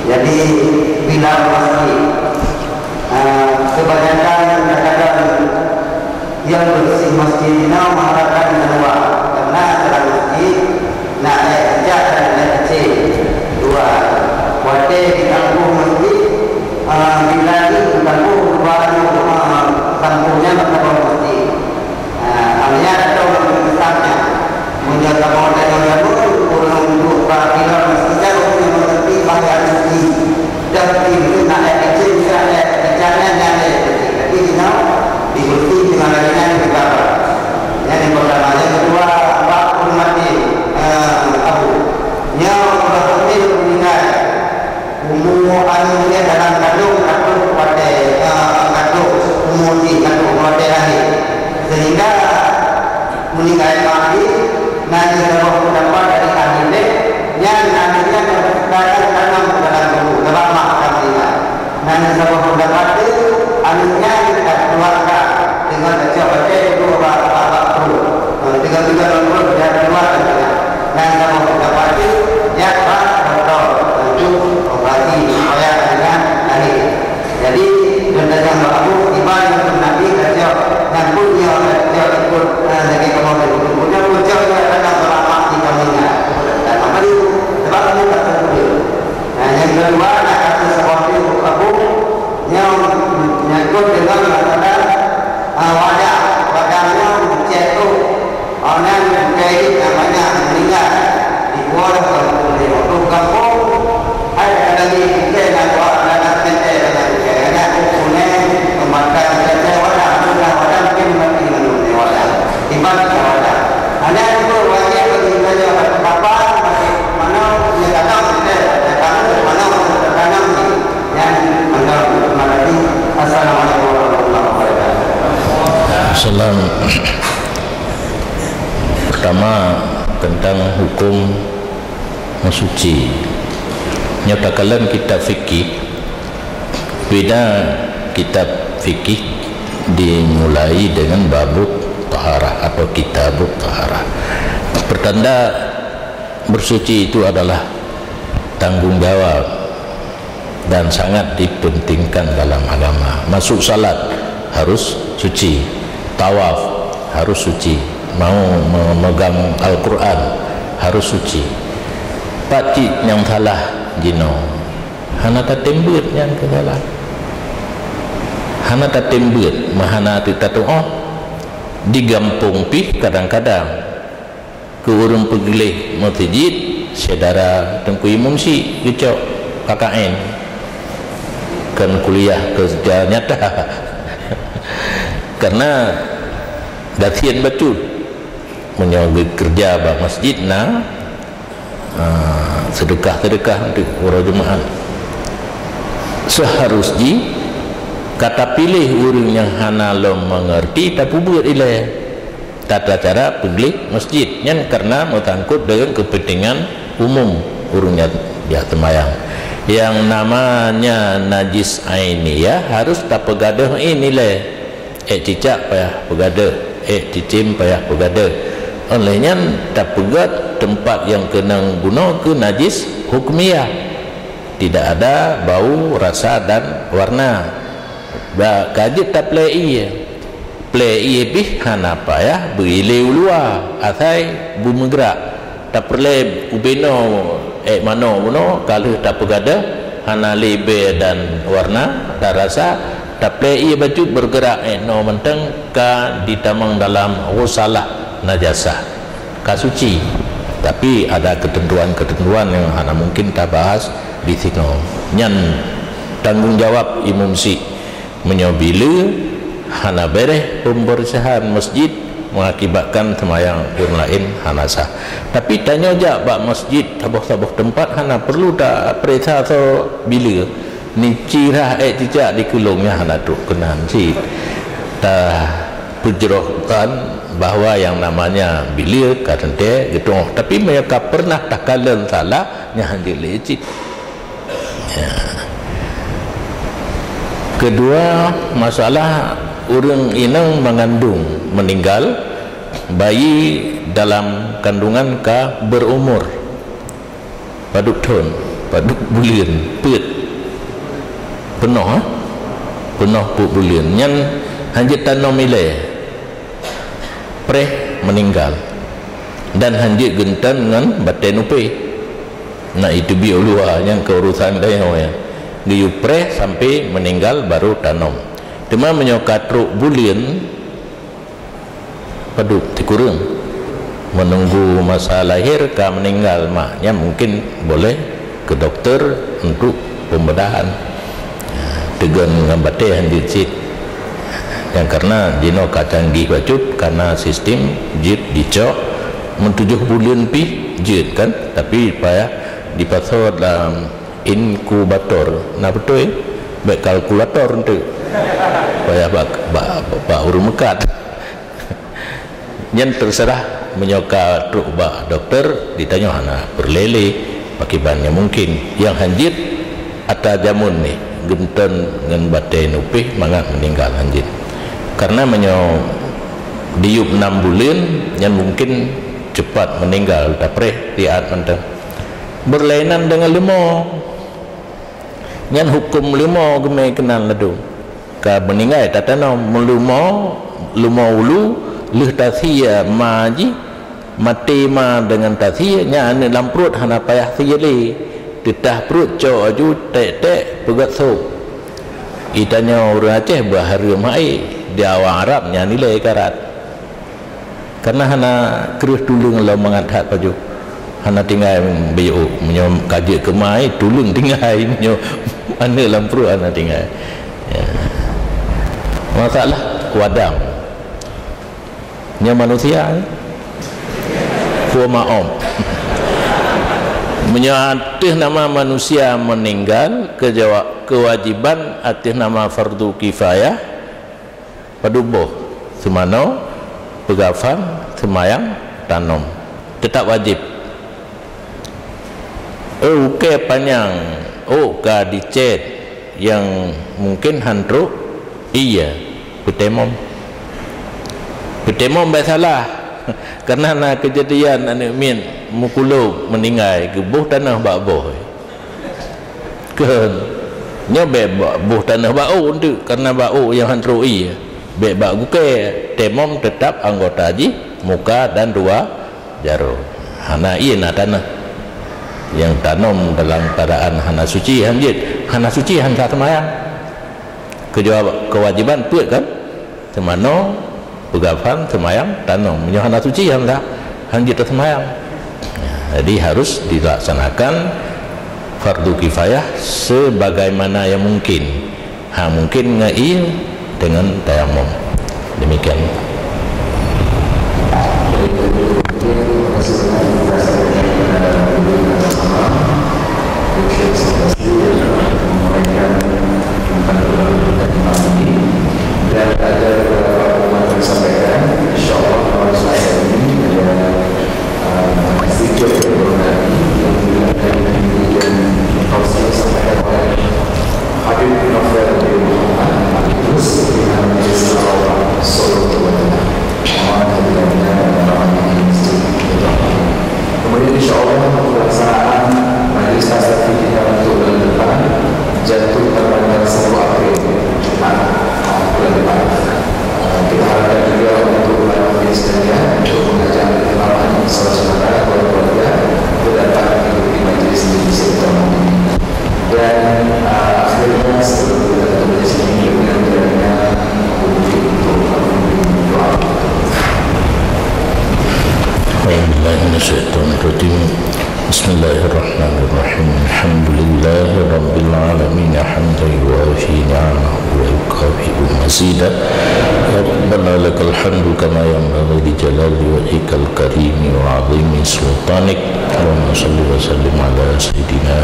Jadi, bila masjid, ah, kebanyakan kadang-kadang yang bersih masjid ini mengharapkan keluar karena dalam masjid na ék cicak dan ék keuchik. Dua, watée jitampuh masjid, ah, bila jitampuh dua, ah, sampungnya maka bak masjid. Ah, aneuk nyan atau ureuëng besar nyan, meunyoe kamoe tanyoe jameun, ureuëng duek bak kilon meusijan, ureuëng nyan meungerti bahya rezeki. Dan rezeki na ék keuchik, na ék keuchik, na ék keuchik. Tapi jinoe dibeureuti teungoh lagée nyan dipeugah. Nyan nyang peurtama. Nyang keudua, bak ureuëng maté, eh, Abu. Nyoe ureuëng maté meuninggai. Umu aneuk nyan dalam kandong ka troh watée, eh, ka troh umu jih ka troh watée lahé. Sehingga meuninggai mak jih, na saboh peundapat dari ahli bait, nyan aneuk nyan ka tatanam dalam kubur, sabab mak ka meuninggai. Na saboh peundapat teuk, aneuk nyan ka keuluwarga deungon tacok watée kubur bak, bak, bak pruet. Eh, tiga-tiga tahun pun dia keluar dari sana. Dan kamu dapat tu, dia dapat kontrol untuk operasi supaya anak lahir. Jadi, dan datang bak aku, tiba yang pun Nabi kacau, yang pun dia kacau ikut, eh, lagi kamu tu. Punya pucuk dia akan selamat di kamunya. Dan apa dia? Sebab kamu tak terpilih. Nah, yang kedua, nak kata seperti aku, yang nyangkut dengan masalah, ah, wadah. Wadah nyoe cek tu. Orang nyan kredit namanya meninggal. Dibuang ke kampung dia. Waktu kampung, hai, ada lagi kita nak buat anak kita yang bukan. Anak tu punai, pembakar kita, wadah, sudah wadah, mungkin mati menunggu wadah. Tiba kita wadah. Hanya itu wajib bagi kita, bapa, bagi mana, dia tanam kita, dia tanam, mana, dia tanam ni. Yang mana, terima kasih. Assalamualaikum warahmatullahi wabarakatuh. Salam. Pertama, tentang hukum meusuci. Nyoe takalon kitab fikih, beda kitab fikih dimulai dengan babut taharah atau kitabut taharah. Pertanda bersuci itu adalah tanggung jawab dan sangat dipentingkan dalam agama. Masuk salat harus suci, tawaf harus suci, mau memegang Al-Quran harus suci. Pakcik nyang salah jinoe, hana tatem beuet nyang keusalah. Hana tatem beuet, meuhana teuk tatuoh. Di gampông pih kadang-kadang keu ureuëng peugleh meuseujid, syedara Teungku Imum Syik geucok K K N, kon kuliah, keureuja nyata. Karena gasien bacut, meunyoe geukeureuja bak masjid na, ah, seudeukah-seudeukah untuk uroe Jumaat. Seuharus jih ka tapiléh ureuëng nyang hana lom meungeurti tapeubeuet ilée. Tata cara peugleh masjid nyan karena meusangkot dengan kepentingan umum ureuëng nyang jak seumayang. Yang namanya najis ainiyah harus tapeugadôh ilée. Ék cicak payah peugadôh, ék cicém payah peugadôh. Oleh nyan tapeugét teumpat nyang keunong bunoe keu najis hukmiyah. Tidak ada bau, rasa dan warna. Ba ka jeuet taplé ié. Plé ié pih hana payah beuilée u luwa, asai beumeugrak. Tapeureulée ubé noe ék manoe bunoe ka lheueh tapeugadôh, hana lé bée dan warna dan rasa, taplé ié bacut beureugerak ék noe mantong ka jitamong dalam ghusalah najasah. Ka suci, tapi ada keuteuntuan-keuteuntuan nyang hana mungkin tabahas disinoe. Nyan tanggong jawab Imum Syik. Meunyoe bileue hana béréh peubeureusihan masjid, mengakibatkan seumayang ureuëng laén hana sah. Tapi tanyoe jak bak masjid saboh-saboh teumpat hana peurlu tapeuriksa soe bileue. Nici rhah ék cicak dikeulong nyan hana trok keunan cit. Tapeujroh kan bahwa nyang namanya bileue ka teuntée geutuoh. Tapi meunyoe ka peureunah takalon salah, nyan hanjeuet lé cit. Ya. Kedua, masalah ureuëng inong mengandung meninggal, bayi dalam kandungan ka berumur padub thon, padub buleuen, peuet. Peunoh, eh? Peunoh peuet buleuen. Nyan hanjeuet tanom ilée. Preh meninggal. Dan hanjeuet geuntan ngon batée nupéh. Na iteubiet u luwa nyang keu urusan tanyoe nyan. Geuyue preh sampai meninggal baru tanom. Teuma meunyoe ka trok buleuen, padub sikureueng. Menunggu masa lahir ka meninggal mak, nyan mungkin boleh ke doktor untuk pembedahan. Teugon ngon batée hanjeuet cit. Nyang karena jinoe ka canggih bacut, karena sistem jeuet dicok, meutujoh buleuen pih jeuet kan, tapi payah dipasoe dalam inkubator. Na beutôi? Bék kalkulator enteuk. Payah bak, bak, bak ureuëng meukat. Nyan teuseurah, meunyoe ka trok bak dokto, ditanyoe hana peureulée lé, pakriban nyang mungken. Nyang hanjeuet ata jameun nyoe, geunton ngon batée nupéh mangat meuninggai hanjeuet. Karena meunyoe diyueb nam buleuen, nyan mungken cepat meuninggai, tapreh siat mantong. Beurlainan deungon leumo. Nyan huköm leumo geumé keunan ladôm. Ka meuninggai tatanom, meuleumo, leumo ulu, lheueh tasie ma jih, maté ma deungon tasie, nyan aneuëk lam pruet hana payah sie lé. Teutah pruet cok aju ték-ték peugét sôk. Geutanyoe ureuëng Aceh beuhareuem hai, di awak Arab nyan ilée karat. Karena hana kreueh tuleueng lom mangat that pajoh. Hana tinggai beuyoe, meunyoe ka jeuet keu ma, tuleueng tinggai, meunyoe aneuëk lam pruet hana tinggai. Ya. Masalah wadang. Nyoe manusia, eh? Peue maom. Meunyoe ateueh nama manusia meuninggai, keujawa-, keuwajiban ateueh nama fardu kifayah, padub boh? Seumanoe, peugafan, seumayang, tanom. Teutap wajéb. Eh, ukée panyang, ôk ka dicét nyang mungken han trok, iya, peutemom. Peutemom bék salah. Kareuna na keujadian aneuëk miet meukulôb meuninggai, geuboh tanoh bak boh. Kheun, nyoe bék ba-, boh tanoh bak ôk teuk, kareuna bak ôk nyang han trok ie. Bék bak gukée, temom teutap anggota jih, muka dan dua jaroe. Hana ie na tanoh. Nyang tanom dalam keuadaan hana suci han jeuet, hana suci han sah seumayang. Keujua-, keuwajéban peuet kan? Seumanoe, peugafan, seumayang, tanom. Meunyoe hana suci, han sah, han jeuet taseumayang. Jadi, harus dilaksanakan fardu kifayah sebagaimana yang mungkin. Ha, mungkin ngon ie, dengan tayamum. Demikian. Dan ada beberapa pengumuman kami sampaikan. InsyaAllah, malam Selasa ini ada, uh, sedikit yang belum lagi yang dilakukan dan tausiah sampaikan oleh Habib Novel bin Muhammad Al-Idrus, pimpinan Majelis Dakwah Solo Jawa Tengah. Mohon hadirinnya dan para hadirin masjid. Kemudian, insya Allah, untuk pelaksanaan majlis takziah kita untuk bulan depan jatuh pada tanggal satu April, Jumat, bulan depan. Kita harapkan juga untuk para hadirin sekalian untuk mengajak teman-teman saudara-saudara, keluarga untuk datang mengikuti majlis di Masjid Utama ini. Dan, uh, akhirnya, sebelum kita tutup di sini, dengan kiranya untuk doa. أعوذ بالله من الشيطان الرجيم. بسم الله الرحمن الرحيم. الحمد لله رب العالمين، حمدا يوافي نعمه ويكافئ مزيده. ربنا لك الحمد كما ينبغي لجلال وجهك الكريم وعظيم سلطانك. اللهم صل وسلم على سيدنا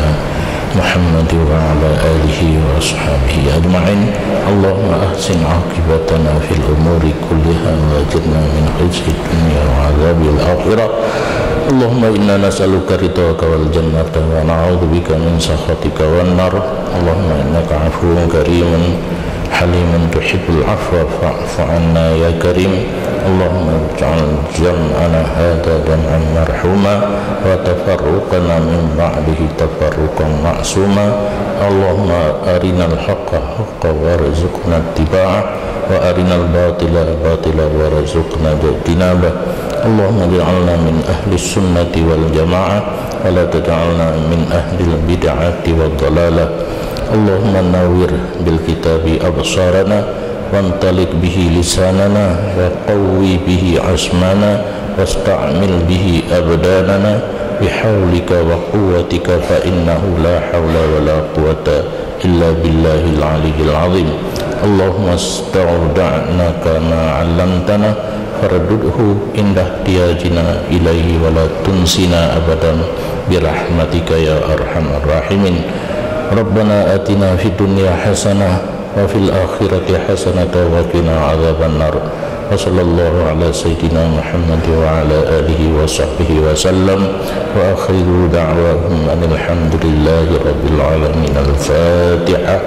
محمد وعلى آله وأصحابه أجمعين. اللهم أحسن عاقبتنا في الأمور كلها وأجرنا من خزي الدنيا وعذاب الآخرة. اللهم إنا نسألك رضاك والجنة ونعوذ بك من سخطك والنار. اللهم إنك عفو كريم حليم تحب العفو فاعف عنا يا كريم. اللهم اجعل جمعنا هذا جمعا مرحوما وتفرقنا من بعده تفرقا معصوما. اللهم أرنا الحق حقا وارزقنا اتباعه وأرنا الباطل باطلا وارزقنا اجتنابه. اللهم اجعلنا من أهل السنة والجماعة ولا تجعلنا من أهل البدعة والضلالة. اللهم نور بالكتاب أبصارنا وانطلق به لساننا وقو به عزمنا واستعمل به أبداننا بحولك وقوتك، فإنه لا حول ولا قوة إلا بالله العلي العظيم. اللهم استودعناك ما علمتنا فاردده عند احتياجنا إليه ولا تنسنا أبدا برحمتك يا أرحم الراحمين. ربنا آتنا في الدنيا حسنة وفي الآخرة حسنة وقنا عذاب النار. وصلى الله على سيدنا محمد وعلى آله وصحبه وسلم. وآخر دعواهم أن الحمد لله رب العالمين. الفاتحة.